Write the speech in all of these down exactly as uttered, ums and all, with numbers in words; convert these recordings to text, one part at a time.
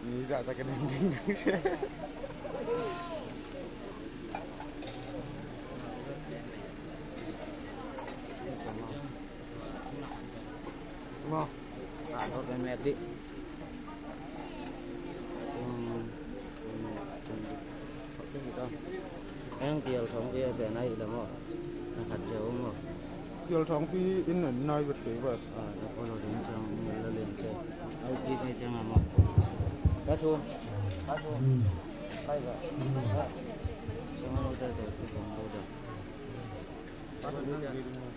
Ni zahtak in ding ding. Maw. Ah, tua pen mek dih. Eng tial thong pi a pen a hi lam aw. Na khat cia ung aw. Tial thong pi in nen nai vet kei vet. Ah, na ko lo ding ciang ni la lian cia. Au kik ai ciang a maw. Ka su. Ka su. Kai ba. Ciang a lo tel tel tu thong lo tel. Ka su nang ding.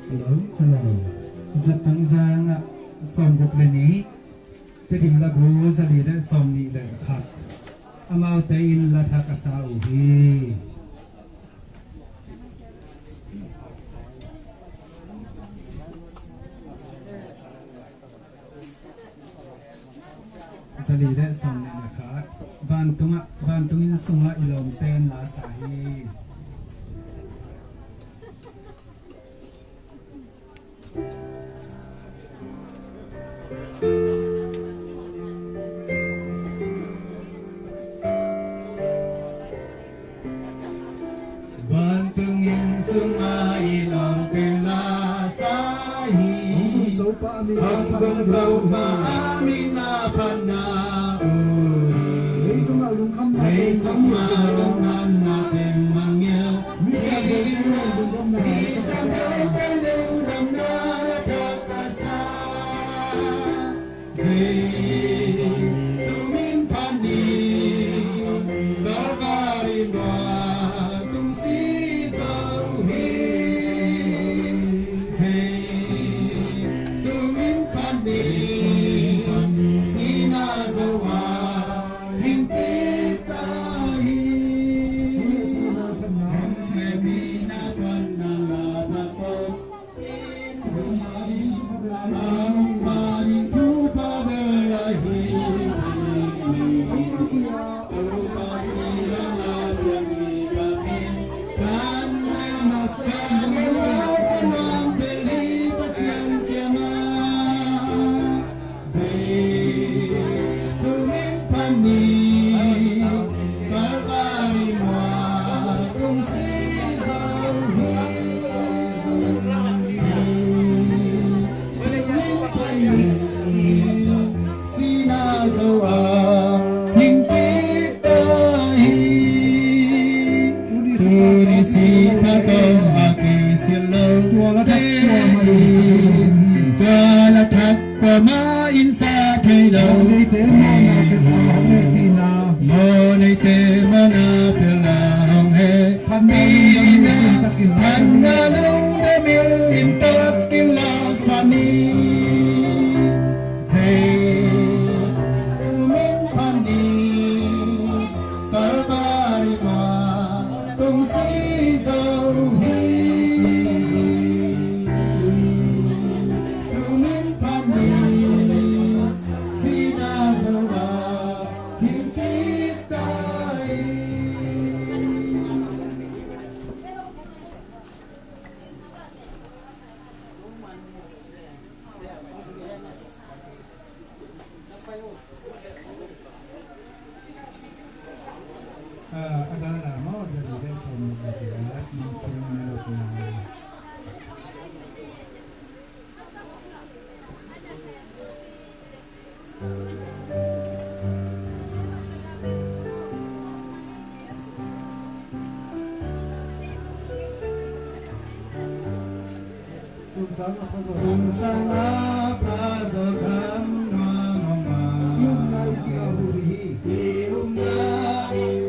Hello, hello. Zatang zang ah sawm guk le nih, Tedim Labu zali le sawm nih le khat. Amaute in la thak a sa uh hi. Zali le sawm nih le khat. Vantungah, vantung inn sungah i lawmte in la sa hi. Vantung inn sungah i lawmte in la sa hi. Hong tung to pa a min a phatna. Hong tung to pa a min a phatna. Ui. Leitungah lungkhamna. Leitungah lungkhamna teng mangngilh. Misiangtho teng lungdamna. Misiangtho teng lungdamna na thak a sa. Jesu min phat ni, Kalvari mual tung si zo hi. Jesu min phat ni, sihna zo a, hing kik ta hi. Hong thei mi na phat na la thak pom. Jesu min phat ni, Kalvari mual tung si zo hi. Jesu min phat ni, sihna zo a, hing kik ta hi. Tuni sih pha tawh a kisil lo, tua la thak kuamah in sa thei lo. Tua la thak kuamah in sa thei lo. Mawhneite mawhna pilna hong hehpihna. Mawhneite mawhna pilna hong hehpihna. Phatna lungdam in, phatna lungdam in, in tak in la sa ni. Jesu min phat ni, Kalvari mual tung si zo hi. Jesu min phat ni, sihna zo a, hing kik ta hi. Ah, a dan a maw, zali le sawm Sungsang a pha zaw kham nuam mahmah. I umna i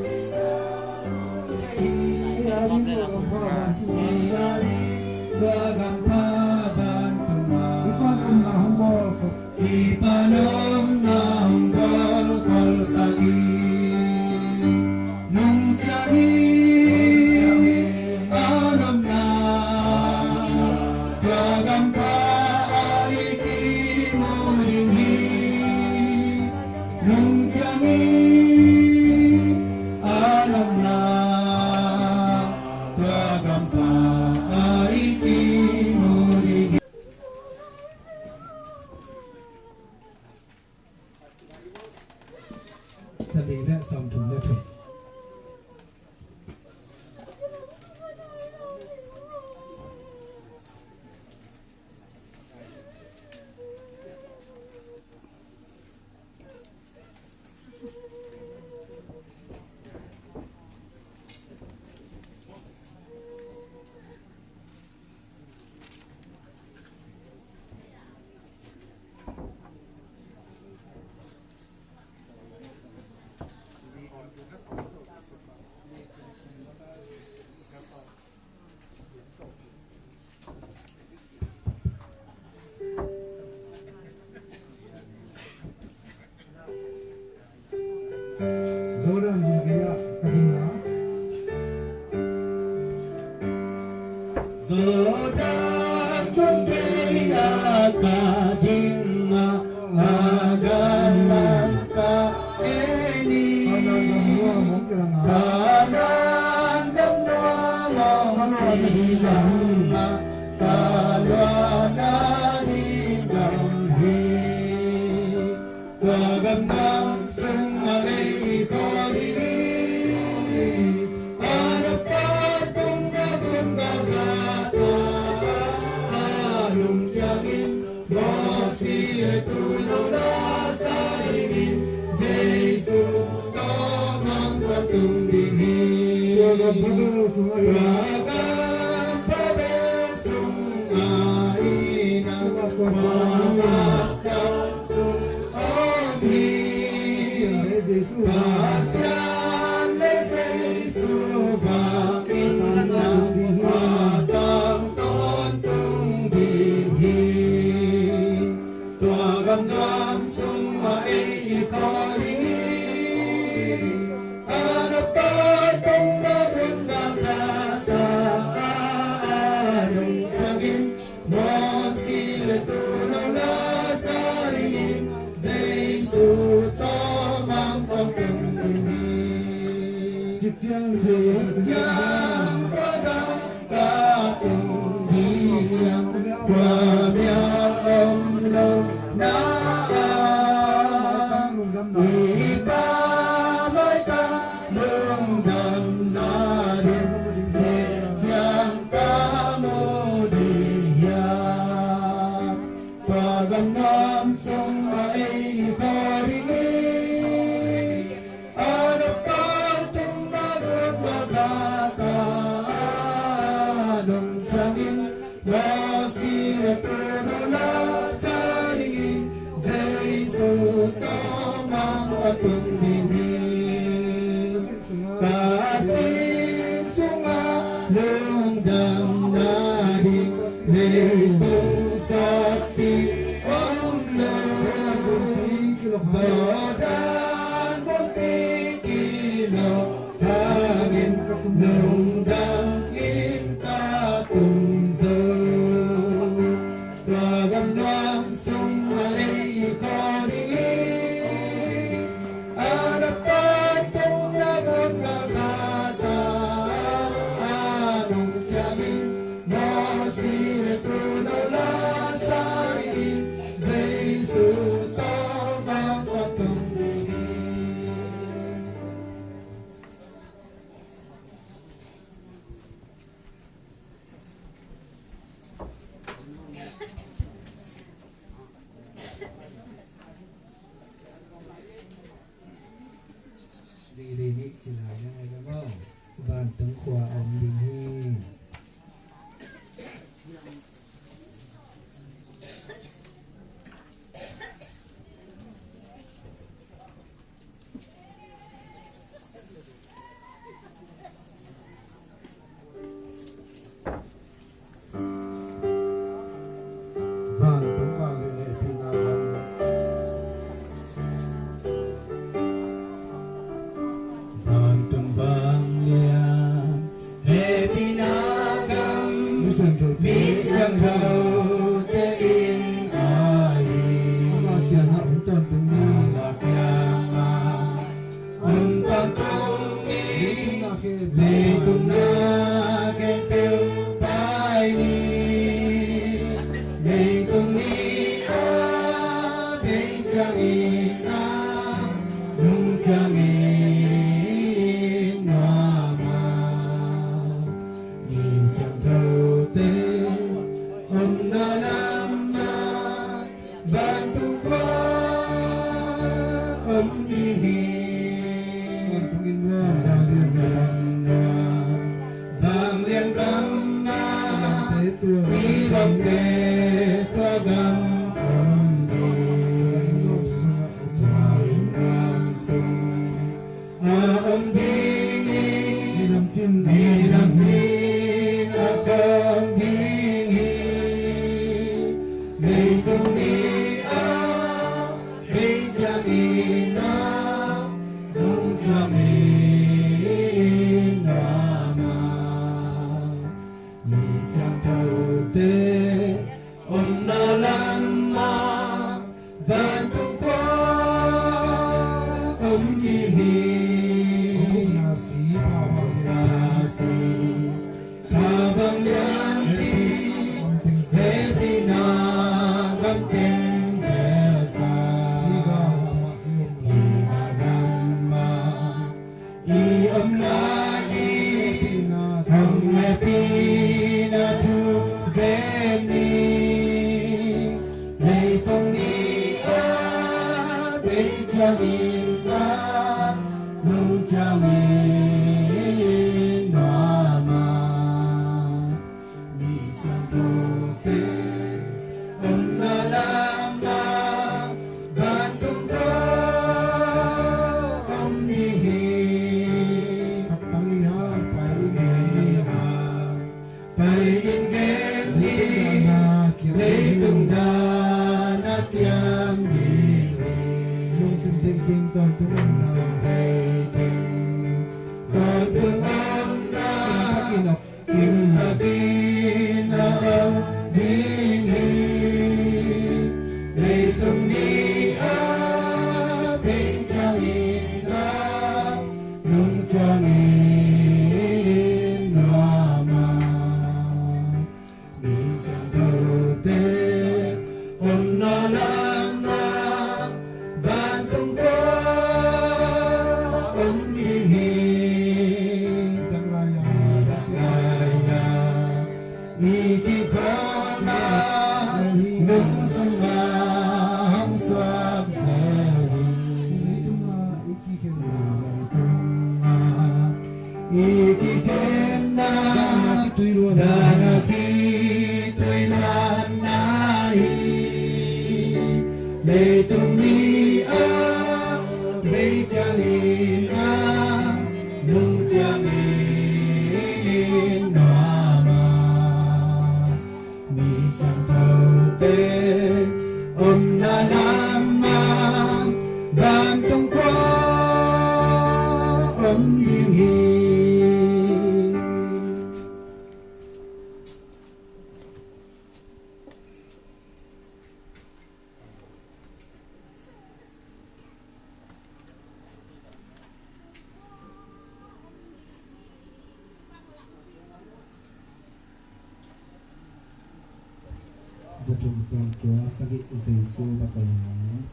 Li, li nih ci lai na ngai ka maw. Vantung khua a om ding hi. Vantung vanglian hehpihna gam. Vantung vanglian hehpihna gam. Mi siangtho, mi siangthote inn ahi. Ama kiangah om tawntung ni. Ama kiangah om tawntung ni. Leitung na khempeuh pai ni. Leitung ni a bei ciangin a, nung ciangin nuam a. Mi siangthote omna lamah vantung khua om ding hi. Vantung inn ah vanglian gam, vanglian gam ah i lamte tua gam om ding. Tua inn gam sung a om ding hi. Midang cin, midang cin a khawm ding hi. Leitung ni a bei ciangin a, nung ciangin nuam a. Mi siangthote omna lamah vantung khua om ding hi. Hong ukna si, hong ukna si, kha vanglian hi. Hehpihna gam teng zelsa. Hih gam ah i om lai, hong hehpihna thu gen ni. Leitung ni a bei ciangin a, nung ciangin nuam a. Mi siangthote omna lamah vantung khua om ding hi. Khat pang i ha, pai in gen ni ha. Pai in gen ni. Leitung dan a kiam ding hi. Lungsim teitei tawntung, lungsim teitei tawntung omna. Kim takin a om ding hi. Leitung ni a bei ciangin a, nung ciangin nuam a. Mi siangthote omna lamah vantung khua om ding hi. Dak lai a, dak lai a i kikholhna lungsung ah hong suak zel hi. Leitung ah i kikhenna, i kikhenna, dan a khitui luanna hi. Leitung ni a bei ciangin a, nung ciangin nuam a. Mi siangthote omna lamah vantung khua om ding hi. Za thum sawm kua sagih. Jesu va ko lai.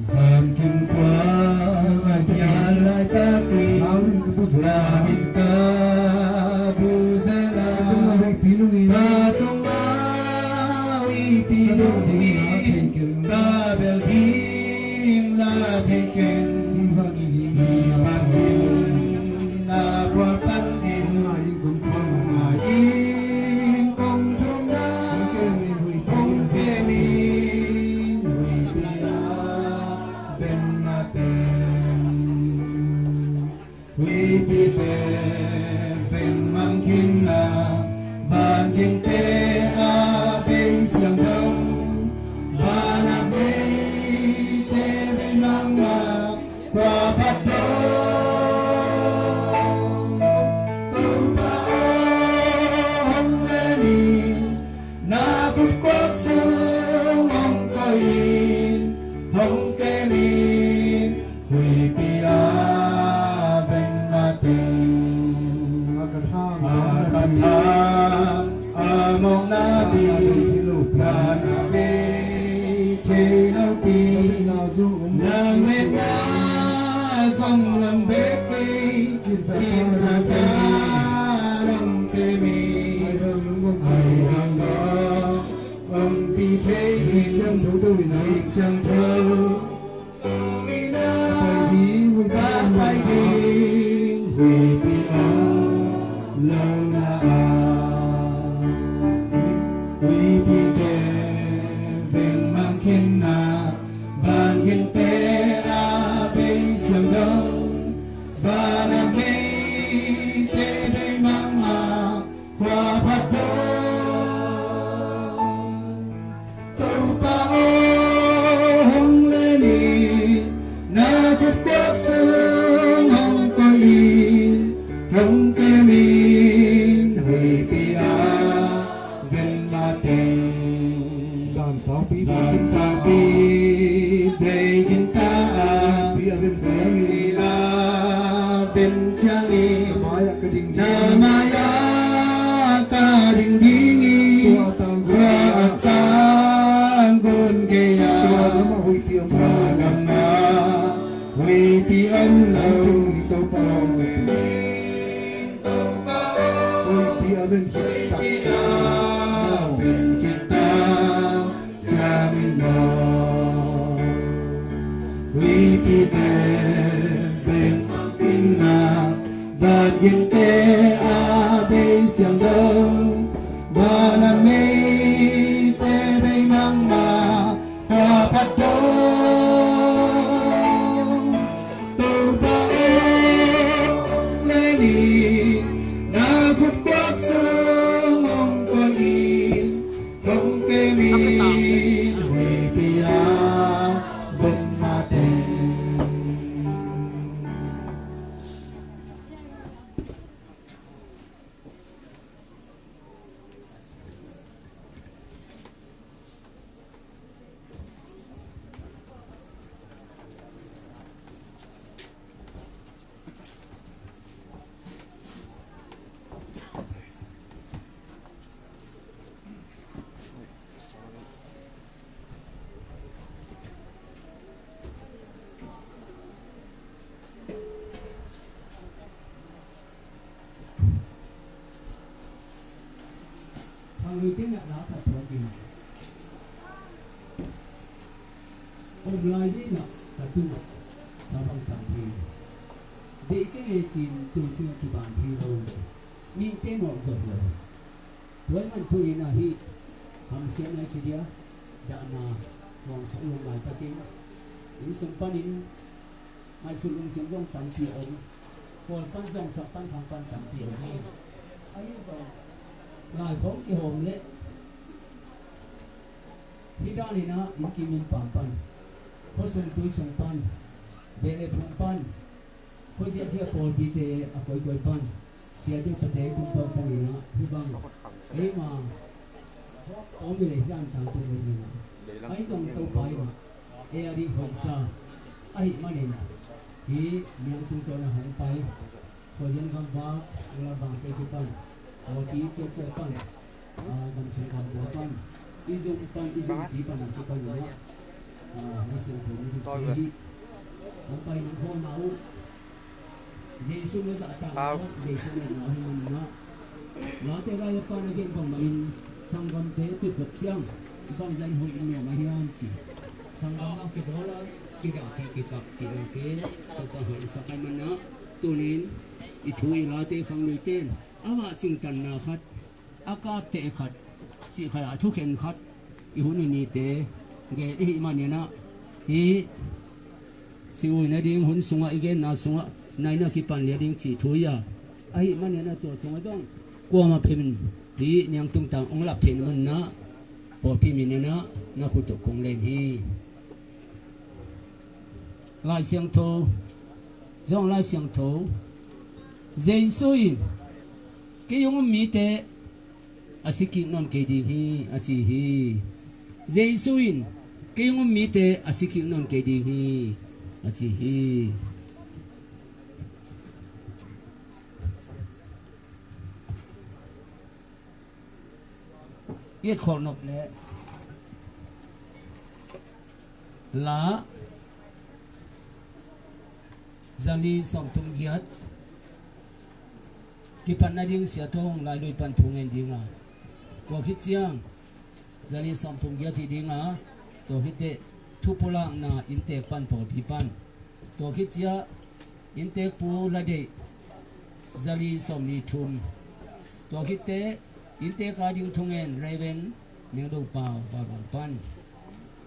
Zan kim kua a pian laitak in, Lauin ka bu zel a, Lauin ka bu zel a, Ka tung a huihpi nungin, Ka tung a huihpi nungin, Ka bel ding la thei ken, Ka bel ding la thei ken. Hih bangin, hih bangin na bual panin, hong ngai in kong thum nai, hong ngai in kong thum nai, hong kem in huihpi, hong kem in huihpi a veng mateng. Huihpi pen veng mang khin a, van gingte a bei siangtho, van a beite bei mang a, khua phat dong. Topa aw, hong len in, na khut kuak sung hong koih in, hong kem in huihpi a veng mateng. A ka thang, a ka thang, a mawkna bil, ka na bei thei lopi, lametna zong lam bek kei, cinsa Lo na a, huipite veng mang khin na, van ginte a bei siang dong, van a meite bei mang a, khua phat dong. Topa aw, hong len in, na khut kuak sung hong koih in, hong kem in, huipi a ven mateng. Zan sangpi, zan sangpi bei khin ta a, huipi a ven ciangin, huipi a ven ciangin, na mai ah ka ding ding, na mai ah ka ding ding in, tua a tang, tua a tang gun kei a, tua gam ah huipi om lo, tua gam ah huipi om lo. Hong kem in Topa aw, huipi a ven khit tak ciangin maw, huipi a ven khit tak ciangin maw, huipite veng mang khin na, van ginte a bei siang dong, van a meite bei mang a, khua phat dong. Topa aw, hong len in, na khut kuak sung hong koih in, hong kem in, huipi a ven mateng. Khangluite in ah la khat phawk in, om lai ding in ah ka tungah sa bang tam thei, deih kei nge ci-in tui sungah kiban thei lo, mihte mawh zot lo. Tua ahih manin tuni-in ah hih hamsiatna i ci dia, dahna hong suak lum laitakin, inn sung panin ngaihsut lungsim zong tampi a om, pawl pan zong, sap pan, khang pan tampi a om hi. Ahi zong, lai khawng kihawm leh hih danin ah inn kim inn pam pan, khua sung tui sung pan, beh le phung pan, khuaziahziah pawlpite a koikoi pan, siate pate kumpa panin ah hih bang eima om hi leh hih dan tangtung lo ding ah, ahi zong Topa in ah ei a ding hoihsa ahih manin, hih niangtung tawn a hong pai, khuazian gamvak, ula vangte kipan, pawlpi ciatciat pan, a, gamsung gambual pan, i zung pan, i zungpi pan a kipan in ah, a, Kha Siangtho mite hih hong pai nang khawm a uh. Jesu na zahtakna, Jesu na na ahih manin ah, Late lai a pan a gen bangmah in sanggamte tutphop ciang bang dan hoih nuam a hiam ci, sanggam a kibawl a, kidahpih, kikap, ki-uk in, Topa hoihsak ahih manin ah, tuni-in i thu i late khangluite in amah cingtanna khat, a kapteh khat, cih khat ah thukhen khat i hun i nite gen i hih manin ah, hih si-ui nading hun sungah i genna sungah naina kipan lel ding cih thu hi a, ahih manin ah tua sungah zong kuamah phemin hih niangtung tang hong lap theihna manin ah, pawlpi min in ah na khut uh kong len hi. Lai Siangtho, Johan Lai Siangtho, Jesu in, "Kei hong um mite a si kik nawn kei ding hi," a ci hi. Jesu in, "Kei hong um mite a si kik nawn kei ding hi," a ci hi. I et khol nop leh La zali sawmthum giat, kipatna ding Sia Thawng Lailui pan thu ngen ding a, tua khit ciang zali sawmthum giat hi ding a, tua khit teh thupulakna inntek pan, pawlpi pan, tua khit ciang inntek pu la deih zali sawmnih thum, Tua khitte inntek a ding thungen Reverend Mengdo Pau Baulam pan,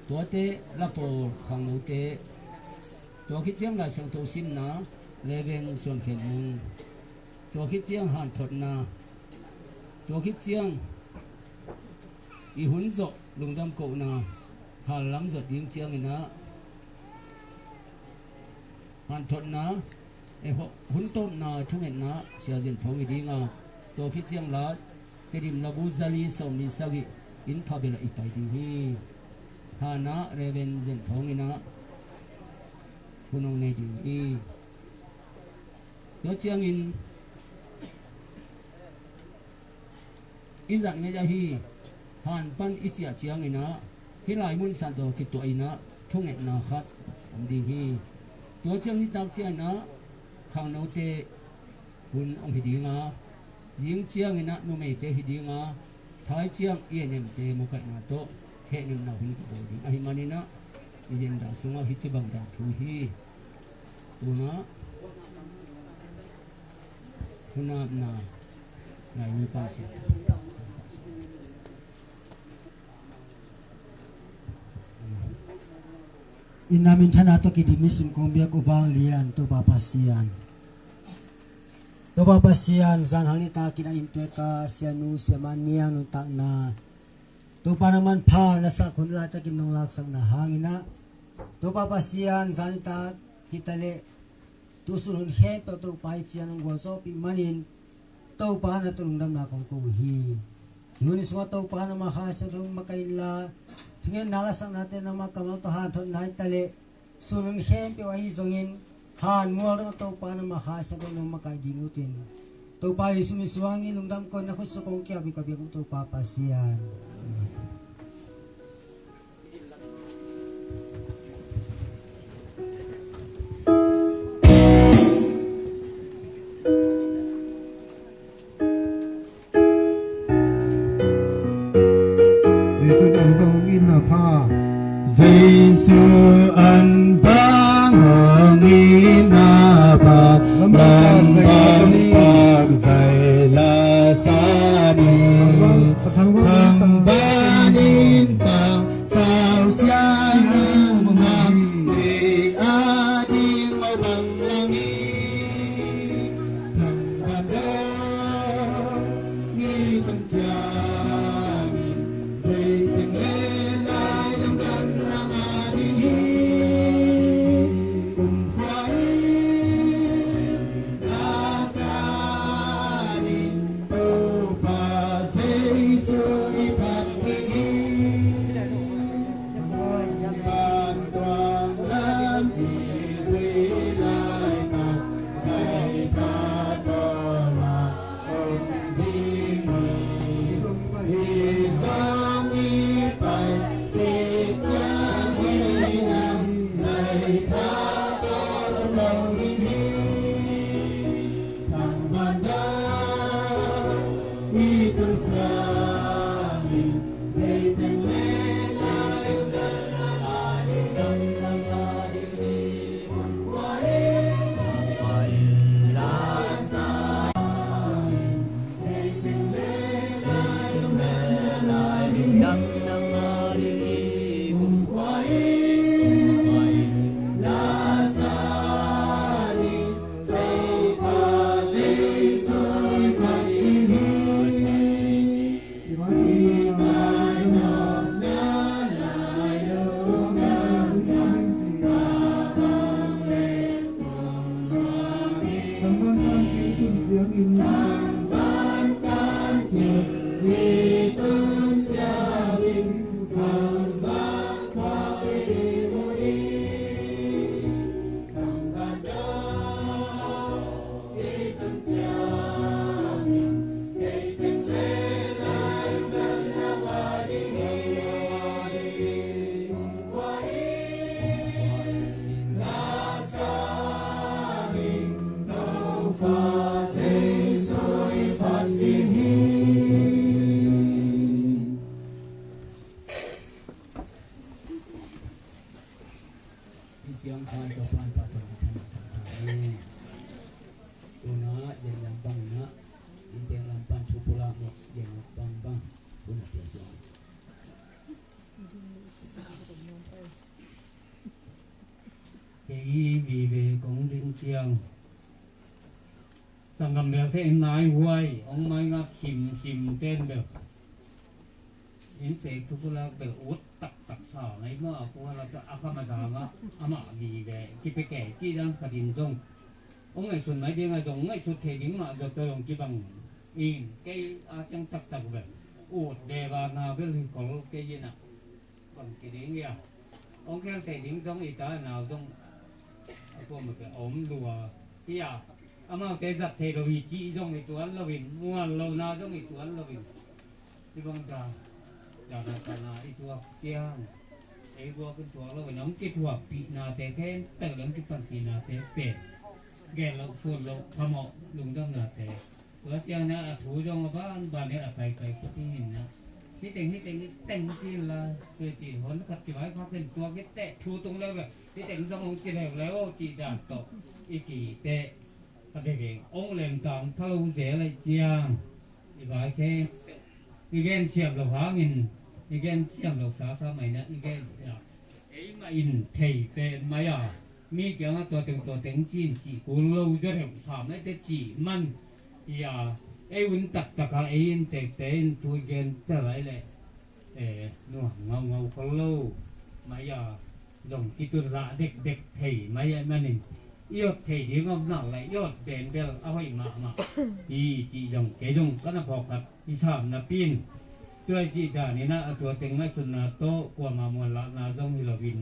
tuate lapawl khangnote, tua khit ciang Lai Siangtho simna Reverend Suan Khen Mung, tua khit ciang hanthotna, tua khit ciang i hun zawh lungdam kohna, hanlam zawh ding cianginah hanthotna, eh, hun tawpna thungetna Sia Zin Phong hi dinga, tua khit ciang la Tedim labu zali sawmli sagih in phabel ah i pai ding hi. Hanah Reverend Zin Phong inah hun hong nei ding hi. Tua ciangin i zat ngei ahi han pan i ciah cianginah hih lai mun san tawh kituah inah thungetna khat om ding hi. Tua ciang nitak cianginah khangnote hun hong hi dinga, zing cianginah numeite hi dinga, thai ciang i A N M te makaihna tawh hehnemna hun ka bawl ding ahi maninah i agenda sungah hih ci bang dan thu hi. Tuna hunapna lai ni pa si. Inn a minthana tawh kidim i sim kong biak uh vanglian Topa Pasian, Topa Pasian, zan hang nitak in a inntek a sianu siamah niang nuntakna Topa nangman pha na sak hun laitakin nong laksakna hanginah Topa Pasian, zan nitak hi taleh tusun hun khempeuh Topa i ciang nong gualzawhpih manin Topa na tawh lungdamna kong ko uh hi. Hih hun sungah Topa nangmah Kha Siangtho nong makaih inla, thungetna lasaknate nangmah kammal tawh hanthotna hi taleh sun hun khempeuh ahi zongin han mual dong Topa nangmah Kha Siangtho nong makaih ding utin Topa Jesu min suangin lungdam kong na khut sung kong kiabik ka biak uh Topa Pasian. Jesu in an bang hong itna pha. Jesu an bang hong itna pha. Lamdang pak zai la sa ni. Thangvan in tang sausia nang hang, ei a ding mawh bang lang hi. Thangvan dong i tun ciangin, ei teng le lai lam dang lam a ding hi. Kumkhua in la sa ni. Topa Jesu i phat ding hi. Vantuang lam i zui lai ka, zai ka tawh la om ding hi. Hi zong i pai kei ciang hi nang, zai ka tawh om lo ding hi. Hi ciang khan Topa in pahtawi na than ta hen. Tuna zen lam bang inah, inntek lam pan thu pua Thei nai huai ong mai ngak simsim ten bel, inntek thu pulak bel ut taktak sa nai mah a, kua la ta a kham a dang a, amah vive kipia kei cih dan khat in zong ong ngaihsut mai ding a, zong ngaihsut thei ding mah zawta zong kibang in, kei a ciang taktak bel ut ve va na bel hi khol kei in a. Bang ci ding hia? Ong khel thei ding zong i ta nau zong a kuamah pia om lua hia? Amaute zat thei lo hi cih zong i tuan loin, muan lohna zong i tuan loin, i bang ta, ta na ta na i tuak ciang, ei guak in tuak loin ong kithuahpihnate khempeuh le ong kipanpihnate pen gen loh, suan loh, phamawh lungdamnate. Tua ciang na a thu zong a banban hi a kaikai pah hi na. Hih teng, hih teng, hih teng ci la, tua ci hon khat ci vai kha ken tua hih teh thu tung leu ve. Hih teng zong hong ci leu leu cih dan tawh i ki teh ka bebeng ong lem tang pha lo zel lai ciang i vai khe i gen siam lo hangin i gen siam lo sa sa mai na i gen siam. Eimah in thei pen mai a, mi kiangah tua teng tua teng ci-in cih kul lo zaw deuh sam aite cih man hi a, ei un taktak a ei inntekte in thu i gen tel lai leh, eh, nuam ngaungau khol lo mai a, zong kitun lah dekdek thei mai a manin i ot thei ding om nak leh i ot pen bel a hoih mahmah hi cih zong kei zong ka na phawk khat i sam napi in, tua i cih dan in ah a tua teng ngaihsutna tawh kuamah muanlahna zong hi loin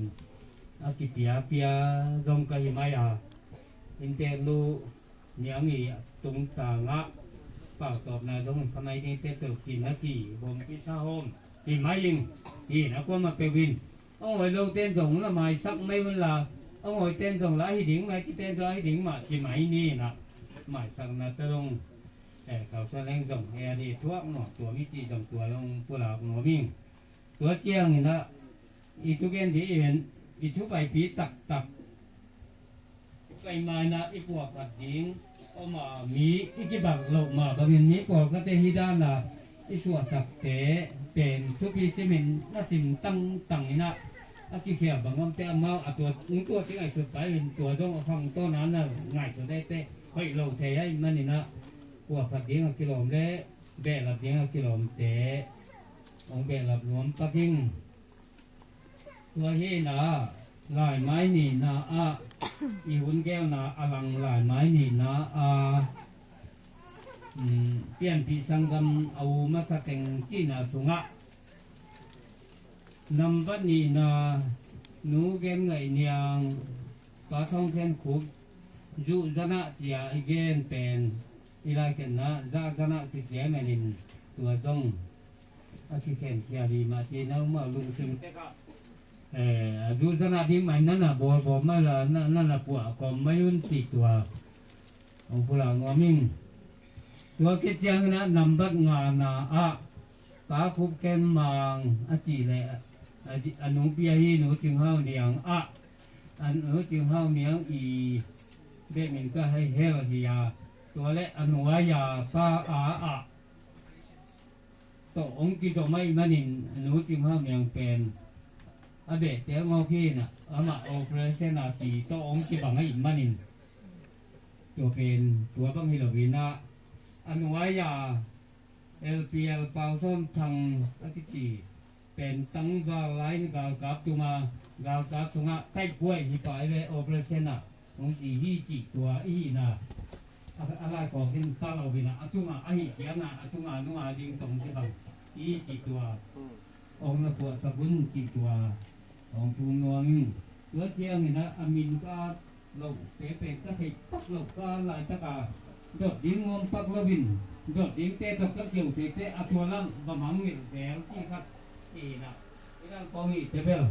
a kipiapia zong ka hi mai a, inntek lu niang i tungtang ah pautawpna zong hi kha mai ni, te peuh kin a kibawm kisa hawm hi mai in, hi na kuamah peuh in. Ong hoi lo ten zong la maisak mai un la, ong hoi ten zong la hi ding mai, ci ten zong a hi ding mah ci mai ni na, maisakna ta zong, eh, kausan leng zong he a di thuak nuam tua mi ci zong tua zong pulak nuam ing. Tua ciangin ah i thugen di i ven, i thupaipi taktak pai mai na i puahphat ding om a, mi i kibang loh mah bangin mi pawlkhatte hi dan a i suahtakte pen thupi simin na sim tangtang in ah a kikhial bang omte amau a tua, tua ci ngaihsut pai in tua zong a khang tawn a na ngaihsut aite hoih lo thei ahih manin ah puahphat ding a kilawm le behlap ding a kilawmte hong behlap nuam pak ing. Tua hi na, laimai nihna ah i hun gelna a lang laimai nihna a, um, Pianpih sanggam a u masa teng cihna sungah nambat nihna Nu Gen Ngaih Niang, Pa Thawng Khen Khup, Zuh Zanah cia i gen pen i laiketna Zah Zanah kicia manin tua zong a kikhen khia hi mah ci, na umau lungsim, eh, a Zuh Zanah ding mah in na na bawlbawl mai la, na na puah kawm mai un cih tua hong pulak nuam ing. Tua khit ciangin ah nambat ngana ah Pa Khup Khen Mang a cih leh a, a nupi ahi Nu Cing Hau Niang ah, a Nu Cing Hau Niang i beh min ka hei hel hi a, tua leh a nuai a pa a ah tawh hong kizom ahih manin Nu Cing Hau Niang pen a behte ngawk hi na, amah operation a si tawh hong kibang ahih manin tua pen tua bang hi loin ah a nuai a L P L Pau Sawm Thang a kici pen tangval lai-in galkap tuma, galkap sungah taihpuai hi pah i ve, operation ah hong si hi cih tua i hihna a, a laikawk in pah lo hi na, a tungah a hih ciangah a tungah nunga ding tawh hong kibang hi cih tua hong na puahsak un cih tua hong thum nuam ing. Tua ciangin ah a min ka loh te pen ka theih pak loh ka laitak a dot ding nuam pak loin dot dingte tawh ka keu theite a tua lam va mangngilh zel cih khat hi na. I gal kong i te bel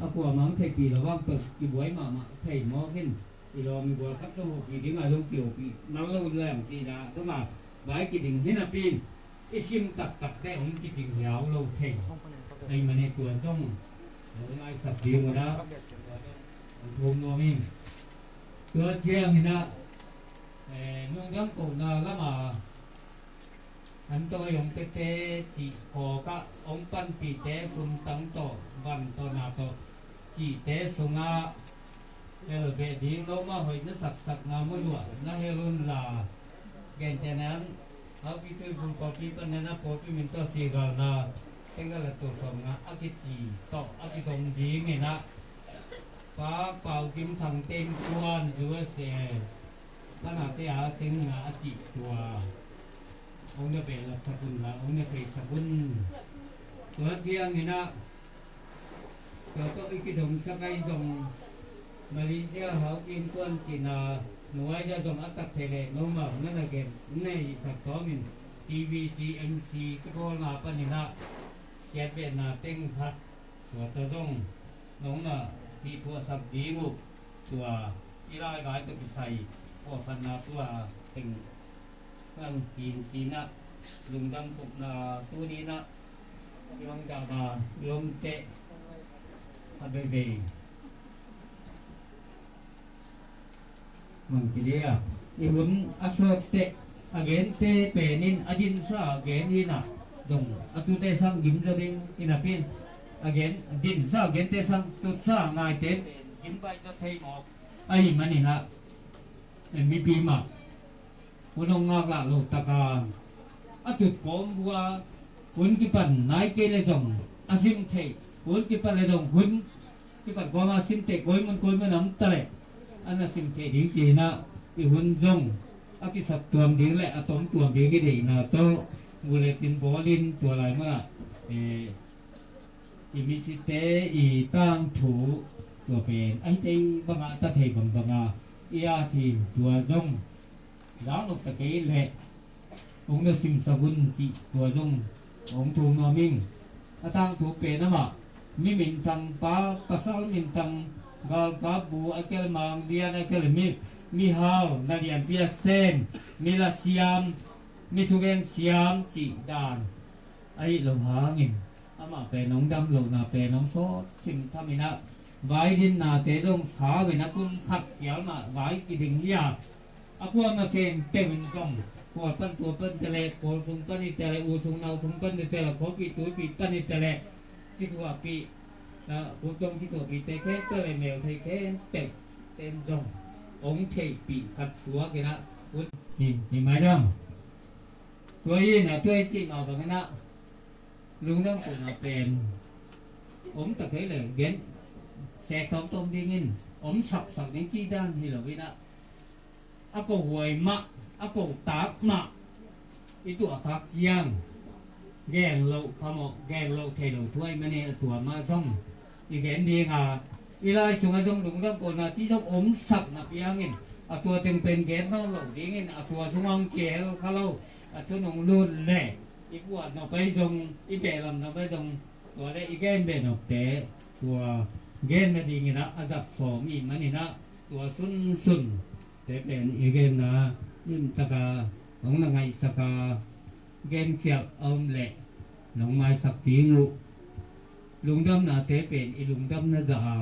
a kuamah hong theihpih lo vang peuh kibuai mahmah thei mawk in i lawm i gual khat zong hopih ding a zong kihopih man lo leng cih na zong a vai kiding hi napi in i sim taktakte hong kicing hiau lo thei. Ei mani tua zong hong ngaisak ding uh na hong thum nuam in. Tua ciangin ah, eh, lungdam kohna lamah an tawi hong pete cih khawkah hong panpihte sumtang tawh van tawh na tawh cihte sungah helbeh ding lo mah hoih na saksak na muzuah na hel un la. Gentehna in, Haopi Tuiphum pawlpi panin ah pawlpi min tawh sigalna teng galkap tul sawmnga a kici tawh a kidong dingin ah, Pa Pau Kim Thang te innkuan U S A panate a teng a cih tua hong na behlap sak un la, hong na thei sak un. Tua ciangin ah, tua tawh i kidongsak ahi zong, Malaysia Haopi innkuan cihna nuai-a zong a tak thei leh, nomau na na gen, na hihsak tawmin T V C M C kipawlna panin ah siatvetna teng khat tua tawh zong nong na hih thuahsak ding uh. Tua i laivai tawh kisai pawlkhatna tua teng kan kin cinah lungdam kohna tuni inah i hong dahna i om teh a veivei. Mang kilia i hun a sawt teh a gente pen in a dinsa gen inah dong a tute sang gim zaw ding inah pin a gen dinsa a gente sang tutsa ngaite pen gim bai zaw thei mawk ahi maninah mipi mah hun hong ngaklah lo taka a tut kawm vua hun kipan nai kei le zong a sim theih hun kipan le zong hun kipan kawma sim theih koi mun koi mun a om ta leh a na sim theih ding cinah i hun zong a kisap tuam ding le a tom tuam ding i deihna tawh muletin bawlin tua lai munah i misite i tangthu tua pen a hite bangah ta thei bangbanga i a thin tua zong zang lok ta kei leh hong na simsak un cih tua zong hong thum nuam ing. A tangthu pen amah mi minthang pa pasal minthang galkap bu a kel mang lian a kel mi mihau na lianpi a sem mi la siam mi thugen siam cih dan ahi lo hangin amah pen hong dam lohna pen hong sawt sim thaminah vai dinnate dong sau in a kum khat kial mah vai kiding hi a a kuama ken peuh in zong kual pan tua pan tele kual sung pan i tele u sung nau sung pan i tele khuapi tuipi pan i tele kithuahpih kutong kithuahpihte khempeuh le mel thei khempeuh ten zong hong theihpih khat suak inah ut hi mai dong. Tua hi inah tua hi cih mah bangin ah lungdam kohna pen om ta kei le gen sek tawmtawm dingin om saksak ding cih dan hi lo inah a ko huai mah a ko tak mah i tuah khak ciang gen loh phamawh gen loh thei lo thu ahi manin a tua mah zong i gen dinga i lai sungah zong lungdam kohna cih zong om sakna piangin a tua teng pen gen nawn lo dingin a tua sungah hong kihel kha lo a thunung lut leh i kuah nop ahi zong i behlam nop ahi zong tua le i gen beh nopte tua gen nadingin ah a zat sawm i hih manin ah tua sunsun te pen i genna limtaka hong na ngaihsaka genkhialh a om leh nong maisak ding uh. Lungdamnate pen i lungdamna zah a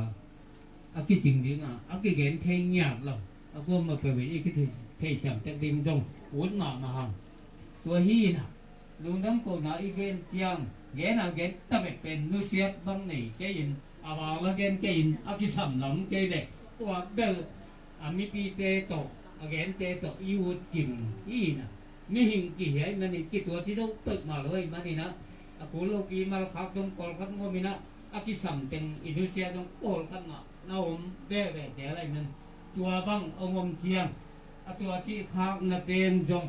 a kicing dinga a kigen thei ngiat lo a kuama peuhin i kitheisiam tek ding dong ut mahmah hang. Tua hi inah lungdam kohna i gen ciang gen a gen tabek pen nusiat bang nei kei in a val a gen kei in a kisam lam kei leh tua bel a mipite tawh a gente tawh i ut kim hi inah mihing kihiai manin kituat hi zo peuhmah lo ahi maninah a kul lopi malkhak dong pawlkhat ngominah a kisam teng i nusia dong pawlkhat mah na om veve tel ahi man tua bang hong om ciang a tua cih khakna pen zong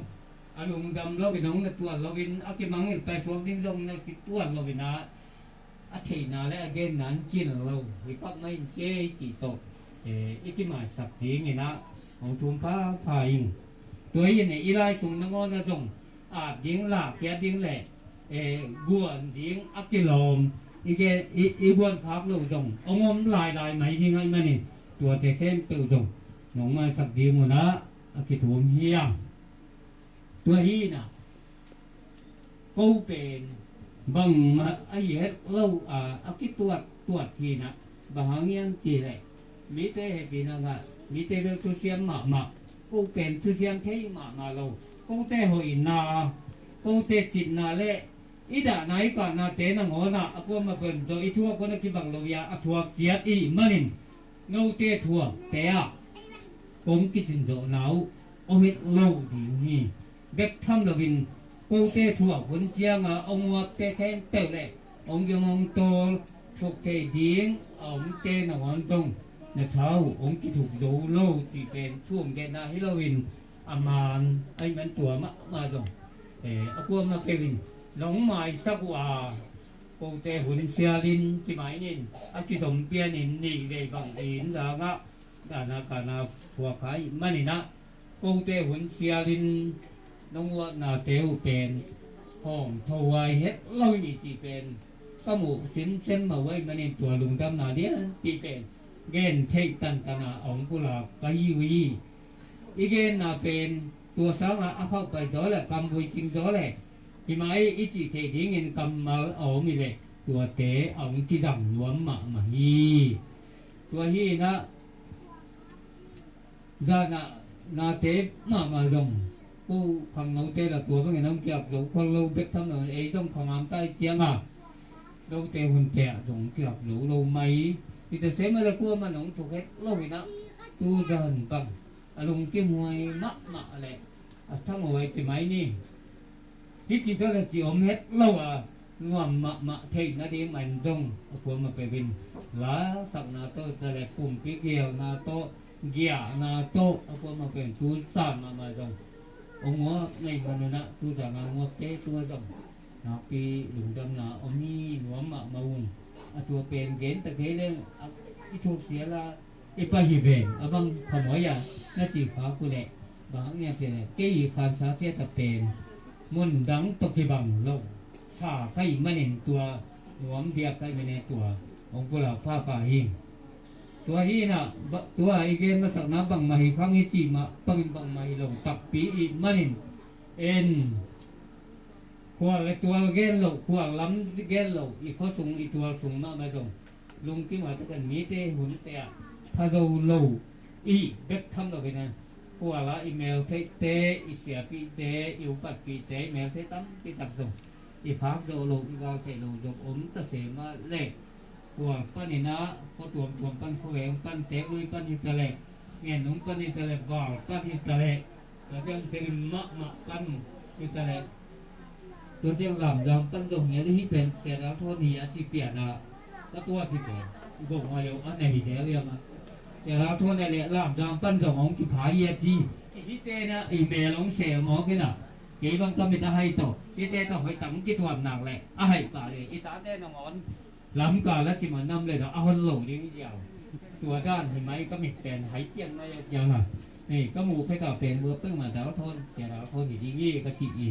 a lungdam loin hong na tuat loin a kimangin paisuak ding zong na kituat loinah a theihna le a genna an cin lo hi pak mai in cia hi cih tawh i kimaisak dinginah hong thum phapha in tua hi in i lai sung nangawn a zong at ding lahkhia ding le guan ding a kilawm i guan khak loh zong hong om lailai mai ding ahi manin tuate khempeuh zong nong maisak ding unah a kithum hiam. Tua hinah ko pen bangmah a hi het lo a a kituat tuat hinah bang hang hiam cihleh mite hehpihna ngah mite bel thusiam mahmah ko pen thusiam thei mahmah lo kote hoihna kote citna le i dahna i kahnate nangawnah a kuama peuh tawh i thuak un a kibang lo ia a thuak ciat i hih manin note thuakte ah kong kicin zawhna uh om het lo ding hi. bek tham loin kote thuak hun cianga hong uapte khempeuh le hong kiang hong tawl thuk thei ding a omte nangawn zong na tha uh hong kithuk zo lo cih pen thu hong genna hi loin a man ahih man tua mahmah zong, eh, a kuamah peuhin nong maisak uh a, kote hun sialin ci mai nin a kizom pianin nih vei bang in zangah dana kana phuak hai maninah kote hun sialin nong uapnate uh pen hawm tho huai het lo ni cih pen ka muh simsem mah huai manin tua lungdamna lianpi pen gen theih tantana a hong pulak ka hi uh hi. I genna pen tua sangah a khauh pai zaw le kam vui cing zaw le hi mai i cih theih dingin kammal a om hi leh tuate a hong kizang nuam mahmah hi. Tua hi inah zanah nate mahmah zong ko khangnote la tua bangin hong kiak zo khol lo bek tham lo ei zong khangamtai cianga lote hunte ah zong kiak zo lo mai. Hi ta sema le kuamah nong thuk het lo inah tu zan bang a lungkim huai mahmah le a thang huai ci mai ni. Hi ci tawh le ci om het lo a nuam mahmah theih nading man zong a kuamah peuhin lasakna tawh ta le pumpi gialna tawh giahna tawh a kuamah peuhin tu zan mahmah zong hong uap ngaih manunah tu zan a hong uapte tua zong nakpi lungdamna om hi nuam mahmah ung. A tua pen gen ta kei leng i thuk siala i pai hi ven a bang khamoi a na ci kha ku leh bang hang niam ci leh kei i khansa ciata pen mun dang tawh kibang lo sa kha ih manin tua nuam biak kha ih manin tua hong pulak phapha hi. Tua hi inah tua i gen masakna bangmah hi khang hi cih mah bangin bangmah hi lo takpi ih manin en khual le tual gen loh khual lam gen loh i khuasung i tual sung mahmah zong lungkim a takin mite hunte ah pha zo lo i bek tham lo hi nan khual ah i meltheihte i siapihte i upatpihte i melthei tampi tak zong i phak zo lo i gal theih lo zong om ta se mah leh khual paninah khua tuamtuam pan khuaveng pan teklui pan hi ta leh ngennung pan hi ta leh val pan hi ta leh tua ciang terim mahmah pan hi ta leh tua ciang lamdang pan zong ngiat hi pen siadal thawn hi a ci pianah ka tuat hi pen gong a leu a nei hi tel iam a siadal thawn a leh lamdang pan zong hong kipha hi a ci. Hihte na i mel hong sel mawk inah kei bang ka mit a hai tawh hihte tawh hoih tam kituam nak leh a hai pah leh i tate nangawn lamkal a cimah nam le dah a hon lo ding ziau. Tua dan hi mai ka mit pen hai pian mai a ciang a hei ka muh pek a pen ua pek mah dal thawn sia dal thawn hi ding hi ka cih hi.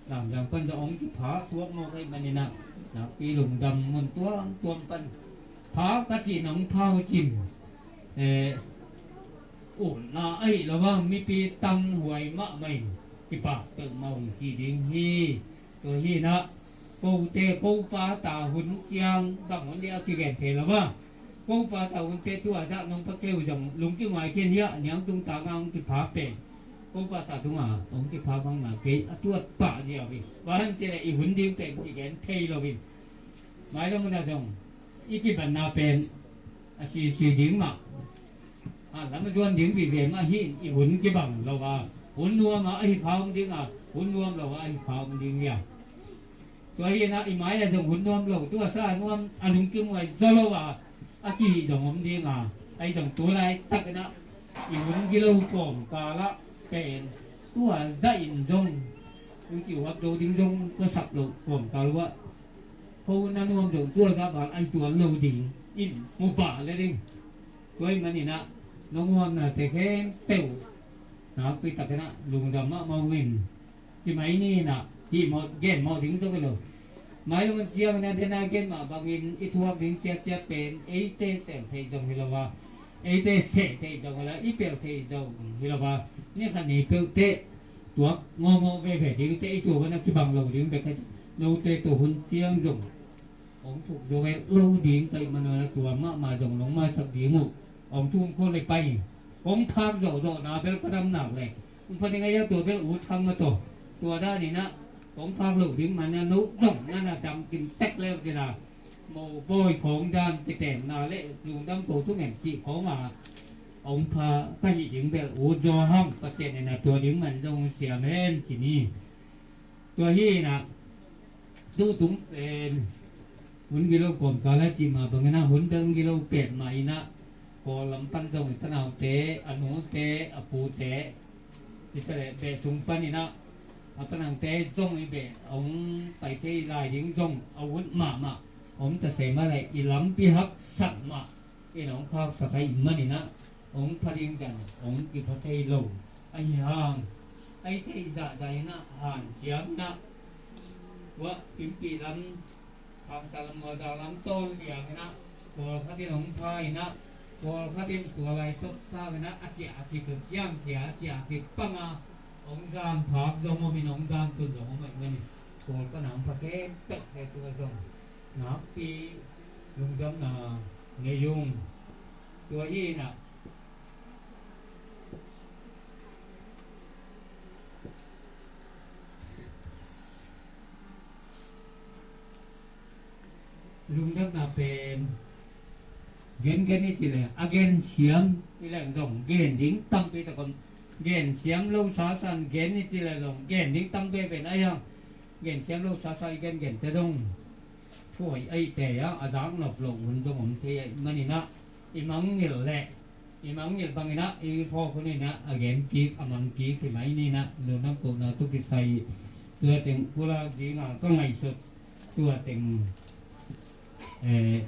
Lamdang pan dah hong kipha suak mawk aih maninah nakpi lungdam mun tuamtuam pan pha ka cih nong pha uh cin eh utna ahi lo a mipi tang huai mahmah in kipak peuhmah hong ci ding hi. Tua hi inah kote kopa ta hun ciang bang hun dih a kigen thei lo a kopa ta hunte tua dah nong pa keu zong lungkim huai khin hiah niang tung ta nga hong kipha pen kopa ta tunga hong kipha bangna kei a tuat pah ziau hi. Bang hang ci leh i hun ding pen kigen thei lo hi. Mailam hun a zong i kibatna pen a sisi ding mah a lam a zuan ding vive mah hi. I hun kibang lo a hun nuam a ahi kha om ding a hun nuam lo a ahi kha om ding hi a tua hi inah i mai a zong hun nuam lo tua sa nuam a lungkim huai zaw lo a a kihih zong om ding a ahi zong tu laitak inah i hun gilo kawmkal ah pen tua zah in zong hun kihuap zo ding zong tua sap lo kawmkal uh ah ko na nuam zong tua zah bal ahi tuan lo ding in mu pah le ding. Tua ih maninah nong huamnate khempeuh nakpi takinah lungdam mahmah ung in ci mai ni inah hih mawh gen mawh ding tua ka lo. Mailam hun ciang inah dena gen mah bangin i thuak ding ciatciat pen eite sel theih zong hi lo a eite seh theih zong hi lo a i pelh theih zong hi lo a ni khat ni peuhteh tuak ngawngawng veve ding te i tua van a kibang lo ding bek hi. Note tua hun ciang zong hong thuk zo het lo ding ka ih manun a tua mahmah zong nong maisak ding uh. Hong thum khol le pai kong phak zawhzawhna bel ka dam nak le hong pha ding a ia tua bel ut khang mah tawh tua dan inah kong phak loh ding man a no zong nana dam kim tek leu cina mo bawi khawng dan kitenna le lungdam ko thungen cih khawng a Hong pha ka hih ding bel ut zaw hang, Pasian in a tua ding man zong siam hen ci ni. Tua hi inah tutung pen hun gilo kawmkal a cih mah bangin ah hun dang gilo pet mah inah Kawl lam pan zong i tanaute, a nute, a pute, hi ta leh beh sung pan inah a panaute zong i beh hong pai thei lai ding zong a ut mahmah om ta se mah leh i lampi haksak mah in hong khaksak ahih manin ah hong pha ding dan hong kipha thei lo. Ahi hang a i theih zahzah inah hanciam inah tua Pimpih lam, Khangsa lam, Mualzau lam tawn liang inah pawlkhat in hong pha inah pawlkhat in tua lai tawh sang inah a ciah a kitup ciang cia a ciah a kipang a hong zam phak zong om in hong zam tun zong om ahih manin Kawl pan a hong pha khempeuh te tua zong nakpi lungdamna nei ung. Tua hi inah lungdamna pen gen gen i ci leh a gen siam i leng zong gen ding tampi tak om. Gen siam lo sasan gen i ci leh zong gen ding tampi pen a iang gen siam lo sasa i gen gen te dong thuai a i te a a zak nop lo hun zong om thei ahih manin ah i mangngilh leh i mangngilh bangin ah i phawk hun inah a gen kik a mang kik hi mai ni inah lungdam kohna tawh kisai tua teng pulak ding a ka ngaihsut tua teng eh,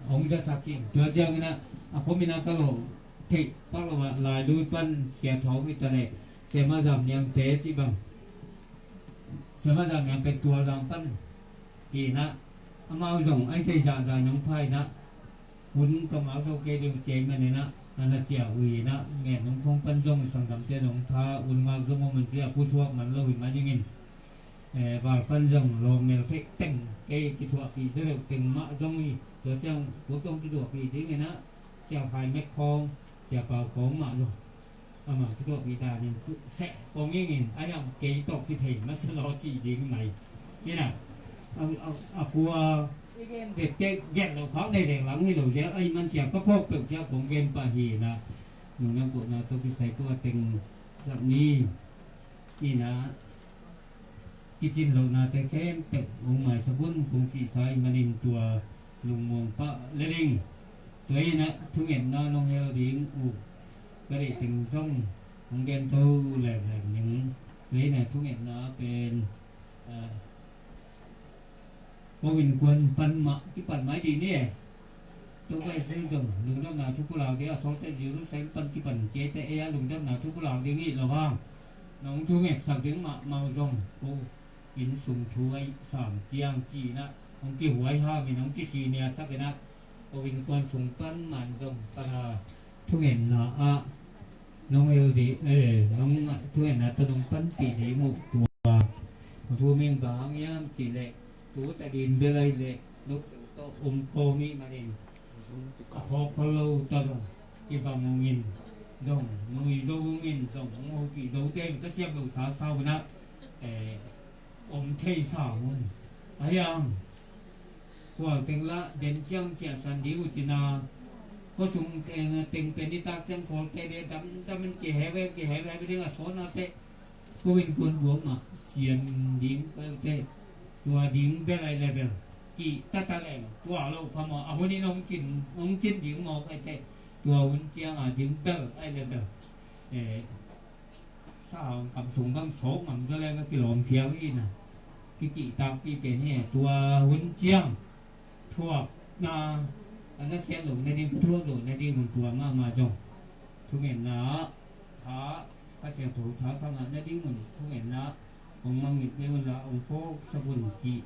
hong zasak hi. Tua ciang inah a khom inah ka lo theih pak lo ah Lailui pan Sia Thawng hi ta leh Sia Ma Zam Niang te cih bang Sia Ma Zam Niang pen Tualzang pan hi inah amau zong a i theih zahzah in hong pha inah hun ka ngak zo kei ding ci ahih manin ah a na ciah uh inah ngen hong khong pan zong sanggamte in hong pha hun ngak zong om un ci a pusuak man lo hi mah dingin eh, val pan zong lawmel theih teng kei kithuahpih deuh teng mah zong hi. Tua ciang tua tong kithuahpih ding inah Sia Khai Mek khawng, Sia Pau khawng mah zong amah kithuahpih danin seh kong ing in a iang kei tawh kithei masa law cih ding mai. Inah a, a, a khua i gen tek tek gen lo khak nei leng lang hi lo zial ahih man cia ka phawk peuh cia kong gen pah hi inah nungnam kohna tawh kisai tua teng zak ni. Inah kicin lohnate khempeuh hong maisak un kong cihsa ahih manin tua lungmuang pah le ding. Tua inah thungetna nong hel ding uh ka deih teng zong hong gen to leuleu ning. Tua inah thungetna pen ah, ko innkuan pan mah kipan mai dih ni e. Topa Jesu zong lungdamna thu pulak ding a sawlte Jerusalem pan kipan ciate ei a lungdamna thu pulak ding hi lo hang nong thungetsak ding mahmah uh zong ko inn sung thu aih sam ciang ci inah hong kihuai ham in hong kisiniasak inah ko innkuan sung pan man zong pana thungetna ah nong el dih eh nong thungetna tawh nong panpih ding uh tua thu ming bang hang hiam cih leh tu ta din bel ahih leh lo tawh om kawm ih manin a phawk khol lo ta zong kibang ung in zong nui zo ung in zong hong hopih zote in ka siam lo sasa unah eh om thei sa ung. Ahi ang khual teng lah den ciang ciahsan ding uh cina khuasung teng teng pen i tak ciang khualte ding damdam in kiheu heu kiheu heu ding a sawn a teh ko innkuan buak mah cian ding ko teh tua ding bel ai level kih tata leng tua lo phamawh a hun in hong cin hong cin ding mawk ai teh tua hun ciang a ding bel ai level eh Sa hong kam sung bang sawk ngam zaw leng a kilawm phial hi na. Kikihtakpih pen hi tua hun ciang thuakna a na siat loh nading ka thuak zawh nading hun tua mahmah zong thungetna ah tha Kha Siangtho tha ka ngah nading hun thungetna ah hong mangngilh kei un la hong phawksak un cih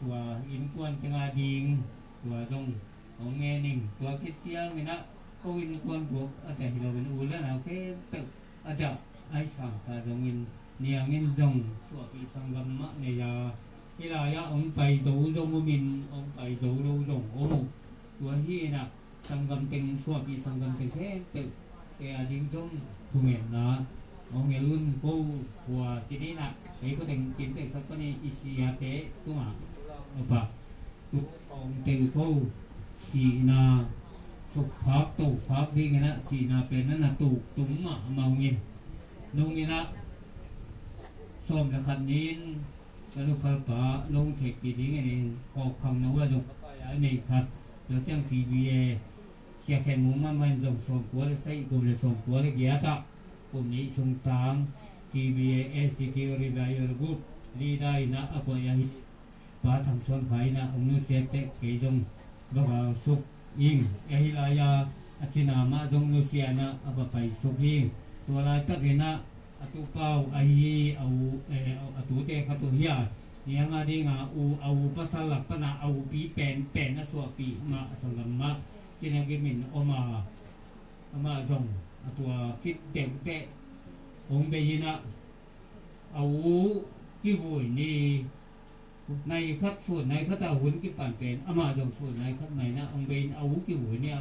tua innkuan teng a ding tua zong hong ngen ing. Tua khit ciangin ah ko innkuan buak a dah hi loin u le nau khempeuh a dah ahi sang ta zongin niangin zong suahpih sanggam mah nei a, hih lai-ah hong pai zo zong om in hong pai zo lo zong om uh. Tua hi inah sanggam teng suahpih sanggam teng khempeuh te a ding zong thungetna hong el un ko khua ci ni inah kei khua teng kin teh sak pani i siate tungah a pah tu sawng teng ko sihna Tuk phak, tuk phak dingin ah sihna pen na na tuk tung mah a mawngin. Nungin ah sawm le khat ni-in ka nuphalpa nong theihpih dingin in kawk khang na uh ah zong ka pai a i neih khat. Tua ciang T V A Sia Khen Mung mahmah in zong sawmkua le sagih, kum le sawmkua le giat ah kum nih sung tang T V A A C T Revival Group leader in ah a koih ahi Pa Thang Suan Khai in ah hong nusia teh kei zong va gal suk ing. Ahi lai-a a cina mah zong nusia in ah a va pai suk ing. Tua laitak in ah a tupa uh ahi a u, eh, a tute khat uh hi a, niang a ding a u, a u pasal lak pan a a upi penpen a suahpih mah a sanggam mah cina gim in om a, amah zong a tua khit deuh teh hong bei in ah a u kivui ni, nai khat, sun nai khat a hun kipan pen amah zong sun nai khat mai in ah hong bei in a u kivui ni a,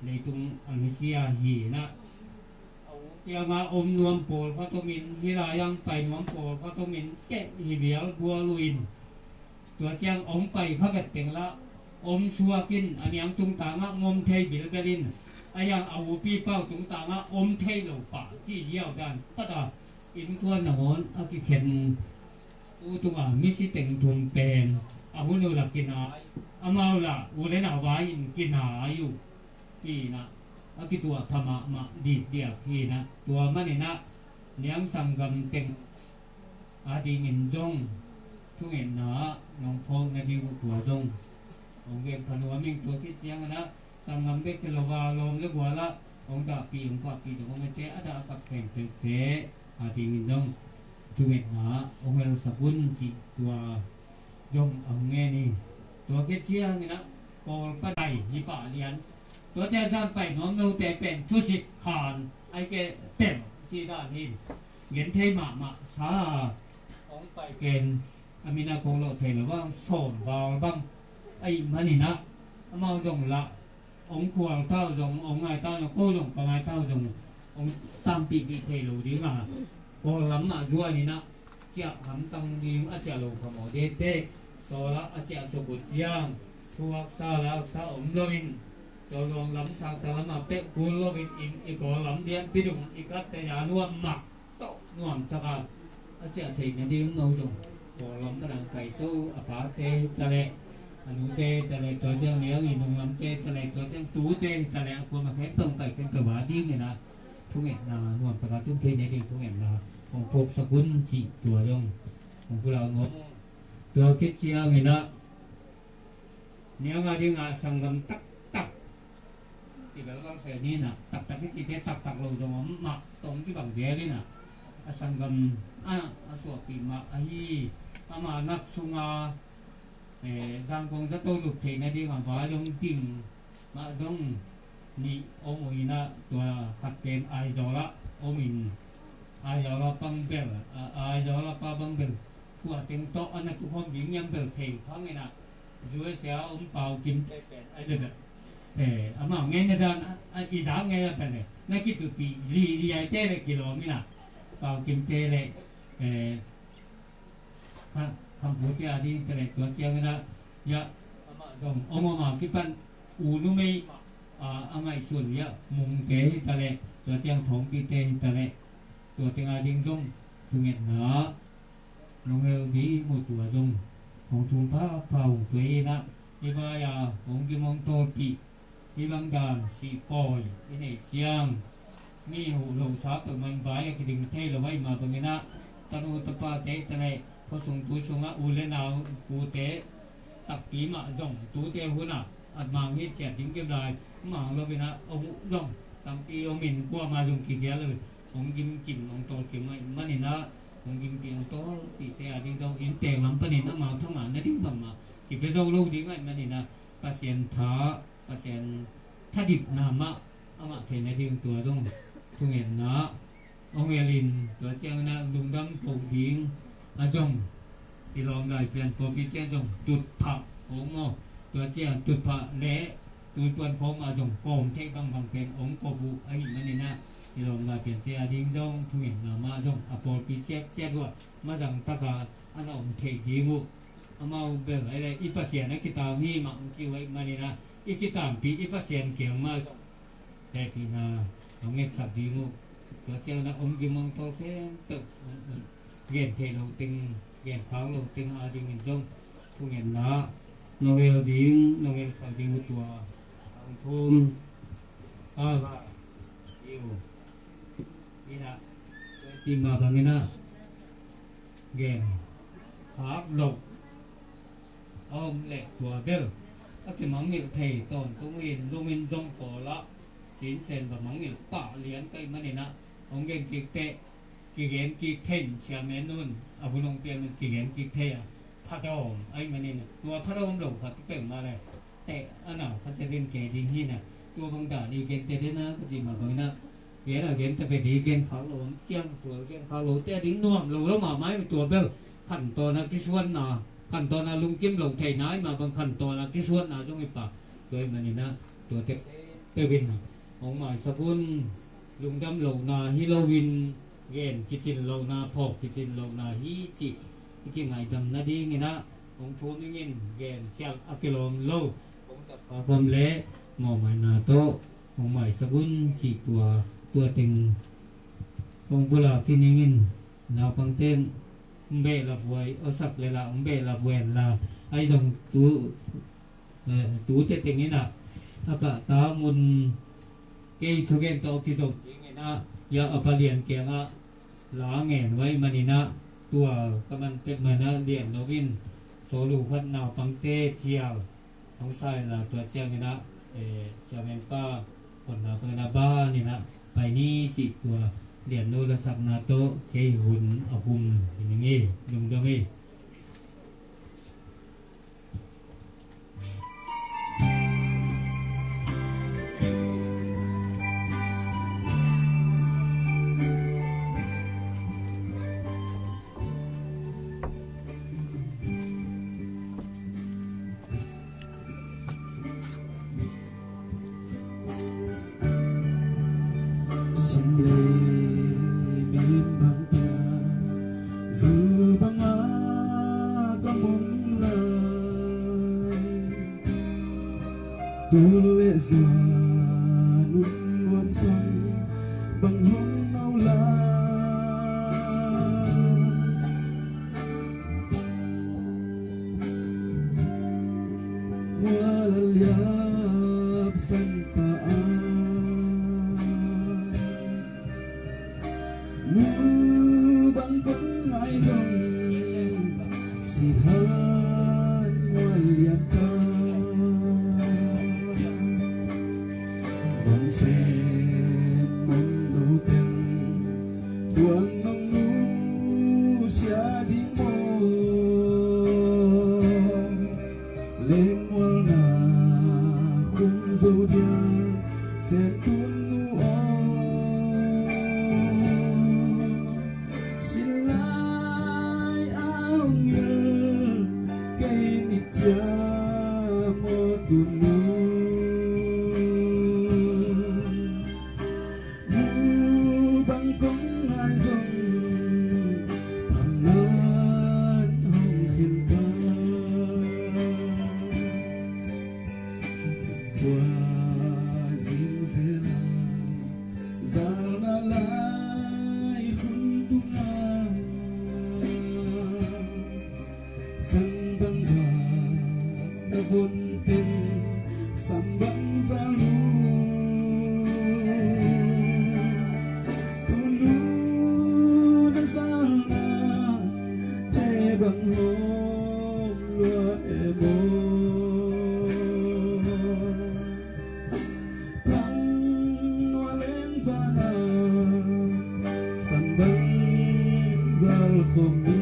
leitung a nusia hi in ah a u kiangah om nuam pawlkhat om in, hih lai-ah pai nuam pawlkhat om in, keh hi vial bual uh in. Tua ciang hong pai kha vet teng lah om suak in, a niang tungtangah hong om thei bilbel in, a yang a upi pa uh tungtangah om thei lo pah cih ziau dan pat a, innkuan nangawn a kikhen. Tu tungah misi teng thum pen a hun uh lah kinai, amau lah u le nau vai in kinai uh hi in ah, a kituah pha mahmah dikdiak hi in ah, tua man in ah niang sanggam teng a dingin zong thungetna ah nong phawk nading uh tua zong hong gen pha nuam ing. Tua khit ciangin ah sanggam bek hi lo a, lawm le gual ah hong dahpih, hong pahpih dong om a, te a dah a kap khempeuhte a dingin zong thungetna ah hong helsak un cih tua zong a hong ngen hi. Tua khit ciangin ah Kawlpa dai hi pah lian. Tuate zan pai nuam note pen thusit khan ai ke tel ci dan hi. Gen thei mahmah sa. Hong pai pen a min a kong lawh thei lo bang, sawm val bang ahih manin ah amau zong lah hong khual tau zong, hong ngai tau zong, ko zong ka ngai tau zong hong tampih bih thei lo ding a, Kawl lam mah zuan in ah ciah hamtang ding a ciah lo kha maw dete. Kawl ah a ciah suk uh ciang thu haksa la haksa om lo in, Kawl luang lam sangsa lam ah pek kul lo in, in i Kawl lam lianpi dong i katte a nuam mah tawh nuam taka a ciah theih nading no zong Kawl lam padang kai to a pate hi ta leh, a nute hi ta leh, tua ciang liang i nung lamte hi ta leh, tua ciang tute hi ta leh, a kuama khempeuh pai khempeuh a dingin ah thungetna nuam taka tung thei nading thungetna hong phawksak un cih tua zong hong pulak nuam. Tua khit ciangin ah niang a ding a sanggam taktak ci bel bang se ni na, taktak i cite taktak lo zong om mah, tong kibang vel in ah a sanggam a, a suahpih mah ahi. Ama nak sunga, eh, Zangkong zato lup theih nading a vai hong ding mah zong nih om uh in ah, tua khat pen Aizawl ah om in, Aizawl ah bang bel, a, Aizawl ah pa bang bel kua teng tawh a na tukhawm ding hiam bel thei phang in ah, U S A om Pau Kimte pen ai le bel, eh, amau ngeina dan a, a, i zak ngei a bel le na kitupi li, li ai te le kilawm in ah, Pau Kimte le, eh, Kha, Khampute a ding ta leh, tua ciangin ah, ya, amah zong om om a kipan u numei, a, a ngaihsun, ya, Mungte hi ta leh, tua ciang Thawngpite hi ta leh, tua teng a ding zong thungetna nong hel ding uh tua zong hong thum pha pha hong tuai in ah, hi vai a hong kim hong tawlpih hih bang dan sih pawi i neih ciang, mi huh lohsa peuhmah in vai a kiding thei lo ahih mah bangin ah, tanu tapate hi ta leh, khuasung tui sungah u le nau, pute takpi mah zong tute hunah a mang hi ciat ding kim lai, mang lo in ah, a huh zong tampi om in, kuamah zong kigial lo in, hong gim kim hong tawl kim ahih manin ah, hong gim kim hong tawlpihte a ding zong inntek lam panin amau thangah na ding bangmah kipia zo lo ding ahih manin ah, Pasian tha, Pasian thadipna mah a ngah theih nading tua zong thungetna hong hel in, tua ciangin ah lungdam koh ding a zong i lawm lai pian pawlpi ciang zong tutphah hong maw, tua ciang tutphah le tuipuan khawng mah zong kawm theih bangbang pen hong kop uh ahih manin ah, i lawm lai piante a ding zong thungetna mah zong a pawlpi ciatciat uh ah mazang taka a na om theih ding uh. Amau bel ai le i Pasian a kitang hi mah hong ci uh ahih manin ah, i kitampi i Pasian kiang mah hehpihna hong ngetsak ding uh. Tua ciangin a om gim hong thawl khempeuh, gen thei lo teng, gen khak lo teng adingin zong thungetna nong ngen ding, nong ngetsak ding uh tua hong thum a, va, iu, ina, tua ci mah bangin a gen khak lo a om leh tua bel a kimangngilh thei tawntung in, lungin zong pawl ah cinsen va mangngilh pah lian ka hih manin ah, hong gen kik teh, kigen kik thei in, chairman un a hun hong piak in kigen kik thei a, phatawm ahih manin ah, tua phatawm lo khat peuhmah leh teh a nau khat zia in kei ding hi na, tua bang dan i gen teh den a ka cih mah bangin ah, gen a gen ta pen i gen khak lo, ciang tua gen khak lo, teh ding nuam lo lo mahmah in tua bel khantawn a kisuanna, khantawn a lungkim lo theihna ahih mah bang khantawn a kisuanna zong hi pah. Tua ahih manin ah, tua teh peuh in hong maisak un. Lungdam lohna hi loin, gen kicin lohna, phawk kicin lohna hi cih i kingaidam nadingin ah hong thum ing in, gen khialh a kilawm lo hong tappah bawm leh mawhmaina tawh hong maisak un cih tua, tua teng hong pulak khin ing in. Naupangte in hong behlap huai, a sak leh lah hong behlap huai la, ahi zong tu, eh, tu teh teng in ah a kahta mun kei thugen tawh kizom dingin ah, ya a palian kiangah la ngen uh ahih manin ah, tua ka man peuhmah in ah lian lo in, sawl uh khat naupangte cial hong sa in la, tua ciangin ah, eh, chairman pa honna bangin ah ban in ah pai ni cih tua lian lo lasakna tawh kei hun a hum hi ning ei, lungdam ei. Sim lei min bang pia, zu bang a ka mong lai. Tul le zan un nuam soi bang hong no lai. Mual a liap san ta a, nu bang kong ngai zong, si han mual liap ta. Vang sem mong lo teng, tuang nong nusia ding maw? Lengmualna khum zo dia, sen tun nu aw. Sin lai a hong ngil kei ni ciam aw tun nu. Nu bang kong ngai zong, phamnan hong khen ta. Tua zing zel a, zalna lai khun tung a, sang bang va na von pen, sam bang za lu. Tunu na zalna, te bang hong lua em aw? Pang nua leng vana, sam bang zal khom ni.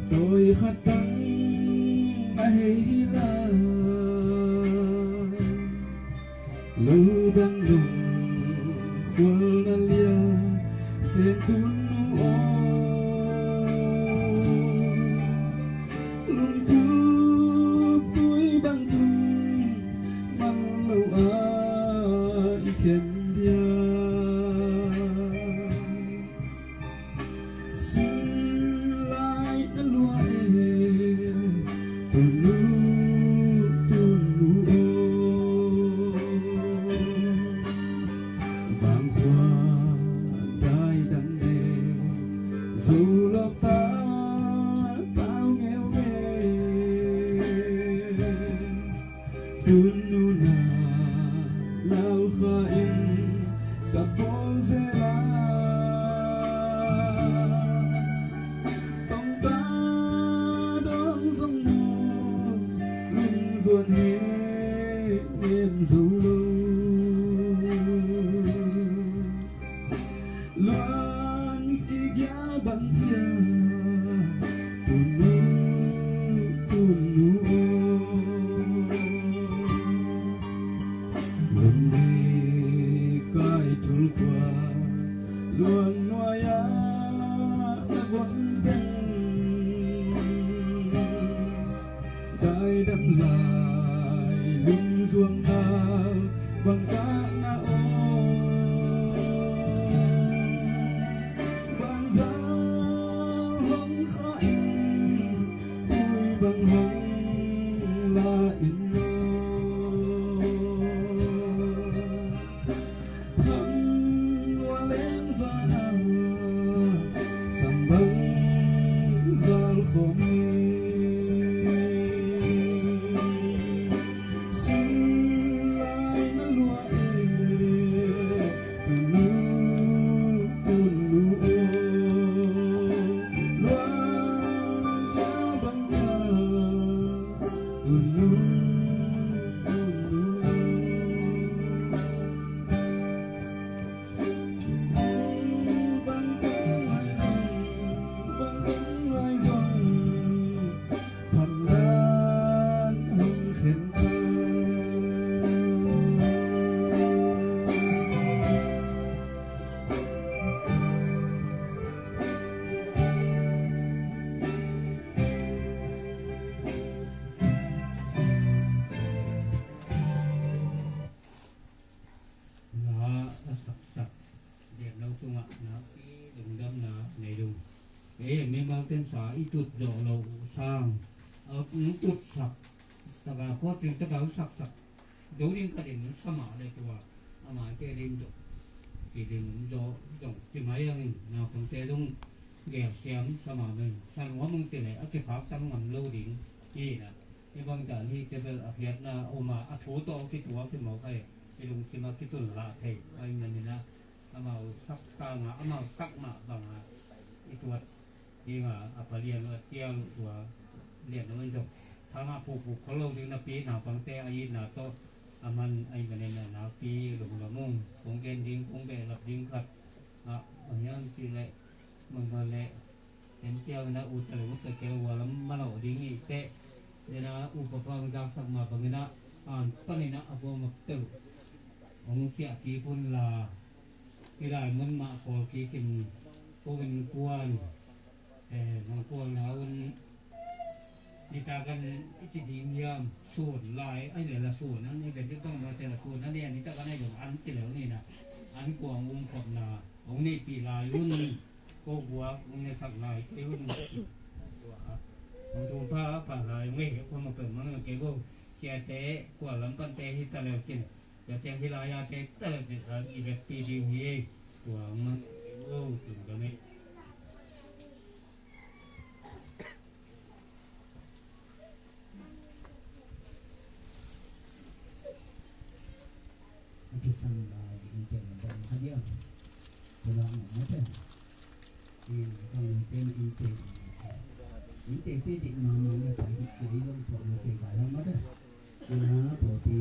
Tawi khat tang a hei hi lai. Lo bang dong khual na lia, Sen Tun nu aw. Lungtup tui bang tun man lo a i khen dia. Sin lai na lua e, Tun nu, Tun nu aw. Vangkhua dai dang e, Zolawkta tau ngeungeu. Tun nu na lau kha in ka pawl zel a, tongpa dong zong mu lungzuan he nem zo lo. Luan kigial bang cia, Tun nu, Tun nu aw. Lungri kai thul kua, luang nuai-ah na guan deng. Daidam lai lungzuang nau bang ka na aw. Banzau hong kha in, tui bang hong la in aw. Thang lua leng vana, sam bang zal khawm hi. Sin lai na lua e, Tun nu, Tun nu aw. Luan lai bang na, Tun nu, Tun nu aw. La a saksak Lianlo tungah nakpi lungdamna nei ding. E, mimal ten sa i tut zawh loh sang a hong tutsak taka kawtring taka hong saksak zo ding ka din sa mah le tua a maite ding zawh ci ding zawh zong ci mai ang in naupangte dong gelsiam sa mah meng sa nuam ang ci le a kiphak tam ngam lo ding hi na. Hih bang dan hih tebel a khiatna a om a, a thu tawh a kituak hi mawk a, i lungsim a kitun lah thei ahih manin ah amau sak tangah amau sak mah bangah i tuat dingah a palian uh a tial uh tua lian uh in zong thangah pukpuk khol lo ding napi naupangte a itna tawh a man ahih manin ah nakpi lungdam ung. Kong gen ding kong behlap ding khat ah a hiam cih leh mangmah leh Ken ciangin a ut a lungte keu a lam manawh ding i teh. Dena upa pang zaksak mah bangin a an panin a a buam a peuh hong ciah kik un la. Hih lai mun mah kawl kik in ko in kuan eh nong kualna un. Nitakan i ci ding hiam sun lai ai le la sun an i le ding bang mah te la sun an i a nitakan ai dong an ci leu ni na an kuang um khopna hong neihpih lai un. Ko guak ung ne sak lai kei un. Tua a hong tung pha pha lai ung e, ko ma peuh mang e kei bo. Siate kua lam pante hi ta leu cin, tua ciang hi lai a te ta leu cin sa i vekpi ding hi e. Tua mang e kei bo, tung ka me. A kisam lai in pen bang kha dia. Ko la ngam mate. In bang pen in pen. In pen pen dik ma ma na pai dik sia i bang pok na pen ka la mate. Ina pok pi.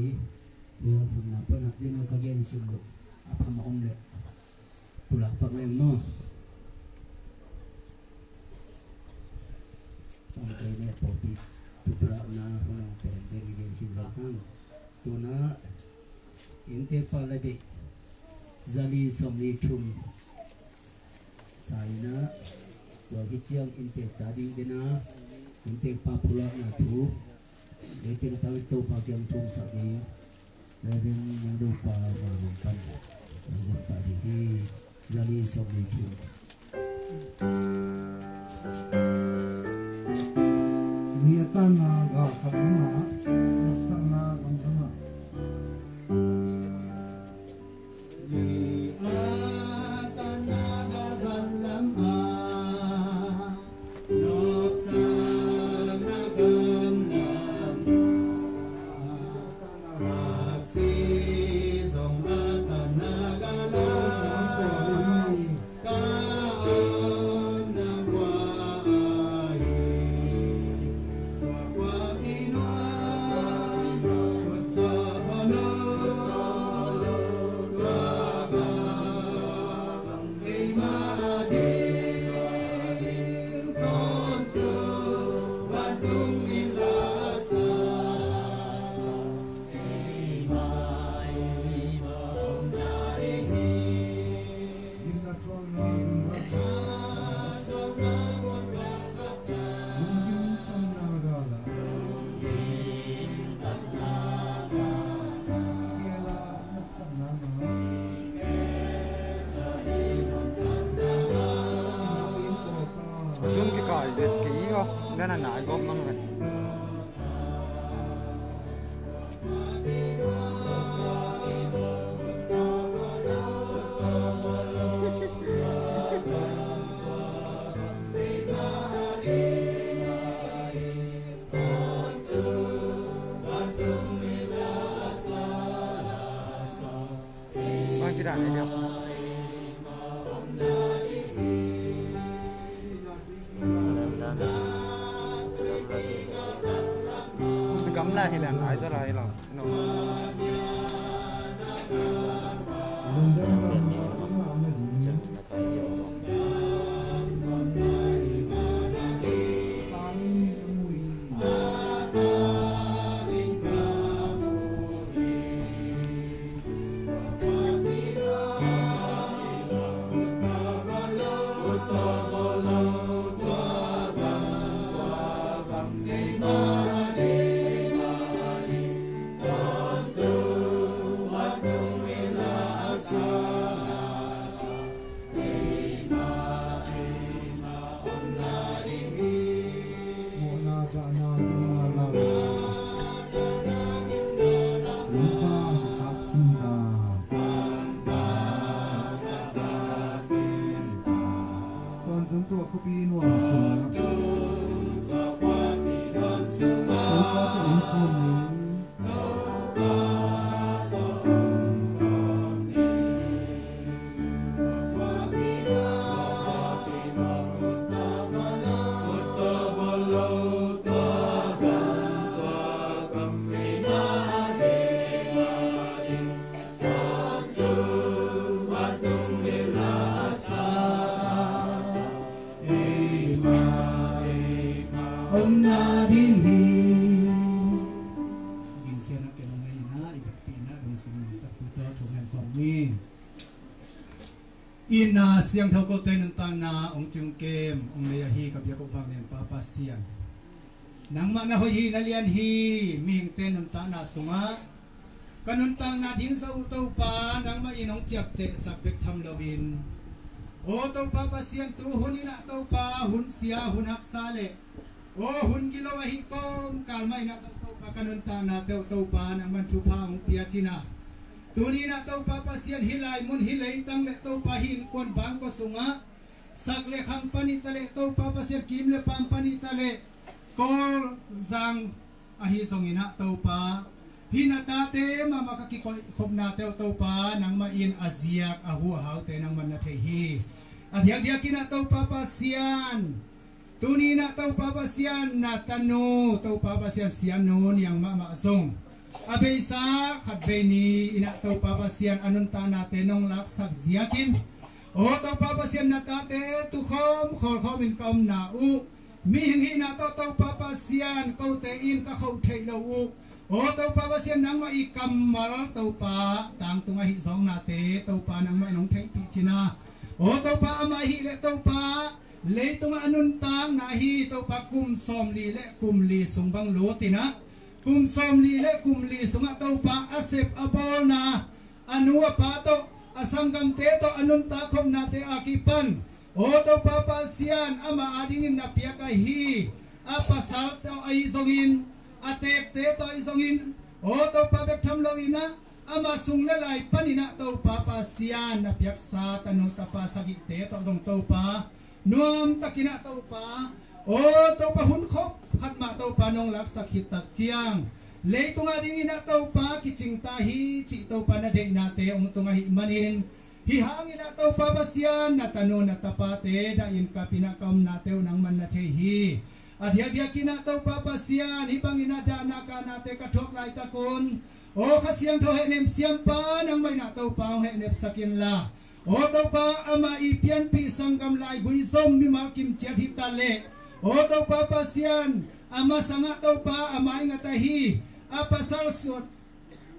Tua sam na pa na pen ka gen sum lo. A pa ma om le. Pulak pak leng maw. Pawlpi tuplahna hun hong pen bek i gen khin zong hang. Tuna inntekpa le beih zali sawmli thum sa-in ah, tua khit ciang inntek ta ding bena inntekpa pulakna thu, leiteng tang Topa kiang thumsak ding Reverend Mangdo Pa Mangdo Pan, Reverend Pa ding hi. Zali sawmli thum. Ni a tanna gal khat lamah, nopsakna gal lamah. Ni a tanna gal lamah, nopsakna gal lamah. Zoom kikai ve, kei i aw, na na nai gawp mang ve. Bang ci dan ni dia. Gamla hi lan ai sa lai lo. No. Omna ding hi. Gingkhiatna ken om ahihna, i biakpiakna dong sung nang takpi tawh thungen khawm ni. Inn a siangtho kote nuntakna hong cium kem hong nei ahi ka biak uh vanglian Pa Pasian, nangmah na hoih hi, na lian hi. Mihingte nuntakna sungah ka nuntakna ding zo uh Topa, nangmah in hong ciaptehsak bek tham loin, aw Topa Pasian, tu hun in ah Topa, hun sia, hun haksa le aw hun gilo ahi kawmkal mah in ah Topa, ka nuntaknate uh Topa, nangmah in thupha hong pia cin ah, tuni in ah Topa Pasian, hih lai mun, hih leitang le Topa, hih innkuan bangkua sungah sak le khang pan i ta le Topa Pasian, kim le paam pan i ta le Kawlzang ahi zongin ah Topa, hih na tate mahmah ka kikoih khopnate uh Topa, nangmah in a ziak a huhaute nangmah na thei hi. A diakdiakin ah Topa Pasian, tuni in ah Topa Pasian, na tanu Topa Pasian, Siamnu Niang mahmah zong a beisa khat bei ni in ah Topa Pasian, a nuntaknate nong laksak ziakin, aw Topa Pasian, na tate tukhawm khawlkhawm in ka omna uh Mihing hihna tawh Topa Pasian, kote in ka khoh theih lo uh. Aw Topa Pasian, nangmah i kammal Topa tangtung ahih zawknate Topa nangmah in hong theihpih cin a. Aw Topa, amah ahih leh Topa leitungah a nuntakna hi Topa, kum sawmli le kum li sung bang lutin ah, kum sawmli le kum li sungah Topa a sep a bawlna, a nu a pa tawh, a sanggamte tawh a nuntak khopnate a kipan, aw Topa Pasian, amah adingin na piak ahi a pasal tawh ahi zongin, a teekte tawh ahi zongin, aw Topa, bek tham loin ah amah sung le lai panin ah Topa Pasian na piaksa tanu tapa sagihte tawh zong Topa nuamtakin ah Topa, aw Topa, hun khop khat mah Topa nong laksak khit tak ciang, leitungah dingin ah Topa kicing ta hi cih Topa na deihnate hong tung ahih manin, hih hangin ah Topa Pasian, na tanu na tapate dahin kapin ah ka omnate uh nangman na thei hi. A diakdiakin ah Topa Pasian, hih bangin ah dahna kahnate ka thuak laitak un, aw Kha Siangtho hehnem siampa, nangmah in ah Topa hong hehnepsak inla, aw Topa, amah i pianpih sanggam laigui zom mimal kimciat hi ta leh, aw Topa Pasian, a masangah Topa a maingat ahi a pasal suat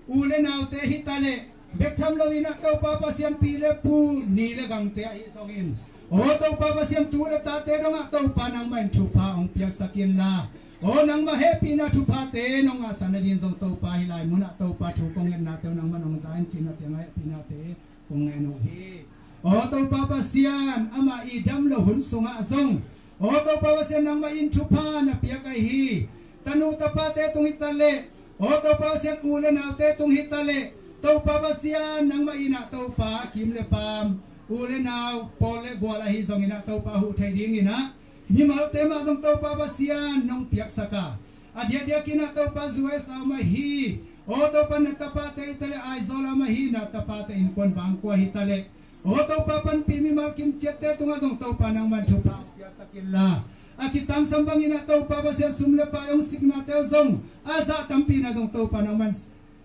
u le naute hi ta leh, bek tham loin ah Topa Pasian, pi le pu, ni le gangte ahi zongin, aw Topa Pasian, tu le tate dongah Topa nangmah in thupha hong piaksak inla, aw nangmah hehpihna thuphate nong ngahsak nading zong Topa, hih lai munah Topa thu kong ngetnate uh nangmah nong za in cih na piang ah hehpihnate kong ngen uh hi. Aw Topa Pasian, amah i dam lo hun sungah zong, aw Topa Pasian, nangmah in thupha na piak ahi tanu tapate tung hi ta leh, aw Topa Pasian, u le naute tung hi ta leh, Topa Pasian, nangmah in ah Topa kim le paam, u le nau, pawl le gual ahi zongin ah Topa huh thei dingin ah mimalte mah zong Topa Pasian nong piaksak a, a diakdiakin ah Topa U S A om ahi, aw Topa, na tapate hi ta leh, Aizawl a om ahi na tapate innkuan bangkua hi ta leh, aw Topa, panpih mimal kimciatte tungah zong Topa nangman thupha hong piaksak inla, a kitangsam bangin ah Topa Pasian, sum le pai hong siknate uh zong a zah tampina zong Topa nangman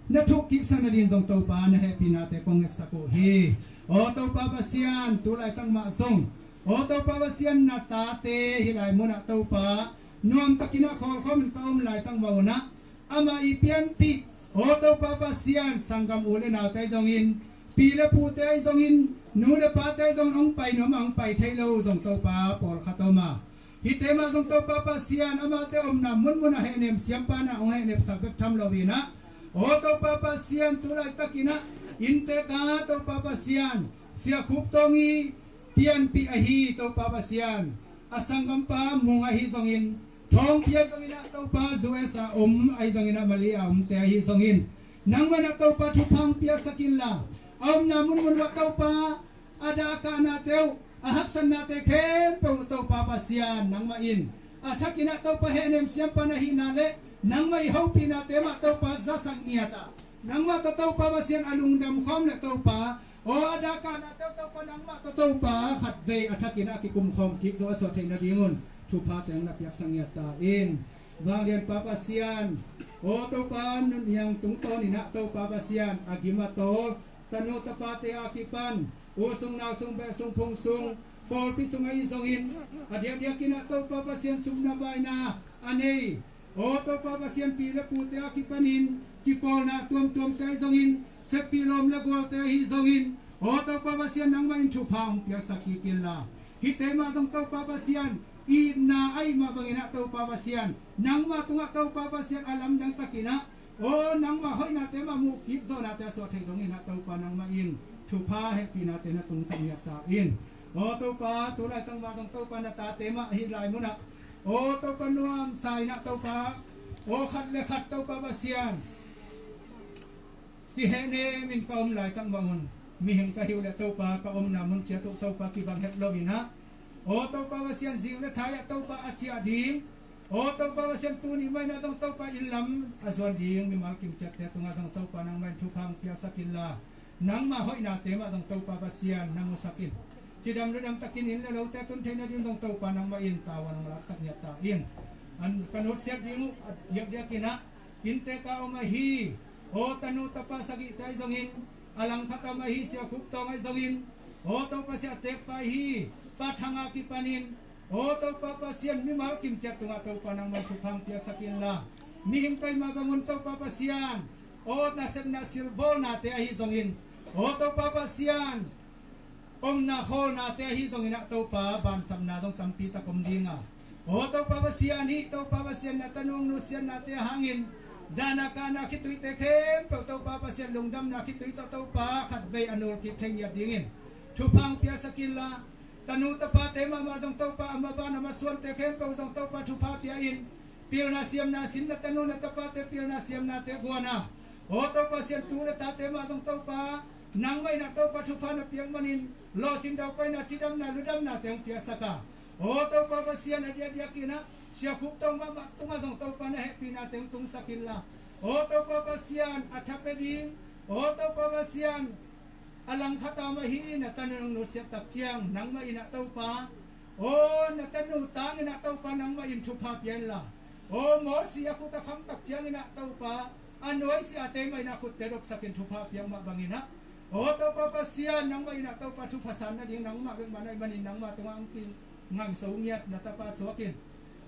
na thuk kiksak nading zong Topa na hehpihnate kong ngetsak uh hi. Aw Topa Pasian, tu laitak mah zong, aw Topa Pasian, na tate hih lai munah Topa nuamtakin ah khawlkhawmin ka om laitak mah un ah, amah i pianpih, aw Topa Pasian, sanggam u le naute ahi zongin, pi le pute ahi zongin, nu le pate ahi zongin hong pai nuam a hong pai thei lo zong Topa pawlkhat om a, hihte mah zong Topa Pasian, amahte omna munmun ah hehnem siampa na hong hehnepsak bek tham loin ah, aw Topa Pasian, tu laitakin ah inntek a Topa Pasian, Sia Khup Tawng i pianpih ahi Topa Pasian, a sanggampa Mung ahi zongin, Thawng Pia zongin ah Topa U S A om ahi zongin ah, Mali a omte ahi zongin, nangman ah Topa thupha hong piaksak inla, a omna munmun uah Topa, a dakahnate uh, a haksatnate khempeuh uh Topa Pasian, nangmah in a thakin ah Topa hehnem siampa na hihna le nangmah i hopihnate mah Topa zasak ngiat a, nangmah tawh Topa Pasian a lungdam khawm le Topa, aw a dakahnate uh Topa, nangmah tawh Topa khatvei a thakin ah a kikum khawm kik zo a suah theih nadingun thupha teng na piaksak ngiat ta in. Vanglianpa Pasian, aw Topa, nunniang tungtawnin ah Topa Pasian, a gim a tawl tanu tapate a kipan, u sung nau sung beh sung phung sung, pawlpi sung ahi zongin, a diakdiakin ah Topa Pasian, supna baina a nei, aw Topa Pasian, pi le pute a kipanin kipawlna tuamtuamte ahi zongin, seppih lawm le gualte ahi zongin, aw Topa Pasian, nangmah in thupha hong piaksak kik inla, hihte mah zong Topa Pasian, itna ahih mah bangin ah Topa Pasian, nangmah tungah Topa Pasian a lamdang takin ah, aw nangmah hoihnate mah muh kik zawhnate a suah theih dongin ah Topa, nangmah in thupha hehpihnate na tungsak ngiat ta in. Aw Topa, tu laitak mah zong Topa, na tate mah hih lai munah, aw Topa, nuamsa in ah Topa, aw khat le khat Topa Pasian, kihehnemin ka om laitak mah un, mihing ka hi uh leh Topa, ka omna mun ciat uh Topa kibang het loin ah, aw Topa Pasian, zi uh le thai ah Topa a ciah ding, aw Topa Pasian, tuni mah in ah zong Topa, inn lam a zuan ding mimal kimciatte tungah zong Topa, nangmah in thupha hong piaksak inla, nangmah hoihnate mah zong Topa Pasian, na musak in, cidam ludam takin inn le lote tun theih nading zong Topa, nangmah in tavuan hong laksak ngiat ta in. An ka nutsiat ding uh a diakdiakin ah, inntek a om ahi, aw tanu tapa sagihte ahi zongin, a langkhat a om ahi Sia Khup Tawng ahi zongin, aw Topa, Sia Teek Pa ahi, Pa Thang a kipanin, Aw Topa Pasian, mimal kimciat tungah Topa nangman thupha hong piaksak inla, mihing pai mah bangun Topa Pasian, aw nasepna silbawlnate ahi zongin, aw Topa Pasian, omna khawlnate ahi zongin ah Topa, bansapna zong tampi tak om ding a, aw Topa Pasian, hih Topa Pasian, na tanu hong nusiatnate hangin, dahna kahna khituite khempeuh Topa Pasian, lungdamna khitui tawh Topa, khatvei a nulkik thei ngiat dingin thupha hong piaksak inla, tanu tapate mahmah zong Topa, a maban a masuante khempeuh zong Topa, thupha pia in, pilna siamna sin, na tanu na tapate pilna siamnate guan a, aw Topa Pasian, tu le tate mah zong Topa, nangmah in ah Topa, thupha na piak manin, lawhcin daupaina, cidamna ludamnate hong piaksak a, aw Topa Pasian, a diakdiakin ah Sia Khup Tawng mahmah tungah zong Topa, na hehpihnate hong tungsak inla, aw Topa Pasian, a thapia ding, aw Topa Pasian, a langkhat a om ahi na tanu hong nusiat tak ciang, nangmah in ah Topa, aw na tanu tangin ah Topa, nangmah in thupha pia inla, aw Mosi a khut a kham tak ciangin ah Topa, a nuaisiahte mah in ah khutte dopsakin thupha piak mah bangin ah, aw Topa Pasian, nangmah in ah Topa, thupha san nading nangmah bek mah na hih manin, nangmah tungah hong kingamso ngiat na tapa suakin,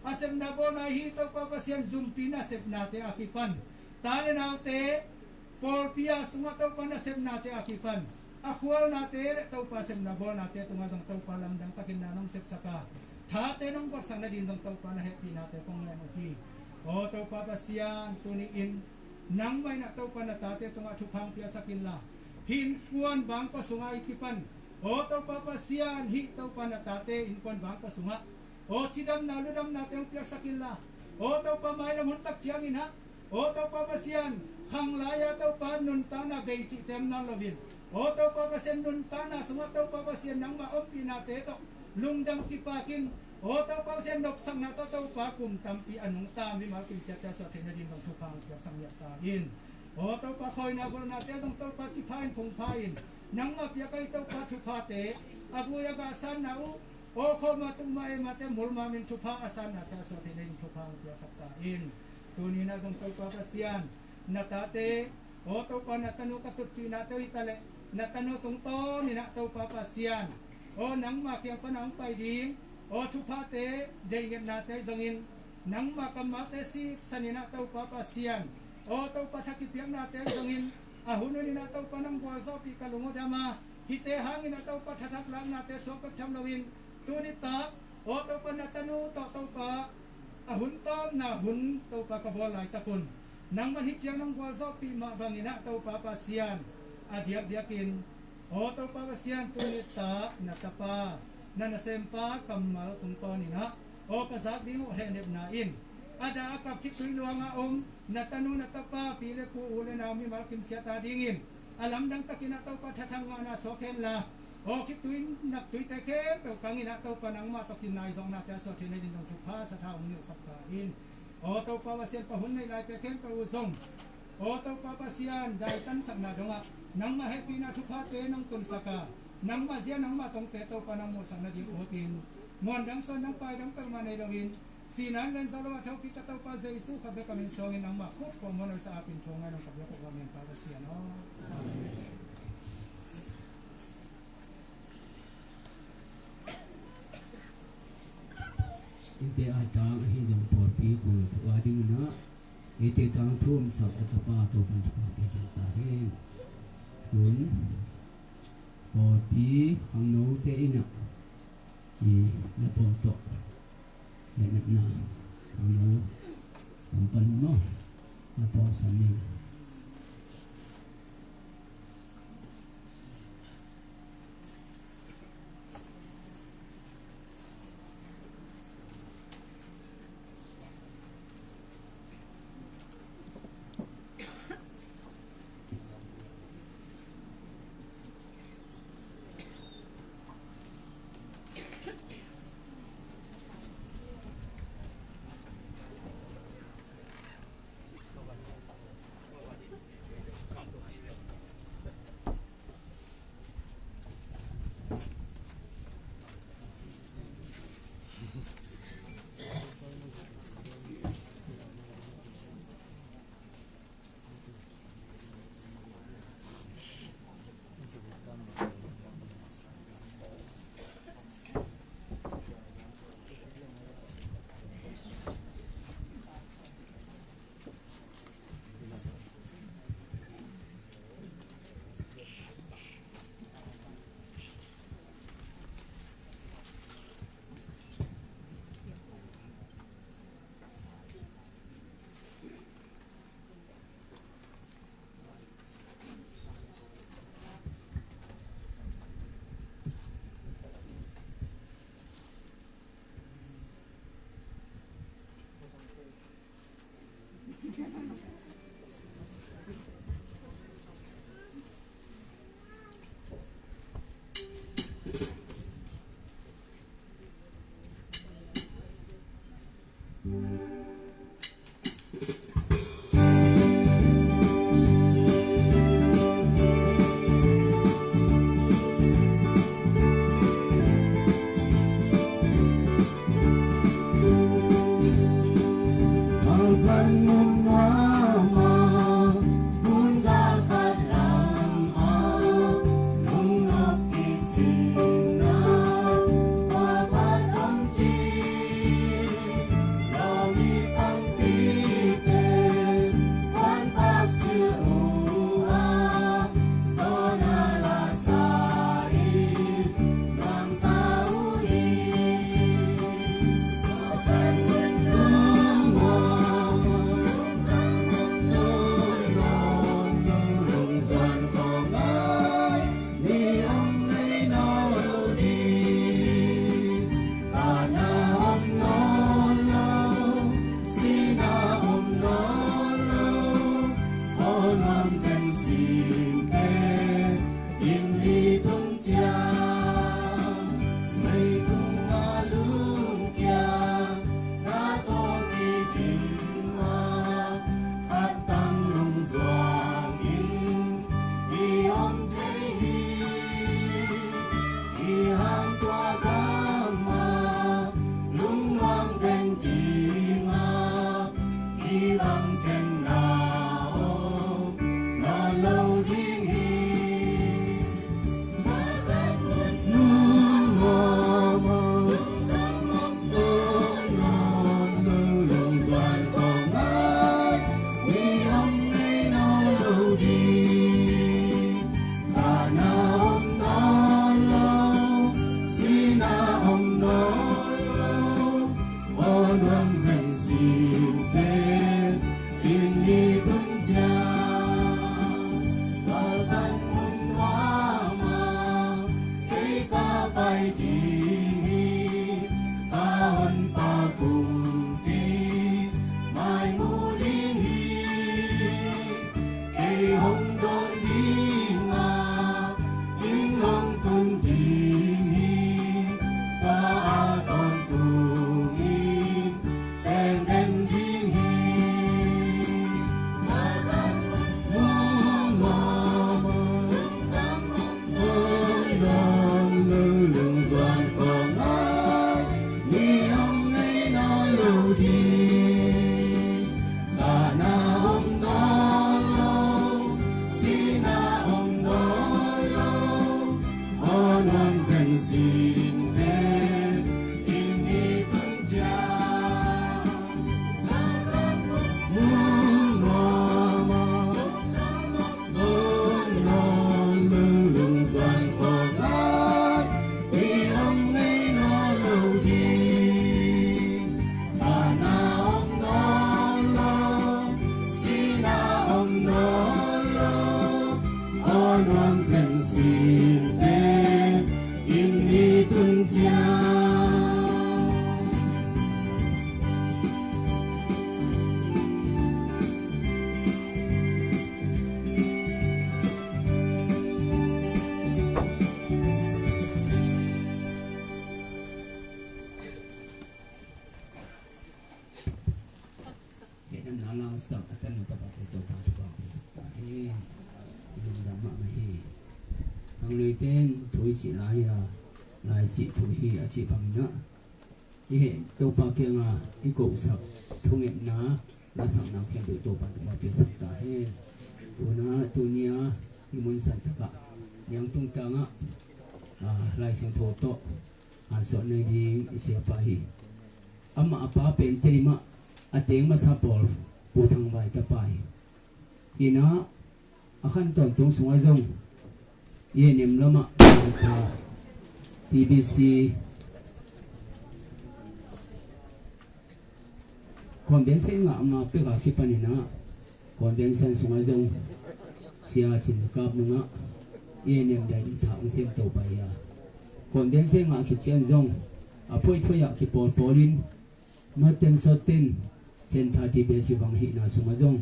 a sepna bawlna hi Topa Pasian, zumpi nasepnate a kipan, ta le naute, pawlpi a sungah Topa, nasepnate a kipan, a khualnate le Topa, sepna bawlnate tungah zong Topa, lamdang takin na nong sepsak a, thate nong buatsak nading zong Topa, na hehpihnate kong ngen uh hi. Aw Topa Pasian, tuni-in nangmah in ah Topa, na tate tungah thupha hong piaksak inla, hih innkuan bangkua sungah i kipan, aw Topa Pasian, hih Topa, na tate innkuan bangkua sungah, aw cidamna ludamnate hong piaksak inla, aw Topa, mailam hun tak ciangin ah, aw Topa Pasian, khanglai-a Topa, nuntakna bei cihte om nawn loin, aw Topa Pasian, nuntakna sungah Topa Pasian, nangmah ompihnate tawh lungdam kipakin, aw Topa Pasian, nopsakna tawh Topa, kum tampi a nungta mimal kimciatte a suah theih nading zong thupha hong piaksak ngiat ta in. Aw Topa, khawina gulnate zong Topa, cipha in phungpha in, nangmah piak ahi Topa, thuphate, a vui a gah a sanna uh, aw khawm a, tuk mah, ei mahte mul mah, min thupha a sannate a suah theih nading thupha hong piaksak ta in. Tuni-in ah zong Topa Pasian, na tate, aw Topa, na tanu ka tutpihnate uh hi ta leh, na tanu tungtawnin ah Topa Pasian, aw nangmah kiang pan a hong pai ding, aw thuphate, deihngetnate ahi zongin, nangmah kammalte siksanin ah Topa Pasian, aw Topa, tha kipiaknate ahi zongin, a hun hunin ah Topa, nang gualzawhpih ka lung uh dam a, hihte hangin ah Topa, thathak laknate suak bek tham loin, tuni tak, aw Topa, na tanu tawh Topa, a hun tawpna hun Topa, ka bawl laitak un, nangman hih ciang nang gualzawhpih mah bangin ah Topa Pasian, a diakdiakin, aw Topa Pasian, tuni tak na tapa, na nasempa kammal tungtawnin ah, aw ka zak ding uh hehnepna in, a dah a kap khitui luangah om na tanu na tapa, pi le pu, u le nau, mimal kimciat a dingin, a lamdang takin ah Topa, thathang ngahna suak henla, aw khitui naptuite khempeuh kangin ah Topa, nangmah tawh kinai zawhnate a suah theih nading zong thupha satha hong nilhsak ta in. Aw Topa Pasian, pa hun neih laite khempeuh uh zong, aw Topa Pasian, daitansakna dongah nangmah hehpihna thuphate nong tunsak a, nangmah zia, nangmah tongte Topa, nong muhsak nading utin, muandang suandang paidang peuhmah nei loin, sihna in len zo lo a thokik ka Topa Jesu khat bek a min suangin nangmah khut kuamah nuaisa apin thu ngai nong ka biak uh, amen, Pa Pasian aw. Amen. Eite a tang ahi zong pawlpi kul a dingin ah, eite tang thu omsak a tapa Topa'n thupha piaksak ta hen. Tun pawlpi khangnote in ah, i na pawl tawh, na, na, na, khangno lam pan maw, na pawlsan ni. Sak a tan na tapa te Topa thupha pia sak ta hi. Lungdam mahmah hi. Hang lui teng thu i cih lai a, lai cih thu hi a cih bangin ah i heh Topa kianga i kohsak thungetna, lasakna khempeuh Topa thupha pia sak ta hen. Tuna tunia i mun san takah niang tungtangah, ah, Lai Siangtho tawh hansuah nei ding i siapa hi. Amah a pa pen Tedim ah a teng masa pawl Pu Thang Vai tapa hi. Ina a khan tawntung sungah zong i A N M lamah T B C convention ngah ma pek a kipanin ah convention sungah zong Sia Cin Kap nungah A N M dai ding tha hong sem to pai a, convention ngah khit ciang zong a phoihphoih ah kipawlpawl in, maten saten Centre Tibet ci bang hihna sungah zong,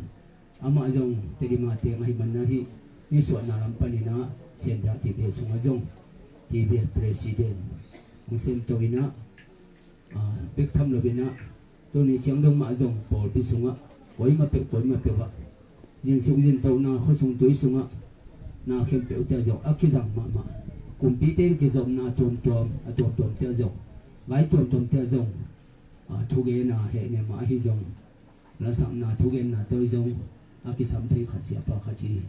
amah zong Tedim a teng ahi man na hih, nisuahna lam panin ah Centre Tibet sungah zong Tibet president hong sem to in ah, ah, bek tham lo in ah, tuni ciang dong mah zong pawlpi sungah koima peuh koima peuh ah zinsuk zintohna khuasung tui sungah na khempeuhte ah zong a kizang mahmah, kumpite in kizopna a tuamtuam, a tuamtuamte ah zong, lai tuamtuamte ah zong, ah, thugenna hehnem ah ahi zong, lasakna thugenna tawh zong a kisam thei khat siapa khat hi.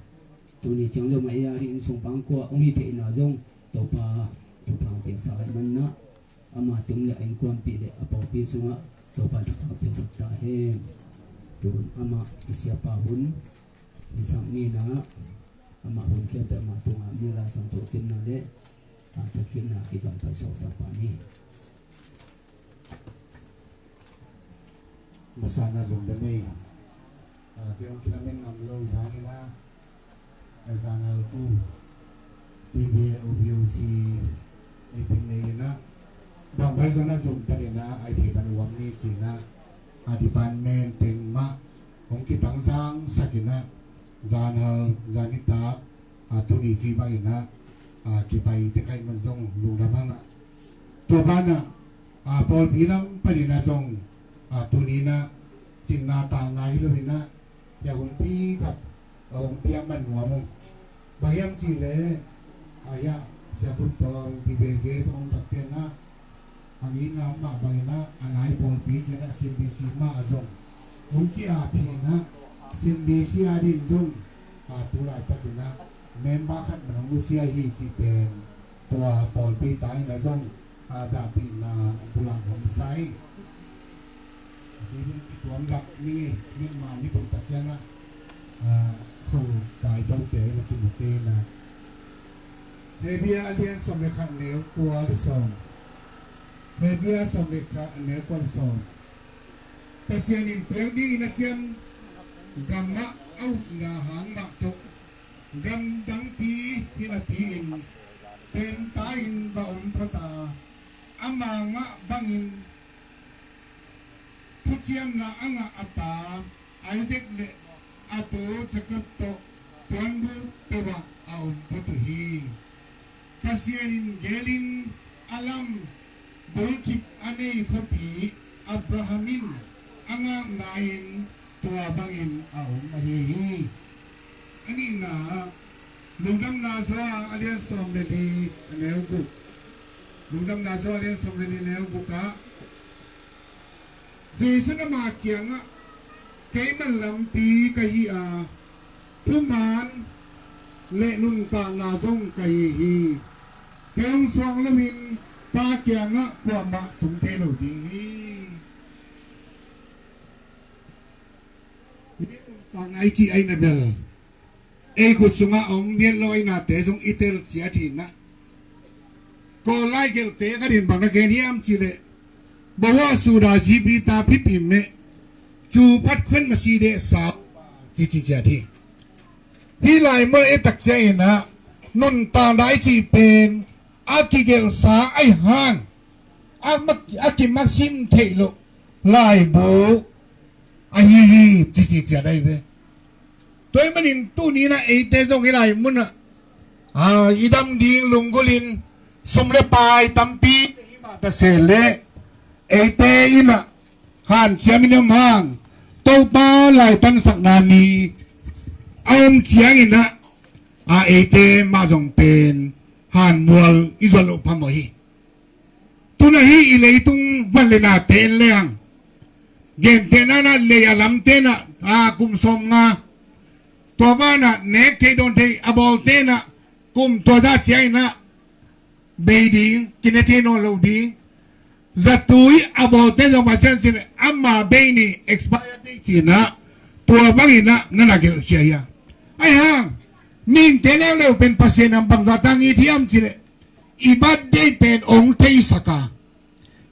Tuni ciang zong a A R inn sung pangkua hong hi theihna zong Topa thupha hong piaksak ahih man ah, ama tung le a innkuanpih le a pawlpi sungah Topa thupha piaksak ta hen. Tun amah i siapa hun i sak ni in ah, amah hun khempeuh amah tungah mi Lai Siangtho simna le, ah, thukhitna kizang pai suaksak pah ni. Masa-in ah lungdam ei. Ah, kei hong kilamen ngam lo zan in ah, a zan hal ku T B A O B O C meeting nei in ah, bang bai zong a zong pan in ah, ai thei pan uam ni ci in ah, a department teng mah hong kitangzang sak in ah, zan hal zan nitak, a, tuni ci bangin ah, a, kipai te kai man zong lungdam hang ah. Tua banah, a, pawlpi lam panin ah zong, a, tuni in ah cinna tangna hi lo in ah, hia hunpi khat, a, hong piak man nuam uh. Bang hiam cih leh, a, hia, Sia Bun Tawng, T B J zong tak ciang ah, a ngeina mah bangin ah, a nai pawlpi ciang ah C M B C mah a zong hong ki-ap hi in ah, C M B C a din zong, a, tu laitak in ah member khat man hong nusia hi cih pen tua pawlpi tang in ah zong, a, dahpihna bulang hong sa hi. Kei bel kituam lak ni, Myanmar ni pum tak ciang ah, a, kho kai to te na tu mu te na. Hebru a lian sawm le khat neu kua le sawm. Hebru a sawm le khat neu kua le sawm. Pasian in pek dingin a ciam gam ah a upna hang mah tawh, gam dangpi hi napi-in penta in va om phot a, ama ngah bangin thuciamna a ngah a ta Isaac le a tu Jacob tawh tuanbuk peuhah a om phot uh hi. Pasian in gelin a lam bulkip a nei khuapi Abraham in a ngakna in tua bangin a om ahi hi. A nihna, Lungdamna Johan a lian sawm le li a neu guk. Lungdamna Johan a lian sawm le li a neu guk ah Jesu in ama kiangah, "Keimah lampi ka hi a, thuman le nuntakna zong ka hi hi. Kei hong suang loin Pa kiangah kuamah tung thei lo ding hi." Hih nuntakna i cih ahih na bel, ei khut sungah a om hiat lo a i nate zong i tel ciat hi na. Kawl lai gelhte ka din bang na gen hiam cih leh, "Bawa suda jipi ta phipim meh, cu phat khuan masi deh sau," ci ci ciat hi. Hih lai mawh e tak ciangin ah, nuntakna i cih pen a kigelhsa ahi hang, a mak-, a kimaksim theih loh laibu ahi hi, ci ci ciat ahi ve. Tua ahih manin tuni in ah eite zong hih lai munah, a, i dam ding lunggulhin sum le pai tampi hi mah ta se leh, eite in ah hanciam in om hang, Topa laitansakna ni a om ciangin ah, a eite mah zong pen hanmual i zuan loh phamawh hi. Tuna hi i leitung van le nate en leng, gentehna in ah lei a lamte in ah, a kum sawmnga, tua banah nek thei dawn thei a bawlte in ah kum tua zah ciangin ah bei ding, kine thei nawn lo ding. Zatui a bawlte zong mah ciang cin ama bei ni expire date cin ah, tua bangin ah na na gelhkhia hi a. Ahi hang mihingte leuleu pen Pasian in bangzah tak it hiam cih leh, i birthday pen hong theisak a,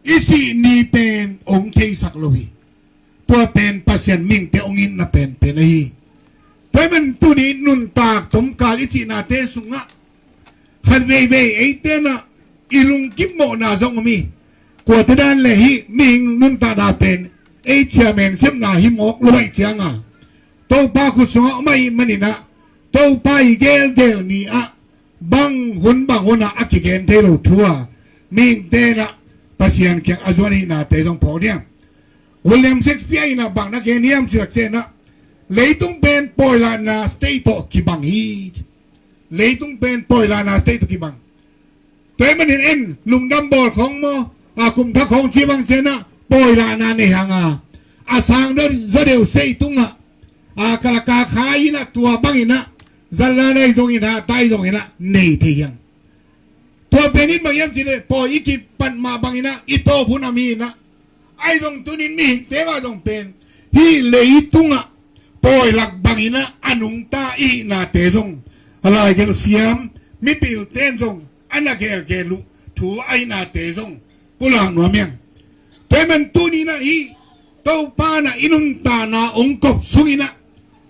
i sih ni pen hong theisak lo hi. Tua pen Pasian mihingte hong itna penpen ahi. Tua ahih manin tuni nuntak tomkal i cihnate sungah khat veivei eite in ah i lungkim mawhna zong om hi. Kuate dan le hih mihing nuntakna pen ei ciamen sepna hi mawk lo ahih ciangin, Topa khut sungah om ahih manin ah, Topa i gelgel ni ah bang hun bang hun ah a kigen thei lo thu a, mihingte in ah Pasian kiang a zuan ahihnate zong phawk ding. William Shakespeare in ah bang na gen hiam cih leh, leitung pen pawilahna state tawh kibang hi. Leitung pen pawilahna state tawh kibang. Tua ahih manin en, lungdam bawl khawng maw, a kumthak khawng cih bang ciang ah pawilahna nei hang a, a sang zaw deuh state tungah, a kalaka khai in ah tua bangin ah zatlan ahi zongin ah, tai zongin ah nei thei hi hang. Tua pen in bang hiam cih leh pawi i kipat mah bangin ah i tawp hun a mi in ah, ahi zong tunin mihingte mah zong pen hih leitungah pawi lak bangin ah a nungta i hihnate zong, a laigelh siam mipilte in zong a na gelgel uh thu a hihnate zong pulak nuam hi hang. Tua ahih manin tuni in ah hih Topa in ah i nuntakna hong kop sungin ah,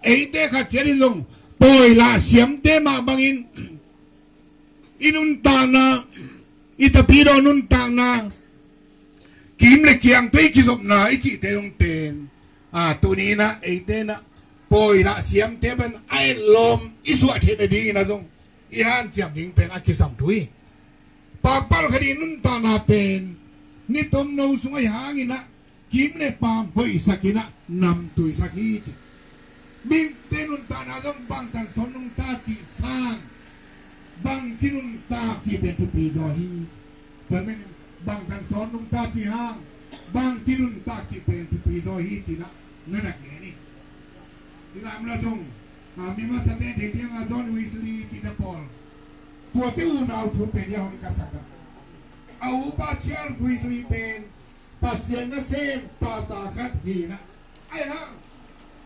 eite khat ciat in zong pawi lah siamte mah bangin i nuntakna, i tapidaw nuntakna, kim le kiang tawh i kizopna i cihte zong pen, a, tuni in ah eite in ah pawi lah siamte bang a etlawm i suah theih nadingin ah zong i hanciam ding pen a kisam thu hi. Pakpal khat i nuntakna pen ni tomno sung ahih hangin ah kim le paam hoihsak in ah namtuisak hi ci. Mihingte nuntakna zong bangtan sawn nungta cih sang, bangci nuntak cih pen thupi zaw hi. Tua ahih manin bangtan sawn nungta cih hang, bangci nuntak cih pen thupi zaw hi ci-in ah na na gen hi. I lam lah zong, a, mi masate thei piang a John Wesley cihte pawl, tuate unau thu pen hong ka sak a, a upa Charles Wesley pen Pasian nasem pastor khat hi in ah, ahi hang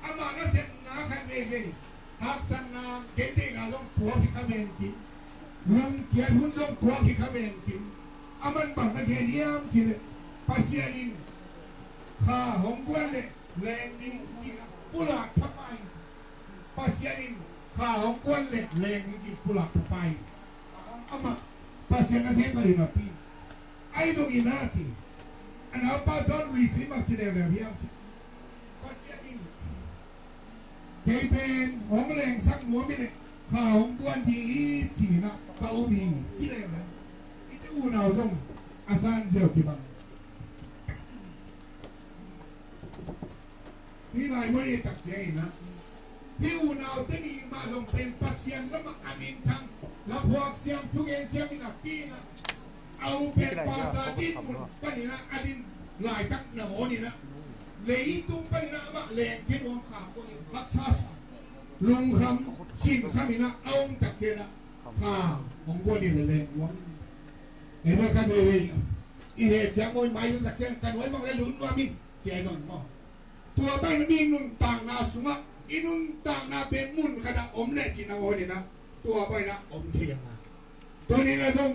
amah nasepna khat veivei, haksatna, gentheihna zong tuak hi kha ven cin, lungkiat hun zong tuak hi kha ven cin, aman bang na gen hiam cih leh, Pasian in kha hong guan leh leng ding cih pulak thapai hi. Pasian in kha hong guan leh leng ding cih pulak thapai hi. Amah Pasian nasem khat hi napi, ahi zongin ah ci, a naupa John Wesley bang ci leuleu hiam cih leh, Pasian in kei pen hong lengsak nuam hi leh kha hong guan ding hi ci-in ah ka um hi ci leuleu. I te unau zong a san ziau kibang. Hih lai mun i tak ciangin ah, hih unaute nih mah zong pen Pasian lamah a minthang, laphuak siam, thugen siam in a pi in ah, a u pen pastor dinmun panin ah a din laitak nangawn in ah, leitung panin ah amah lengkhia nuam kha, haksa sa, lungkham, sinkham in ah a om tak ciangin ah, kha hong guan in leng nuam. Ei mah khat veivei i heh ciang maw, i mailam tak ciang ka nuai mang leh lut nuam ing ci-a zong maw. Tua bangin mi nuntakna sungah, i nuntakna pen mun khatah om leh cih nangawn in ah, tua bangin ah om thei a ngah. Tuni-in ah zong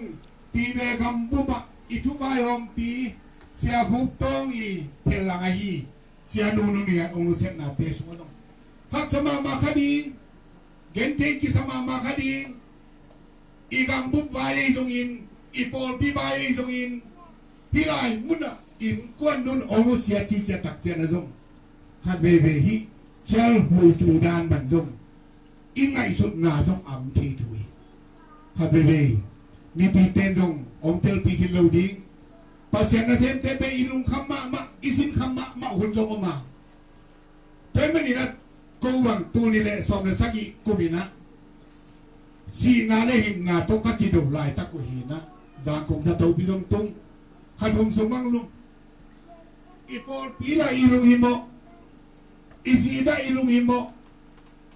Tibe gambupah i thuvaihawmpi Sia Khup Tawng i phellang ahi Sia Nu Nu Nian hong nusiatnate sungah zong haksa mahmah kha ding, genthei kisa mahmah kha ding, i gambup vai ahi zongin, i pawlpi vai ahi zongin, hih lai munah innkuan nun hong nusiat cihciah tak ciangin ah zong khat veivei hih Charles Wesley dan bang zong i ngaihsutna zong a om thei thu hi. Khat veivei mipite in zong hong telpih khin lo ding. Pasian nasemte pen i lungkham mahmah, i sinkham mahmah hun zong om a, Tua manin ah ko bang tul nih le sawm le sagih kum in ah sihna le hinna tawh ka kido laitak uh hi in ah, Zangkong zato pi zong tung, kha thum sung bang lung. I pawlpi lah i lunghimawh, i zi dah i lunghimawh.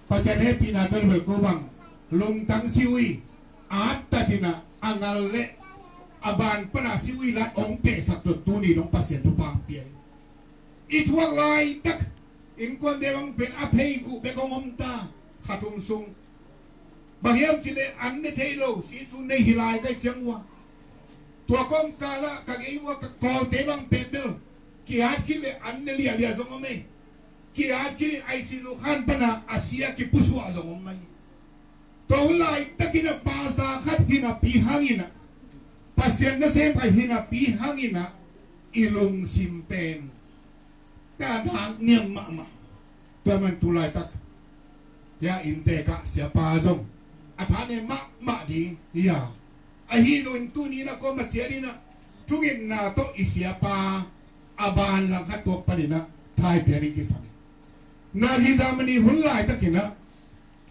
Pasian hehpihna bel bel ko bang lungtang si uh hi. A at ta ding ah a ngal le a ban pan a si uh hi lah hong pehsak tawh tuni dong Pasian thupha hong pia hi. I thuak laitak innkuante bang pen a phei guh bek hong om ta, kha thum sung. Bang hiam cih leh an ne thei lo, si thu nei hi lai ka hih ciang uh a. Tua kawmkal ah ka gei uh a ka kawlte bang pen bel kiat khit leh an ne liahliah zong om ei. Kiat khit in I C U khan pan a a si a kipusuah zong om mai. Tua hun laitakin ah pastor khat hi napi hangin ah, Pasian nasem khat hi napi hangin ah i lungsim pen ka dak niam mahmah. Tua man tu laitak hia innte kah siapa zong a tha ne mahmah ding hi a. Ahi zongin tuni in ah kuamah ciat in ah thungetna tawh i siapa a ban langkhat tuak panin ah thai pian in kisam hi. Nazi Germany hun laitakin ah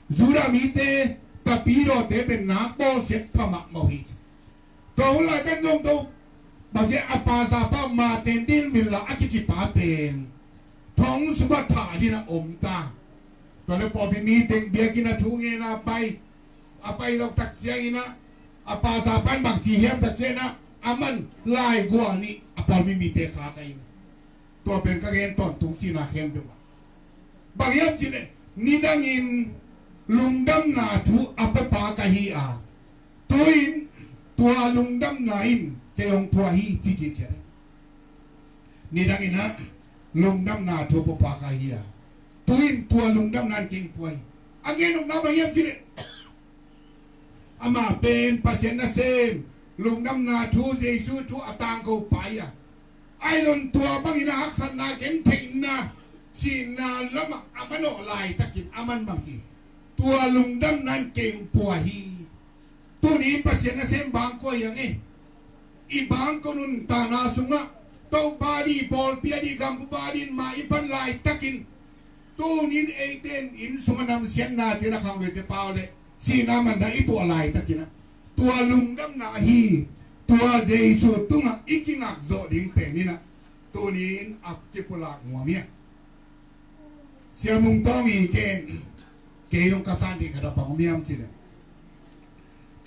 Judah mite tapidawte pen nak bawlsiat pha mahmah uh hi. Tua hun lai kan zong to bang ci a pastor pa Martin Dieter Müller a kici pa pen thong sung ah thah ding a om ta. Tua le pawlpi mi teng biakinn ah thu ngen a pai, a pai lawk tak ciangin ah a pastor pan bang ci hiam tak ciangin ah a man laigual nih a pawlpi mite khak a in. Tua pen ka gen tawntung sihna khempeuh ah. Bang hiam cih leh nidangin lungdamna thu a puapa ka hi a, tu-in tua lungdamna in kei hong pua hi ci ci ciat. Nidangin ah lungdamna thu a puapa ka hi a, tu-in tua lungdamna in kei hong pua hi. A gen nopna bang hiam cih leh amah pen Pasian nasem, lungdamna thu, Jesu thu a tangko pa hi a. Ahi zong tua bangin a haksatna, gentheihna, sihna lamah a manawh laitakin a man bang ci, tua lungdamna in kei hong pua hi. Tuni Pasian nasem bangkua hi hang e. I bangkua nuntakna sungah Topa ding, pawlpi a ding, gambup a ding mah i pan laitakin tunin eite in inn sungah namsiatna cih a khangloite pau le sihna manna i tuah laitakin ah tua lungdamna ahi, tua Jesu tungah i kingak zawh ding pen in ah tunin a kipulak nuam hi a. Sia Mung Tawng i ken kei zong ka san ding khat a bang om hiam cih leh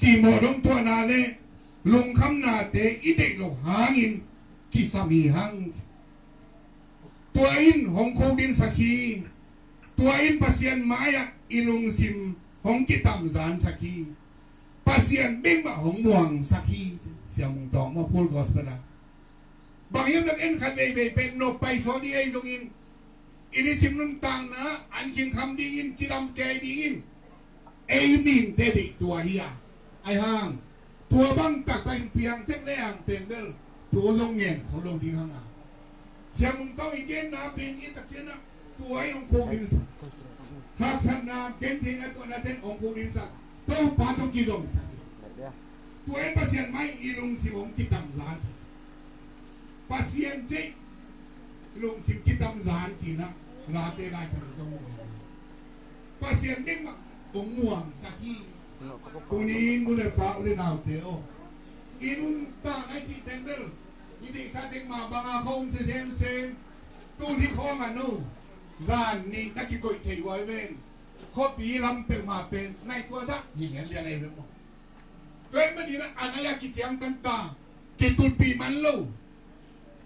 cimawh dong tuahna le lungkhamnate i deih loh hangin kisam hi hang. Tua in hong khukdinsak hi. Tua in Pasian mai-ah i lungsim hong kitamzansak hi. Pasian bek mah hong muangsak hi. Sia Mung Tawng maw, Full Gospel ah. Bang hiam nak en khat veivei pen nop pai sawn ding ahi zongin i nisim nuntakna an khingkham dingin, cidam kei dingin ei mihingte deih tua hi a. Ahi hang tua bang taktak in piang tek le hang pen bel tua zong ngen khol lo ding hang a. Sia Mung Tawng i genna pen i tak ciangin ah tua in hong khukdinsak. Haksatna, gentheihna tuahna ten hong khukdinsak. Topa tawh kizomsak. Tua in Pasian mai i lungsim hong kitamzansak. Pasian deih lungsim kitamzan cih in ah Late Lai Siangtho zong mu hi. Pasian deih mah hong muangsak hi. Tuni in nu le pa, u le naute aw, i nuntakna i cih pen bel i deihsa tek mah banga khawng se semsem. Tun hi khawng a no zan nih na kikoih thei uh a, i ven khuapi lam peuhmah pen nai tua zah hi lianlian a, i ven maw. Tua ahih manin ah a nai a kiciangtan ta, kitulpih man lo.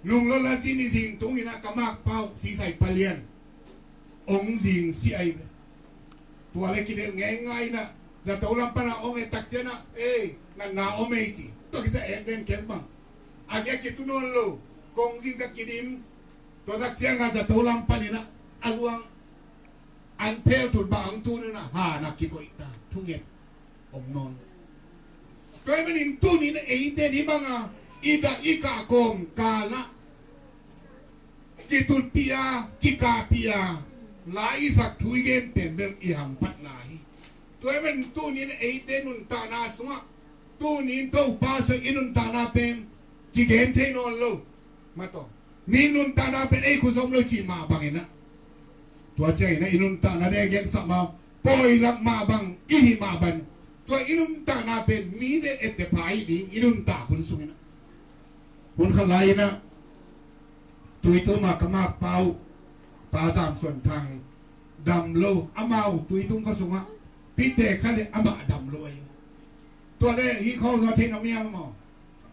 Nung lo la ci ni zing tungin ah ka makpa uh Sisai Palian hong zing si ahi ve. Tua le kidelh ngeingai in ah zato lam pan a hong et tak ciangin ah, ei, natna om ei ci. Tua kisa et den kem bang a, kia kitu nawn lo. Kong zing ka kidim. Tua tak ciangin ah zato lam panin ah a luang an phel tun bang ang tun in ah ha na kikoih ta, thunget om nawn. Tua ahih manin tunin eite in hih banga i dah i kah kawmkal ah kitulpih a, kikahpih a, la i sak thu i gen pen bel i hamphatna hi. Tua ahih manin tunin eite nuntakna sungah tunin Topa sungah i nuntakna pen kigen thei nawn lo. Mataw, mi nuntakna pen ei khut sawm lo cih mah bangin ah Tua ciangin ah i nuntakna ding a gensak mah, pawi lak mah bang i hih mah bang, tua i nuntakna pen mite etteh pha hi ding, i nuntak hun sungin ah. Hun khat lai-in ah Tuitum ah ka makpa uh, Pa Zam Suan Thang, dam lo, amau Tuitum khuasung ah pite khat le amah dam lo ahi. Tua le hih khawng zaw thei na om hiam maw?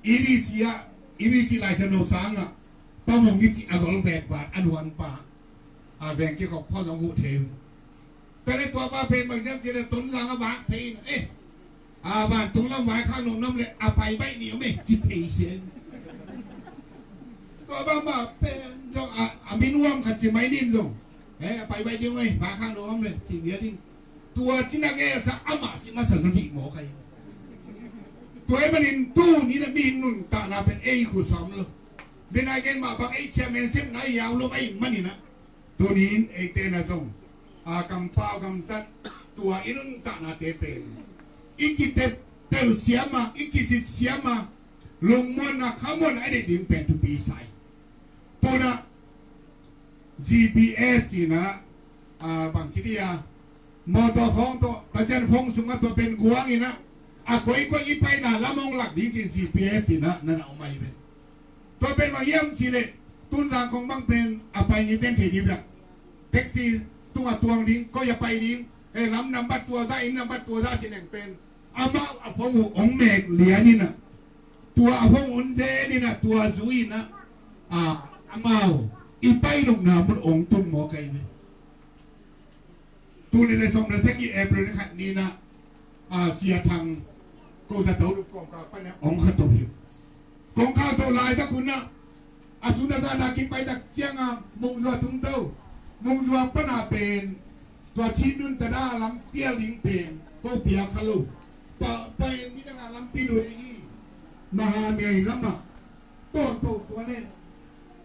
E B C ah, E B C Lai Siangtho sang ah Pa Mung i cih a gol vet vat a nuan pa, a veng kikhop khawng zong huh thei. Tua le tua pa pen bang hiam cih le Tonzang a vak phei in, eh, a vantung lam vaikhak nuam nuam le a pai baih ni om e, ci phei sen. Tua bang mah pen zong a, a min uam khat ci mai nin zong, eh, a pai baih ding om e, vaikhak nuam nuam le ci bia ding. Tua cina gei a sa amah si masa zong dih mawk ahi. Tua ahih manin tuni-in ah mihing nuntakna pen ei khut sa om lo. Dena gen mah bang ei chairman sepna i yau lo ahih manin ah, tuni-in eite na zong a kampau gamtat tua i nuntaknate pen i kitettel siam a, i kisit siam a, lungmuanna khamuanna a deih ding pen thupi sa hi. Tuna G P S cihna, a, bangci dia, motor khawng tawh Pasian khawng sungah tua pen guang inah, a koikoi i paina lam hong lak ding cin G P S cihna na na om ahi ve. Tua pen bang hiam cihleh, Tonzang khawng bang pen a pai ngei ten thei ding bek. Taxi tungah tuang ding, koi a pai ding, eh, lam nambat tua zah, inn nambat tua zah ci neng pen amau a phone uh hong mek lian inah, tua a phone un zen inah, tua zui inah, a, amau i pai nopna mun hong tung mawk ahi ve. Tul nih le sawm le sagih April ni khat ni inah, a, Sia Thang, ko zato lup kawngkal pan inah hong kha to hi. Kong kha to laitak hun ah, a sun a zan a kipai tak ciangin Mungzua tung to. Mungzua pan a pen tua Chin nuntakna lam pial ding pen ko pial kha lo. Pa, pa en ni dang a lampi lo hi. Maha Mei lam ah tawntung tua le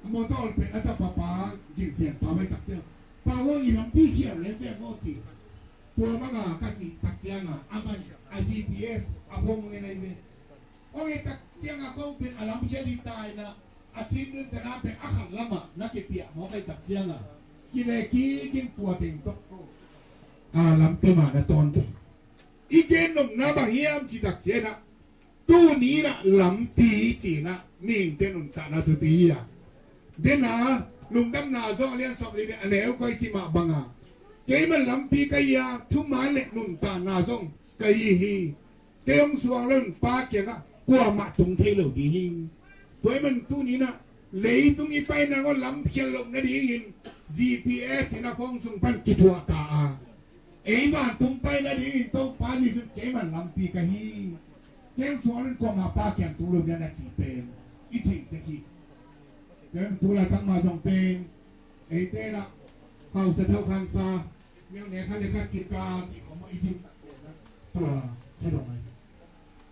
motor pen a tapa pa Gin Sian Pa mai tak ciang, pa aw, i lampi khial lem ve maw ci. Tua bang a ka cih tak ciangin a man a G P S a phone ngen ahi ve. Hong et tak ciangin ko pen a lam khial hi ta inah, a Chin nuntakna pen a khat lamah na kipiah mawk ahih tak ciangin kile kik in tua teng tawh ko, a, lampi mah na tawn thei. I gen nopna bang hiam cih tak ciangin ah, tuni inah lampi cih inah mihingte nuntakna thupi hi a. Dena Lungdamna Sung a lian sawm le li a neu kua i cih mah bangin, keimah lampi ka hi a, thuman le nuntakna zong ka hi hi. Kei hong suang lo in Pa kiangah kuamah tung thei lo ding hi. Tua ahih man tuni inah leitung i paina ngawh lam khial loh nadingin G P S in a khawng sung pan kithuah ta a, ei vantung pai nadingin Topa Jesuh in keimah lampi ka hi. Kei hong suang lo in kuamah Pa kiang tung lo ding a na cih pen i theih tek hi. Ken tu laitak mah zong pen eite inah hausa thau khansa, myo ne khat le khat kikal cih khawng mah i cih tak pen ah, tua khat dong ahi.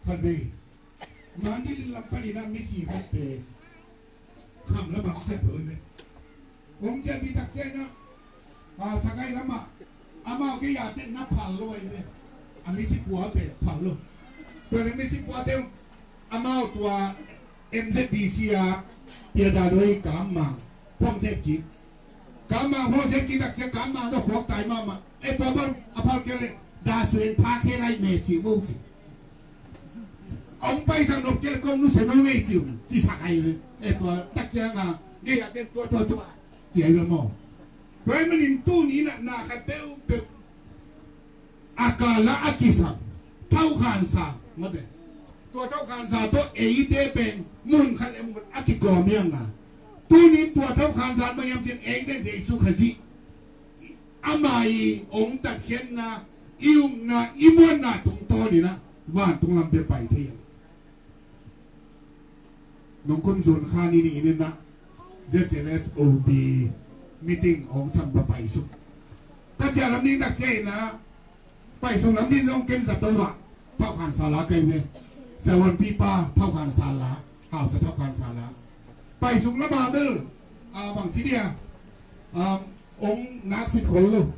Khat vei, Mandalay lam pan inah misi khat pen kham lamah hong ciah peuh hi ve. Hong ciahpih tak ciang inah, a, Sagaing lamah amau gei a teh na phal lo ahi ve. A misi pua pen phal lo. Tua le misi pua teh amau tua M Z B C a Pia Da Doi Kam Mang phone sep kik. Kam Mang phone sep kik tak ciang Kam Mang tawh khuak tai mahmah. E, tua bang a phal kei leh Da Suen Pha Khe Lai Me ci mo ci. Hong paisak nop kei leh kong nusia no ngei ci, ci sak ahi ve. E, tua tak ciang a gei a ten tua tua tua ci ahi ve maw. Tua ahih manin tuni inah na khat peuhpeuh a kal a a kisam thaukhansa mate, tua thaukhansa tawh eite pen mun khat le mun khat a kikawm hi hang a, tunin tua thaukhansa bang hiam cih leh eite Jesu Khazih ama i hong tatkhiatna, i upna, i muanna tungtawn inah vantung lam pia pai thei hi. Nungkum June kha ni ni-in inah Z C L S O B meeting hong sam va paisuk. Ka ciah lam ding tak ciang inah paisuk lam ding zong ken zato ah thaukhansa la ka hi ve. Siavuanpipa thaukhansa la, hausa thaukhansa la. Paisuk lam a bel, a, bangci dia, a, hong nak sit khol lo.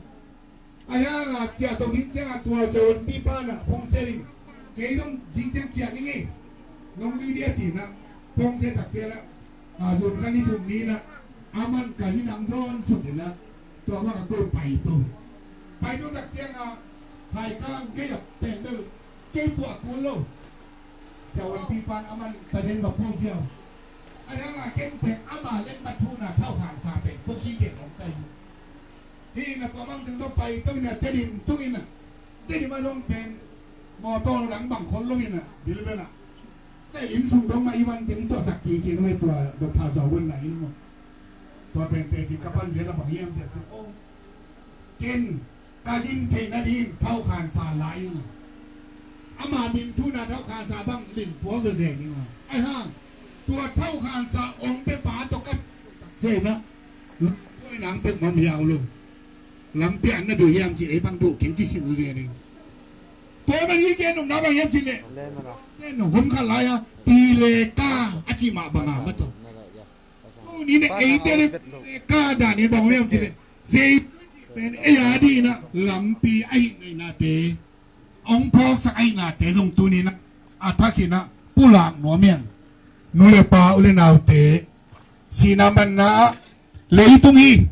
A hiang a ciah to ding ciang a tua siavuanpipa na phone sel in, kei zong zing ciang ciah ning ei, nong zui dia ci inah phone sel tak ciang a, a, June kha ni thum ni inah a man ka hi nang zawn suk inah Tua bang a kul pai tu. Pai tu tak ciang a, Khaikang gei a pen bel kei puah kul lo. Siavuanpi pan a man Pathian va puang siau. A yang a ken pen ama leng mat thu na thau khan sa pen ko ki gen ong kai. Hi na ko mang teng to pai to na Tedim tung in a. Tedim a zong pen motor dang bang khol lo in a, bil bel a. Te inn sung dong ma i van teng tua sak ki ki no tua do pha zau wan na in mo. Tua pen te ci ka pan zia na bang hiam zia zia o. Ken ka zin theihna ding thau khansa la ing a. Ama min thuna thau khansa bang lim puak zezen ing a. Ai hang tua thau khansa ong pe pa tawh ka zena. Puai nang pek mam hiau lo. Lampi an na duh hiam ci ei bang duh ken ci sim zezen ing. Tua man hi ken nong na bang hiam ci le. Ken nong hun kha lai a pi le ka a ci mah bang a ma tawh. Tuni ne eite le ka dan in bang hiam ci le. Zei pen ei a dina lampi a hi neinate ong phawksak a hinate zong tunina a thakinah pulak nuam hian. Nu le pa u le naute sihna manna ah leitung hi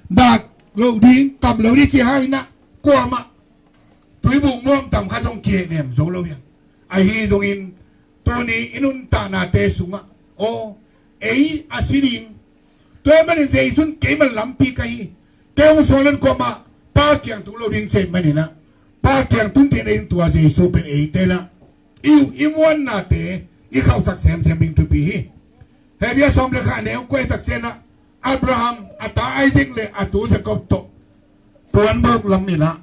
dak loh ding kam lo ding ci hanginah kuamah tuibuk muam tam khat zong kihehnem zo lo hian. Ahi zongin tuni i nuntahnate sungah aw ei a si ding. Tua ahih manin Jesu'n keimah lampi ka hi. Kei hong suan kuamah Pa kiang tung lo ding cih maninah Pa kiang tung theihna in tua Jesu pen eite lah i uh i muannate i khauhsak semsem ding thupi hi. Hebru sawm le khat a neu kua i tak cianah Abraham a ta Isaac le a tu Jacob tawh puanbuk lam inah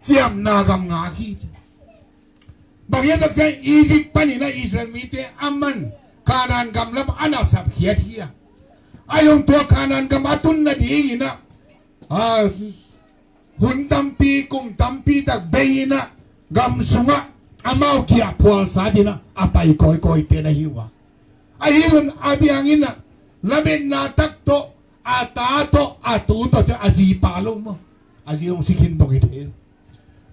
ciamna gam ngak hi ci. Bang hiam tak ciang Egypt paninah Israel mite a man Kanaan gam lam a na sapkhiat hi a. A hong tua Kanaan gam a tun nadinginah hun tampi kum tampi tak bei inah gam sungah amau kiah phualsa dinah a pai kawikawite na hi uh a. Ahi hun a bianginah lametna tak tawh a ta tawh a tu tawh ciah a zi pa lo maw a zi hong si khin bawk hi thei.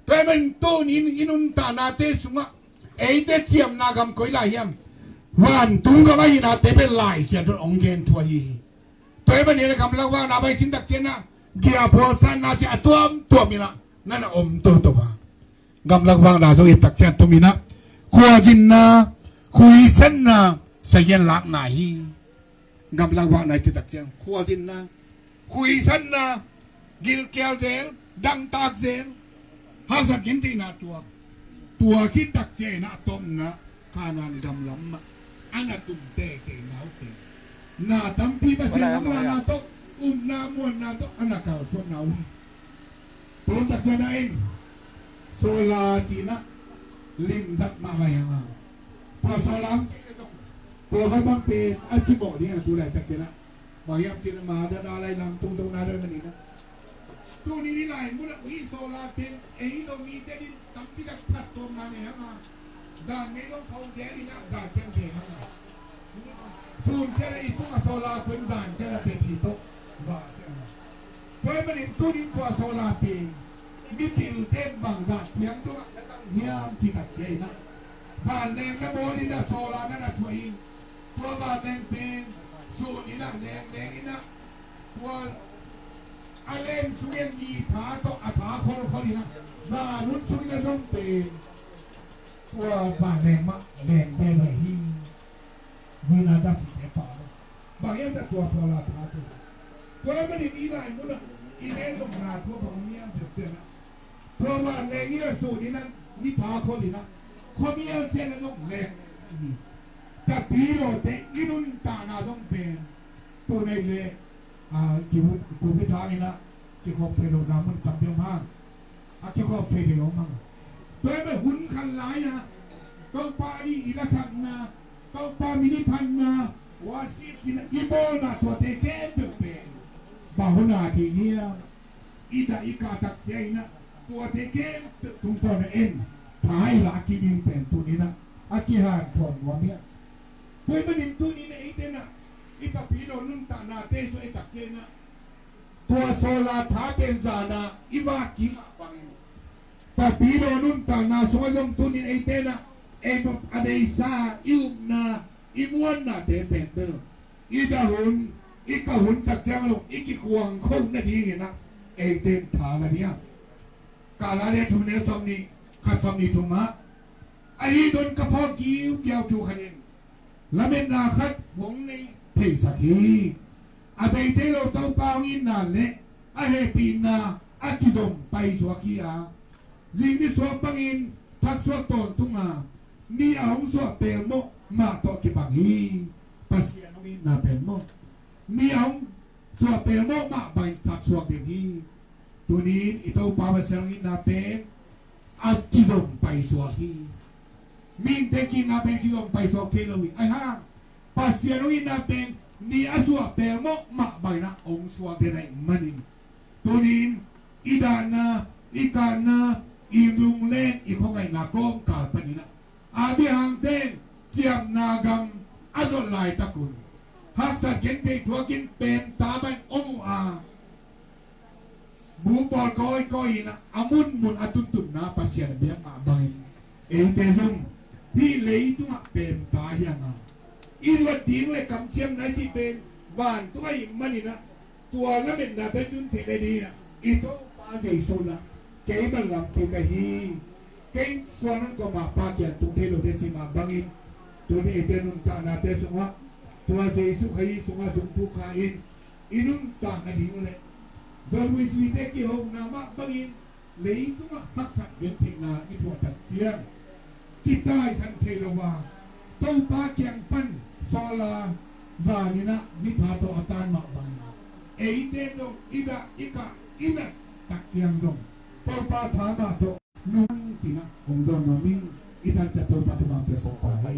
Tua ahih manin tunin i nuntahnate sungah eite ciamna gam koi lai hiam? Vantung gam a hihnate pen Lai Siangtho in hong gen thu ahi hi. Tua ahih manin a gamlak vakna vai sin tak cianah giahphual sanna ciah a tuamtuam inah nan a om toto a. Gamlak vakna zong i tak cian tuminah khuazinna khuisatna sagian lakna hi. Gamlak vakna i tak cian khuazinna khuisatna gilkial zel dangtak zel haksa kintihna tuak tua khit tak cianah a tawpna Kanaan gam lam mah a na tum teitei naute na tampi Pasian lam lana tawh upna muanna tawh a na kalsuanna uh hi. Tua tak cianah in solar cinah limzat mah vai hanga tua solar tua khat bang pen a cimawh ding a tu lai tak cianah bang hiam cin a ma dana lai lam tung zona dana ni na. Tuni ni lai mun a hih solar pen ei lo mite din tampi tak phat tawm na nei hanga dan nei lo khau dia ina dan ciang te hanga. Sun ciang a i tung a solar kun dan ciang a te ti to ba ciang. Tua manin tunin tua solar pen mipil ten bang dan ciang tung a hiam ci tak ciang ina. Ban leng na bawl ina solar na na thuah in. Tua vanleng pen sun inah lengleng inah tua a leng sungin ni tha tawh a tha kholkhol inah zan hun sungin a zong pen tua vanleng mah leng veve hi. Zina dak site pa lo bang hiam dah tua solar tha tu. Tua manin i lai munah i leng zong na tua bang hiam dah tua na. Tua vanleng inah sun inah ni tha khol inah khuamial cian a zong leng hi. Tapilawte i nuntakna zong pen tunei le kupi thang inah kikhop thei lohna mun tampi om hang a kikhop thei thei om hang. Tua ahih hun khan lai-a Topa i i lasakna Topa min i phatna worship inah i bawlna tuate khempeuh pen bang hun a ti hiam? I dah i kah tak ciang inah tuate khempeuh tungtawn a en tha i la kik ding pen tuninah a kihanthawn nuam hiam? Tua ahih manin tuninah eite nah i tapidaw nuntaknate sung i tak ciang inah tua solar tha pen zana i vak kik mah bangin tapidaw nuntakna sungah zong tunin eite nah ei a beisa i upna i muannate pen bel i dah hun i kah hun tak ciang lo i kikuang kho nadingin ah Eite in pha la ding a. Galati thum le sawmnih, khat sawmnih thum ah, ahi zong ka phawk kiukiau thu khat in lametna khat hong nei theisak hi. A bei thei lo Topa hong itna le a hehpihna a kizom paisuak hi a, zing ni suak bangin thaksuak tawntung a, ni a hong suah pelmawh mah tawh kibang hi. Pasian hong itna pen maw, ni a hong suah pelmawh mah bangin thaksuak ding hi. Tuni-in i Topa Pasian hong itna pen a kizom paisuak hi. Mihingte ki-itna pen kizom paisuak thei lo hi. Ahi hang Pasian hong itna pen ni a suah pelmawh mah bangin ah hong suak den ahih manin, tuni-in i dahna, i kahna, i lungleng, i khuangaihna kawmkal panin ah, a bia hangte in ciamna gam a zot laitak un haksat gentheih thuakin pemta bangin om uh a, bu pawl kawikawi in a, a munmun a tuntunna Pasian a biak mah bangin, eite zong hih leitungah pemta hi hang a, i zuat ding le kamciamna i cih pen vantung ahih manin ah, tua lametna pen tun theih le ding in ah, i Topa Jesu in ah kei bang lampi ka hi. Kei suan hong kawm a, Pa kiang tung thei lo ding ci mah bangin, tuni eite nuntaknate sungah tua Jesu Khazih sungah zong thu kha in, i nuntak nading le John Wesley-te kihona mah bangin leitungah haksat gentheihna i thuah tak ciang kitaisan thei lo a, Topa kiang pan sawl a, zan in ah ni tha tawh a tan mah bangin, eite zong i dah i kah i nat tak ciang zong Topa tha mah tawh nung cin ah hong zawn nuam ing. I thanciam Topa thupha pia pawh hi.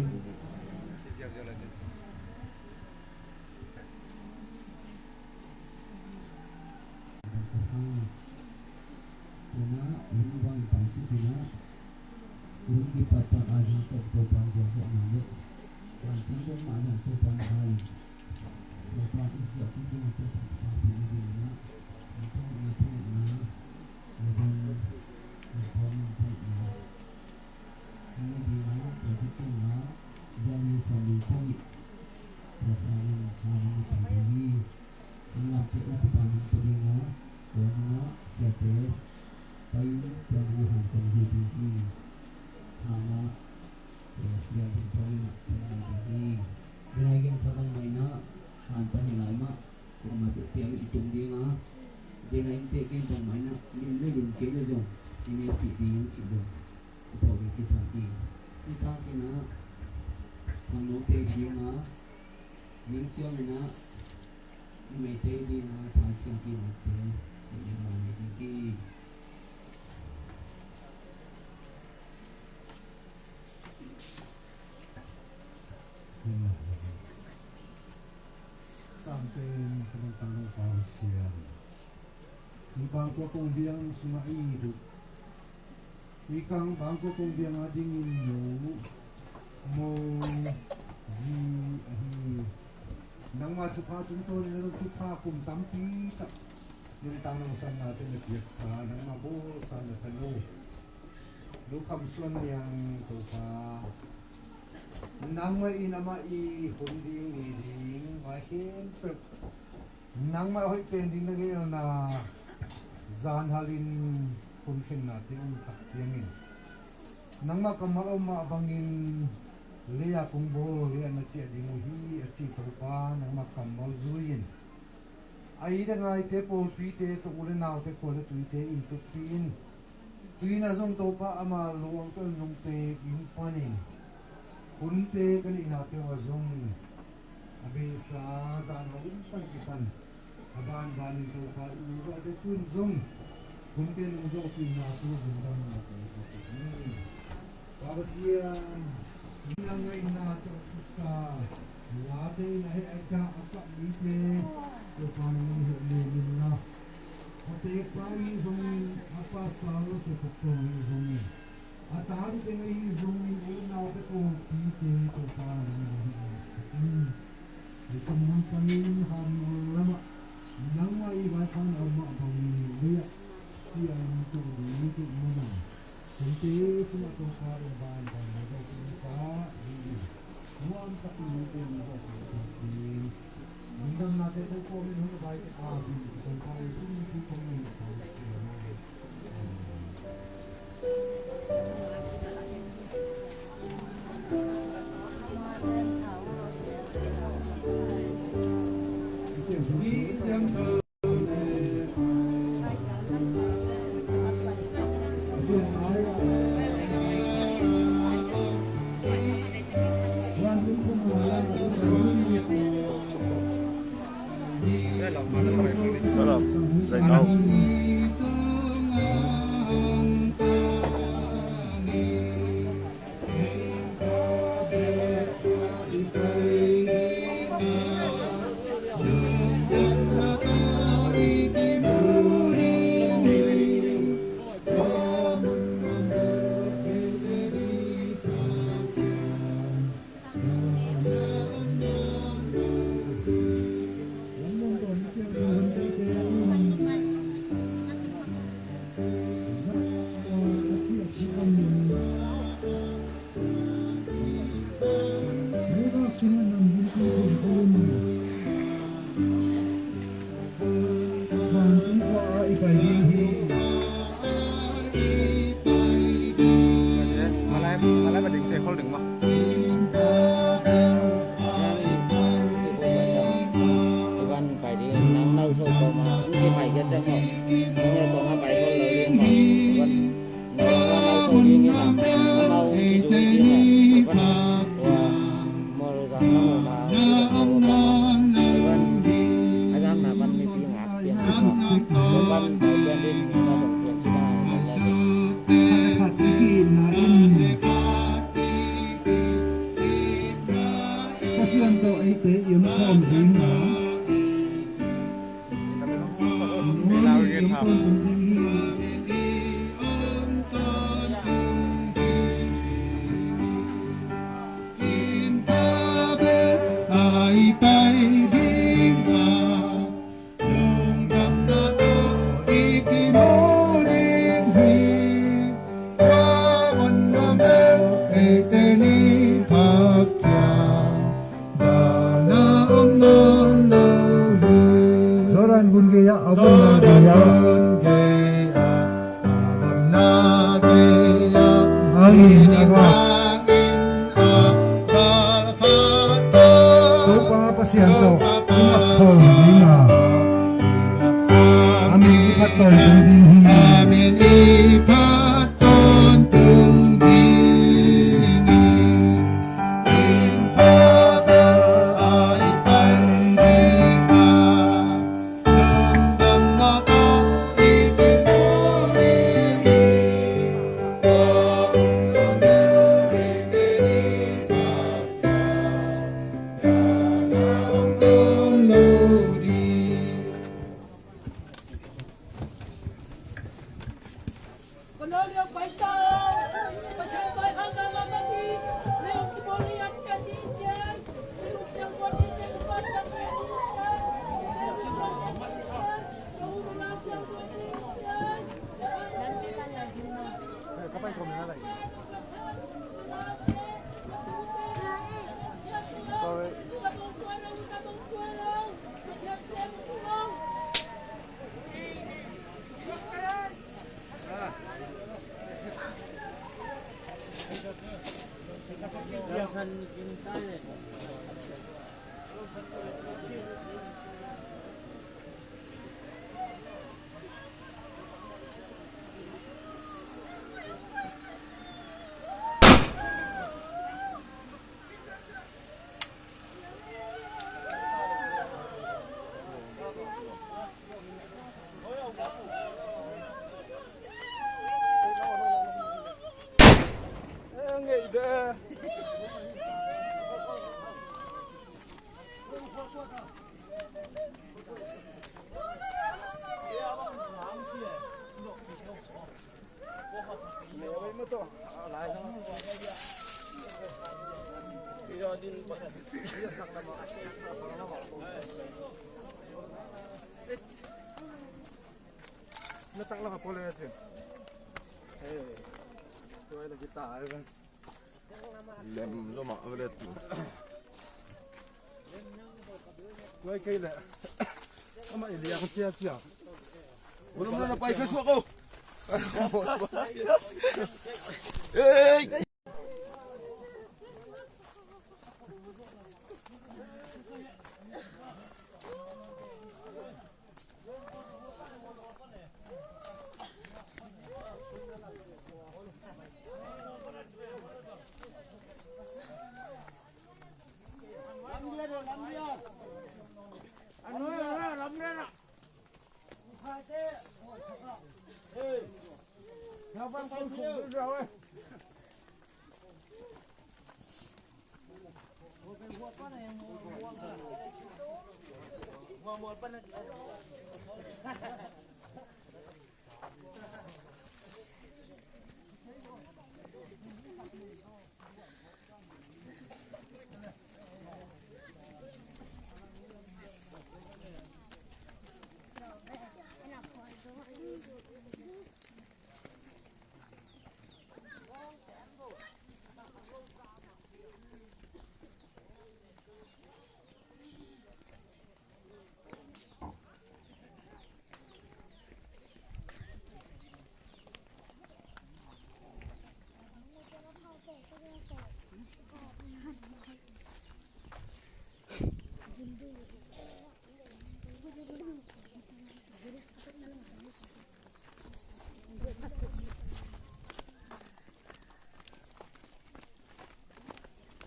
Tuna in bang in pang si tuna in kipat pan a zang tawh Topa in biak zawhna le vantung bawm mah zang Topa in hai. Topa in siah tu tu Topa in pang pi ni ding na. Topa in pang na. Topa in pang na. Hong ding a, tua khit ciangin a, January sawmnih sagih, tua sangin a hong pai ding hi. Singlamteh upa pa hong pai ding a, tua hong a, siate pai in tua hong a han kan hi ding hi. Hana, tua sia ding tua hong a kan hi ding hi. Tua hong a gensabang mai na, han pan hi lai mah, tua mah tua piang i tum ding a, dena in peh gen bang mai na, lim le lim kei le zong, i neu pih ding cih zong. Ka phawk in kisam hi. Hih thakin ah khangnote ding a, zing ciangin ah numeite ding a, thaciam kimaite ding a, ding hi. Kampen ka bang tang lo pau siam. Bangkok kong biang sungah i duh. Hih kang Bangkok kong biang a dingin no mo zi ahi. Nangmah thupha tungtawn in a zong thupha kum tampi tak nuntak nangsanna te na piaksa, nangmah bawlsa na tanu Lu Kham Suan Niang Topa, nangmah in amah i hun ding ni ding vai khempeuh nangmah hoih pen ding na gelna zan halin hun khenna te om tak ciangin, nangmah kammal om mah bangin lei-a kong bawl, lei-a na ciah ding uh hi a ci Topa, nangmah kammal zui-in a it a ngaite pawlpite tawh u le naute khua le tuite in tutpi in, tui-in a zong Topa ama luang tawh nong pek in panin hunte ka neihna peuh a zong a beisa zan hau in pan kipan a banbanin Topa i zawhte tun zong hunte nong zawhpihna thu lungdamna ka hi. Pasian, nang ngaihna tawh kisa late in a heh a dah a kah mite Topa nang hong heh lem inla, a tepa ahi zongin, a pasal sukok tawh ahi zongin, a ta ding teng ahi zongin, u le naute pawlpite Topa nang hong heh lem in. Nisim hun panin han ol lamah nangmah i vaikhakna om mah bangin lei-ah ciah in tung ding tung mana, hunte sungah Topa i a banban na zawhpihsa dingin nuam takin hunte na zawhpihsa ding. Malai, malai ba ding te khol ding ma. Ivan pai ding nang nau so ko ma, ung ki pai kia chang ho. Ung e ko ma pai khol lo ding ma. Ivan nau nau so ding ina. Amau ki zui ding ma. Ivan wa mol zang nang ma. Ivan azang na ban mi pi ngak pian. Ivan pai pian ding na dong pian sina. Khat khat i ki-itna in Pasian tawh eite i om khawm ding a, i om tawntung ding hi. Ai pai ding a, lungdamna tawh i kimu ding hi. Tua hun nuam bel eite ni phak ciang, dahna om nawn lo hi. Jordan gun gei ah a vonna gei ah, a vonna gei ah, hangin a gak. Topa Pasian tawh i ngak khawm ding a, a min i phat tawntung ding hi. A min i phat tawntung ding hi. Na tak lama pole chin. Hey. Tuai la kita ai ben. Lem zo ma vele tu. Tua kei le. Ama i liang cia cia. Ulu mulu na pai ka suak o. Hey!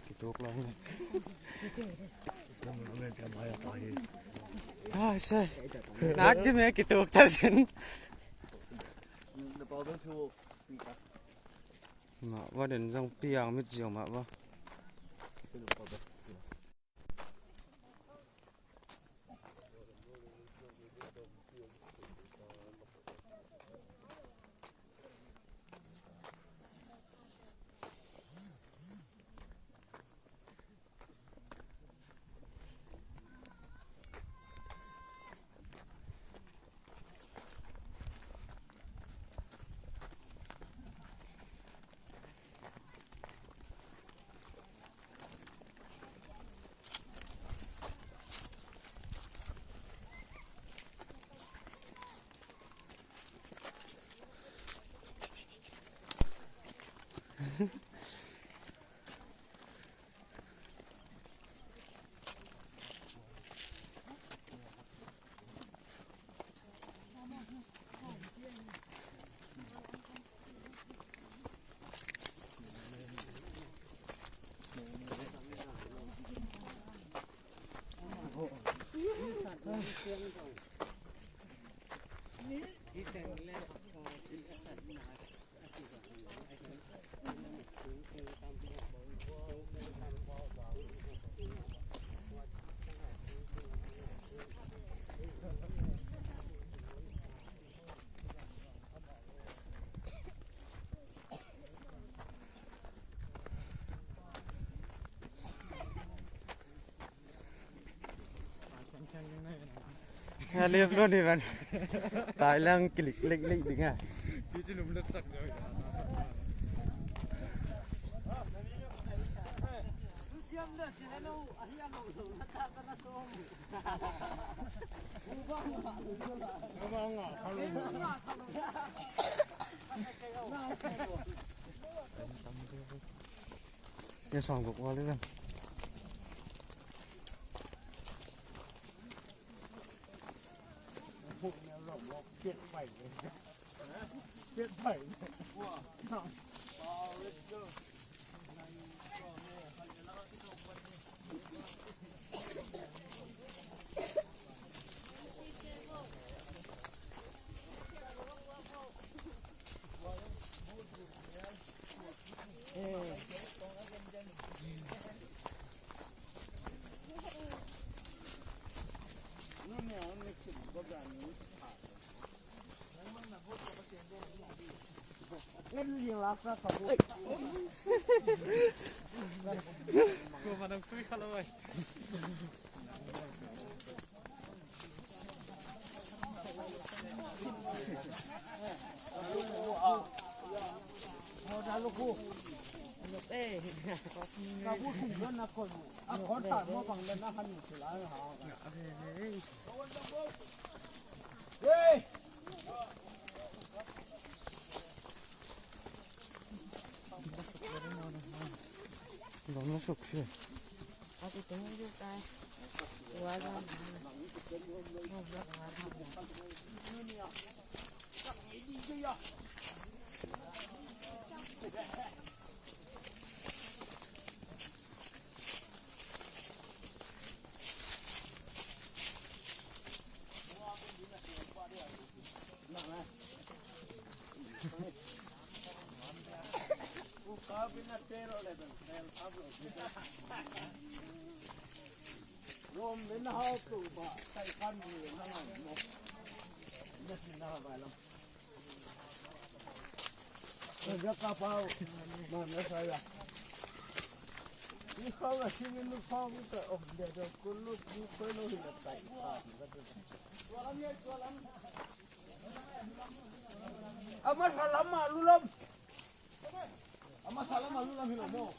Kituk lang. Ai, sai. Nak di me kituk ta sin. Mah va den zong piang mit ziau mah va. Nga liam lo ni man. Tai lang kilik lek lek ding a. Nya sang guk wal ding. Eh. Ka bu thum lo na ko. A ko ta mo bang le na han ni la ha. Hey. Zong na suk si. Ama salam ma lulam. Ama salam ma lulam hi lo mo.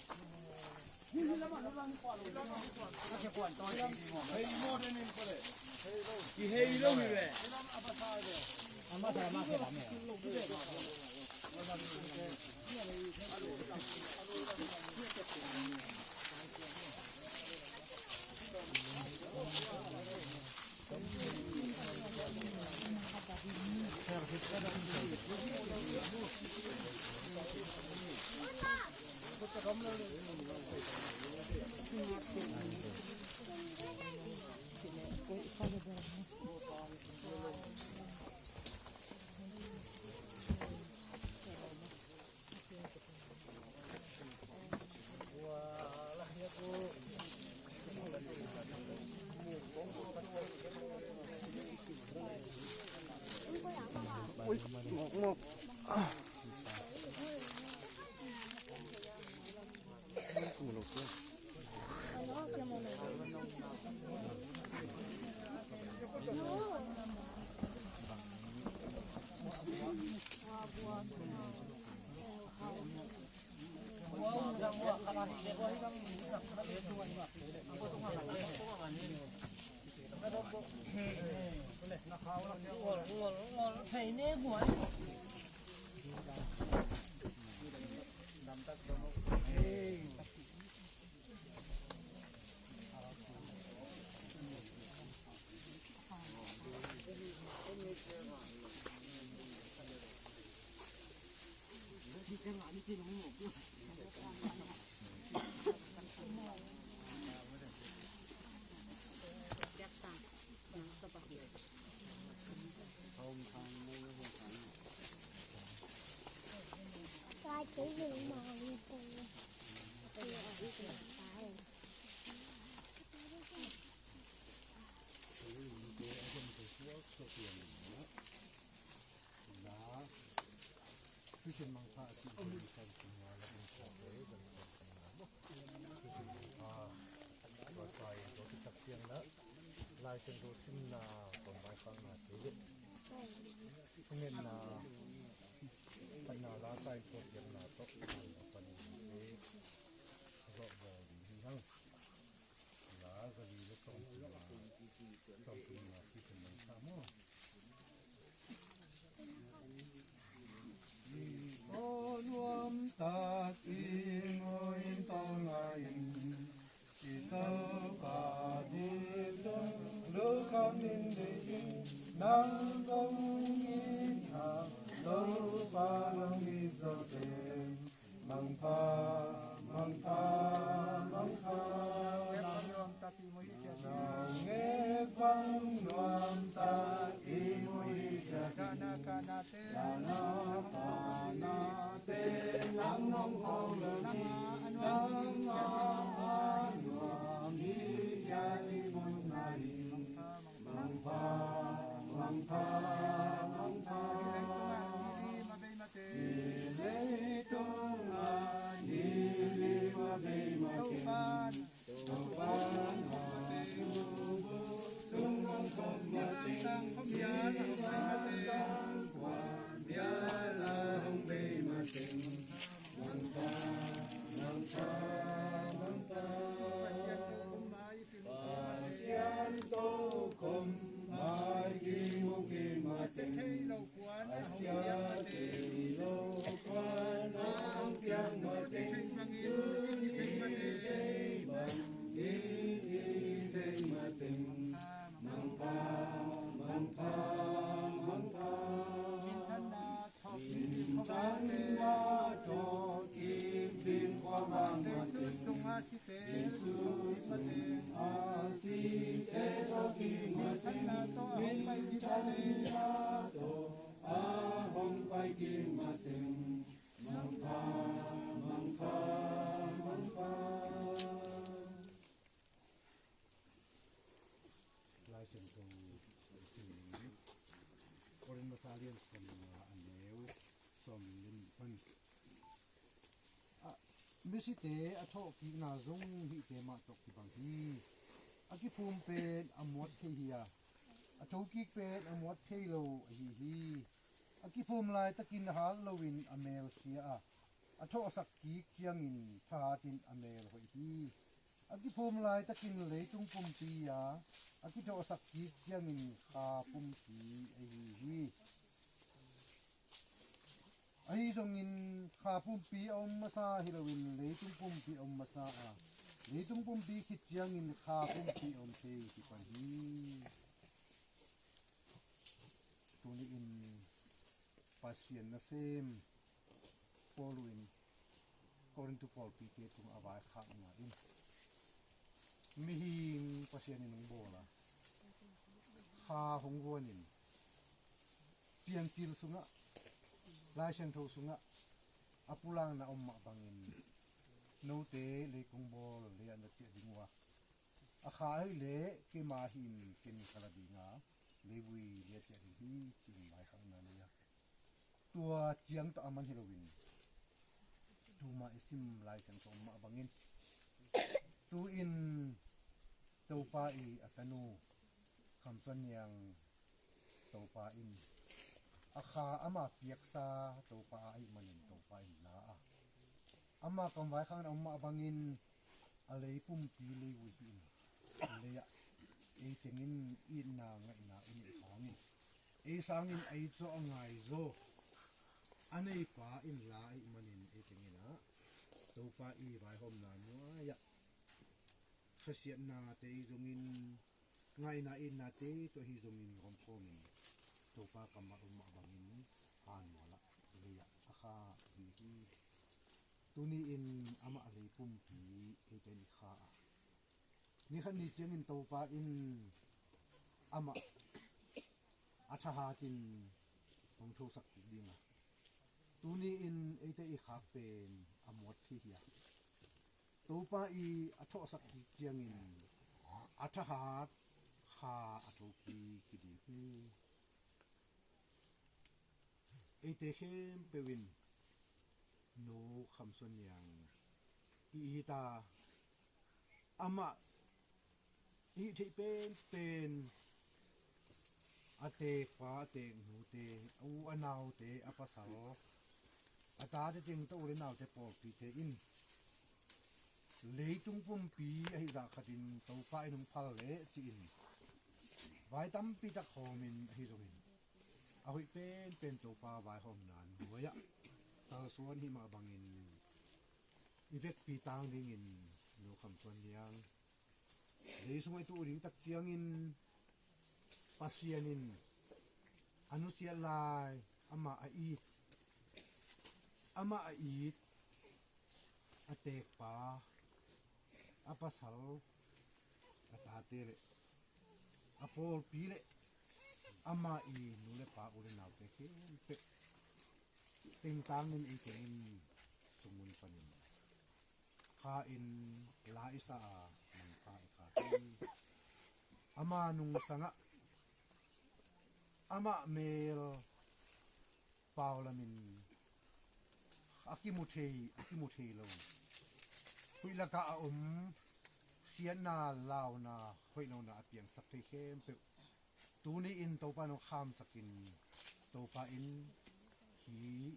Lai Siangtho simna, kong baikakna te, thungetna, phatna la sai thawhpiakna tawh a panin te zawh bawl ding hi hang. La za li le sawm thumna, sawm thumna si thum nang sa maw? Aw nuam tak i muin tawng a in, i Topa ding dong lo kam in dei in, nang kong in hang Topa nong it zawh teng. Mangpha, mangpha, mangpha. Naungek bang nuam tak i muh hi ciat in. Kana kana te, nang nong khawm lo ding, nang a nuam hi ciat i muh na hi. Mangpha, mangpha, mangpha. Hi leitung a ni li ma bei ma teng. Topa'n a sung hong khop ma teng. Ni vantang khua mial a hong bei ma teng. Mangpha, mangpha. Pasian tokhom mai kimu kik mateng. Pasian thei lo kuan a hong piang mateng. Tuni thei bang i thei mateng. Mangpha, mangpha, mangpha. Minthanna thawhkik khuavang mateng. Jesu sungah site thawhkik mateng. Minthanna tawh a hong pai kik mateng. Minthanna tawh a hong pai kik mateng. Mangpha, mangpha, mangpha. Lai Siangtho i sim ding hi. Korin masa lian sawm le nga, a neu sawm le li pan. A, misite a thawhkikna zong hihte mah tawh kibang hi. A kiphum pen a muat thei hi a, a thokik pen a muat thei lo ahi hi. A kiphum laitakin hat loin a mel sia a, a thawhsak kik ciangin thahatin a mel hoih hi. A kiphum laitakin leitung pumpi a, a kithawhsak kik ciangin kha pumpi ahi hi. Ahi zongin kha pumpi a om masa hi loin leitung pumpi a om masa a, leitung pumpi khit ciangin kha pumpi a om thei hi pan hi. Tuni in Pasian nasem Paul in Korintu pawlpite tungah a vaikhakna in mihing Pasian in hong bawl a, kha hong guanin Piancil sungah, Lai Siangtho sungah a pulakna om mah bangin note lei kong bawl, lei ah na ciah ding uh a, a kha ahih leh keima hi-in ken ka la ding a, leivui lei ah ciah ding hi, ci-in vaikhakna nei a. Tua ciang tawh a man hi loin tuma i sim Lai Siangtho mah bangin tu-in Topa i a tanu Kham Suan Niang Topa in a kha ama piaksa Topa ahih manin Topa in la a, ama kam vaikhakna om mah bangin a lei pumpi leivui hi in, a lei ah ei tengin itna ngaihna i neih hangin, ei sangin a it zawh a ngai zaw a neipa in la ahih manin ei tengin ah Topa i vaihawmna nuai-ah khasiatnate i zongin, ngaihna itnate tawh hi zongin gawmkhawmin Topa kammal om mah bangin hanmual ah lei ah a kha hi hi. Tuni in amah a lei pumpi eite in i kha a, ni khat ni ciangin Topa in amah a thahatin hong thosak kik ding a, tuni in eite i khak pen a muat thei hi a, Topa i a thawhsak kik ciangin a thahat kha a thokik hi ding hi. Eite khempeuh in Nu Kham Suan Niang i it a, amah i hih theih penpen a tekpa a teknute, a u a naute, a pasal, a tate teng tawh u le naute pawlpite in leitung pumpi ahih zah khatin Topa in hong phal leh ci-in vai tampi tak hawmin ahi zongin a hoih penpen Topa vaihawmna nuai-ah kalsuan hih mah bangin i vekpi tang dingin Nu Kham Suan Niang lei sungah i tuh ding tak ciangin Pasian in a nusiat lai amah a it, amah a it a tekpa, a pasal, a tate le a pawlpi le ama i nu le pa, u le naute khempeuh tengtangin ei tengin sungmun panin kha in la i sa a, Mangpha i kha hi. Ama nungsangah amah mel pau lamin a kimu thei, a kimu thei lo, huih lakah a om siatna, launa, hoih lona a piangsak thei khempeuh tuni in Topa in hong khamsakin, Topa in hih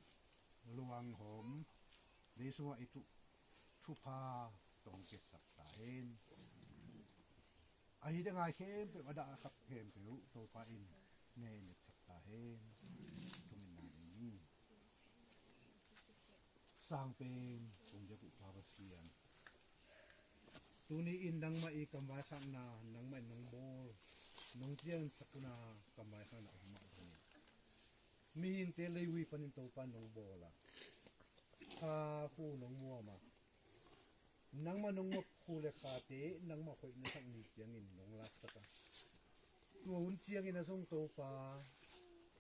luanghawm lei sungah i tuh thupha tawh kepsak ta hen. A it a ngai khempeuh, a dah a khap khempeuh Topa in na hehnem sak ta hen. Thungetna nei ni. Sang pen kong biak uh Pa Pasian, tuni in nangmah i kamvaikhakna, nangmah in nong bawl, nong piansak un a kamvaikhakna om mah bangin, mihingte leivui panin Topa nong bawl a, kha khu nong muam a, nangmah nong muak khu le khate nangmah hoihna sak ni ciangin nong laksak a, tua hun ciangin a zong Topa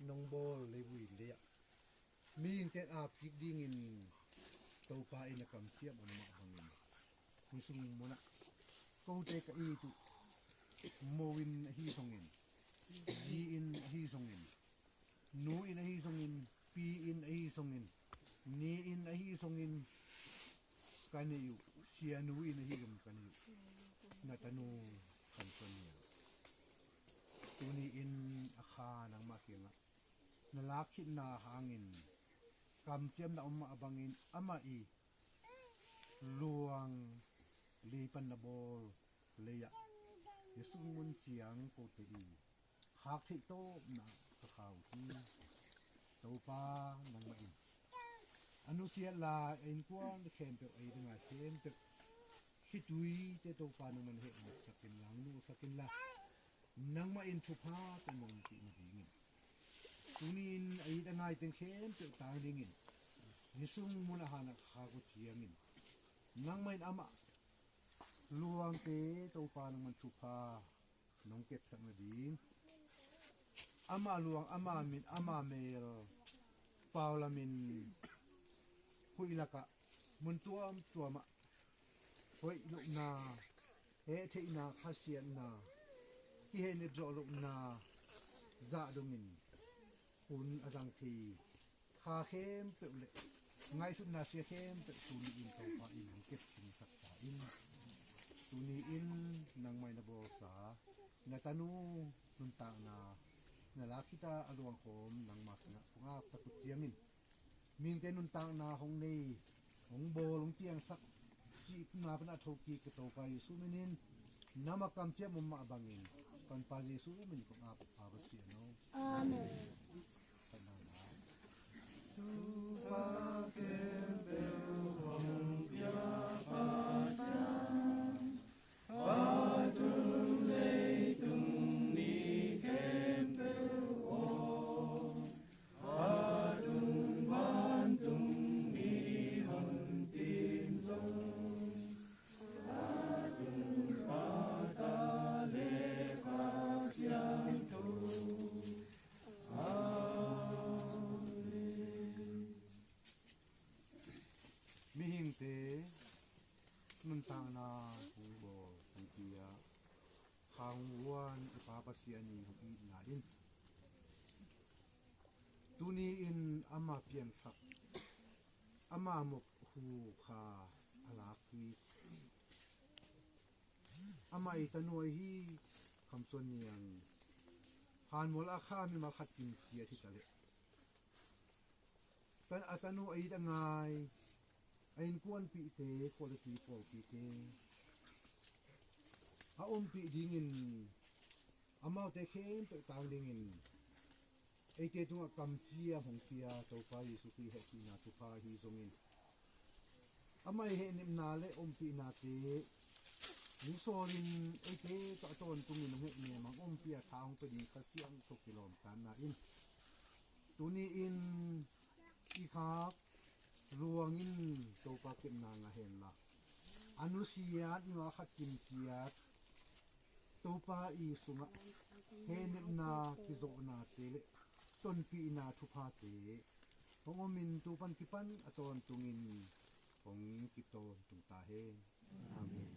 nong bawl leivui lei-ah mihingte in ap kik dingin Topa in a kamciam om mah bangin, hih sung munah kote ka it uh, mo in ahi zongin, zi in ahi zongin, nu in ahi zongin, pi in ahi zongin, ni in ahi zongin, ka nei uh, sianu in ahi zongin ka nei uh, na tanu Khan Suan Niang, tuni in a kha nangmah kiangah na lak khitna hangin, kamciamna om mah bangin amah i luang lei pan na bawl lei-ah, hih sung mun ciang kote i khak theih tawpna ka kha uh hi. Topa nangmah in a nusiat lai, a innkuan khempeuh, a it a ngai khempeuh, khituite Topa nangmah in hehnem sak inla, hong nusak inla, nangmah in thupha tawh na ompih nadingin, tuni in a it a ngai teng khempeuh tang dingin, hih sung munah hanah ka khak uh ciangin, nangmah in amah luangte Topa nangmah in thupha nong kepsak nading, ama luang, ama mit, ama mel paulamin, huih lakah, mun tuamtuamah hoih lohna, hehtheihna, khasiatna, kihehnem zawh lohna zah dongin hun a zang thei kha khempeuh le ngaihsutna sia khempeuh tuni in Topa in hong kepsak ta in. Tuni in nangmah in na bawlsa na tanu nuntakna na lak khit a, a luangkhawm nangmah kiangah kong ap tak uh ciangin, mihingte nuntakna hong nei, hong bawl, hong piangsak, cihna pan a thokik ka Topa Jesuh minin, nangmah kamciam om mah bangin, Tonpa Jesuh min kong ap uh Pa Pasian aw. Amen. Thupha khempeuh hong pia Pasian, Pa tung leitung mi khempeuh aw, a tung vantung mihonpin zong, a tung Pa, Ta le Kha Siangtho. Amen. Mihingte nuntakna hong bawl, hong pia, kha hong vuan i Pa Pasian i hong itna in, tuni in ama piansak, ama mawk hu kha a lak hi. Amah i tanu ahi Kham Suan Niang, Hanmual a kha mimal khat kim ciat hi ta leh, a tanu a it a ngai, a innkuanpihte, quality pawlpite a ompih dingin, amaute khempeuh tang dingin eite tungah kamciam hong pia Topa Jesuh Khrih hehpihna thupha ahi zongin, amah i hehnepna le ompihnate hong sawlin, eite tawh a tawntungin hong hehnem, hong ompih a, tha hong pia ding Kha Siangtho kilawmtatna in, tuni in i khak luang in Topa kepna ngah henla, a nusiat, mimal khat kim ciat, Topa i sungah hehnepna, kizawhnate le tonpihna thuphate hong omin, tu pan kipan a tawntungin hong kitawntung ta hen. Amen.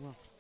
Huh?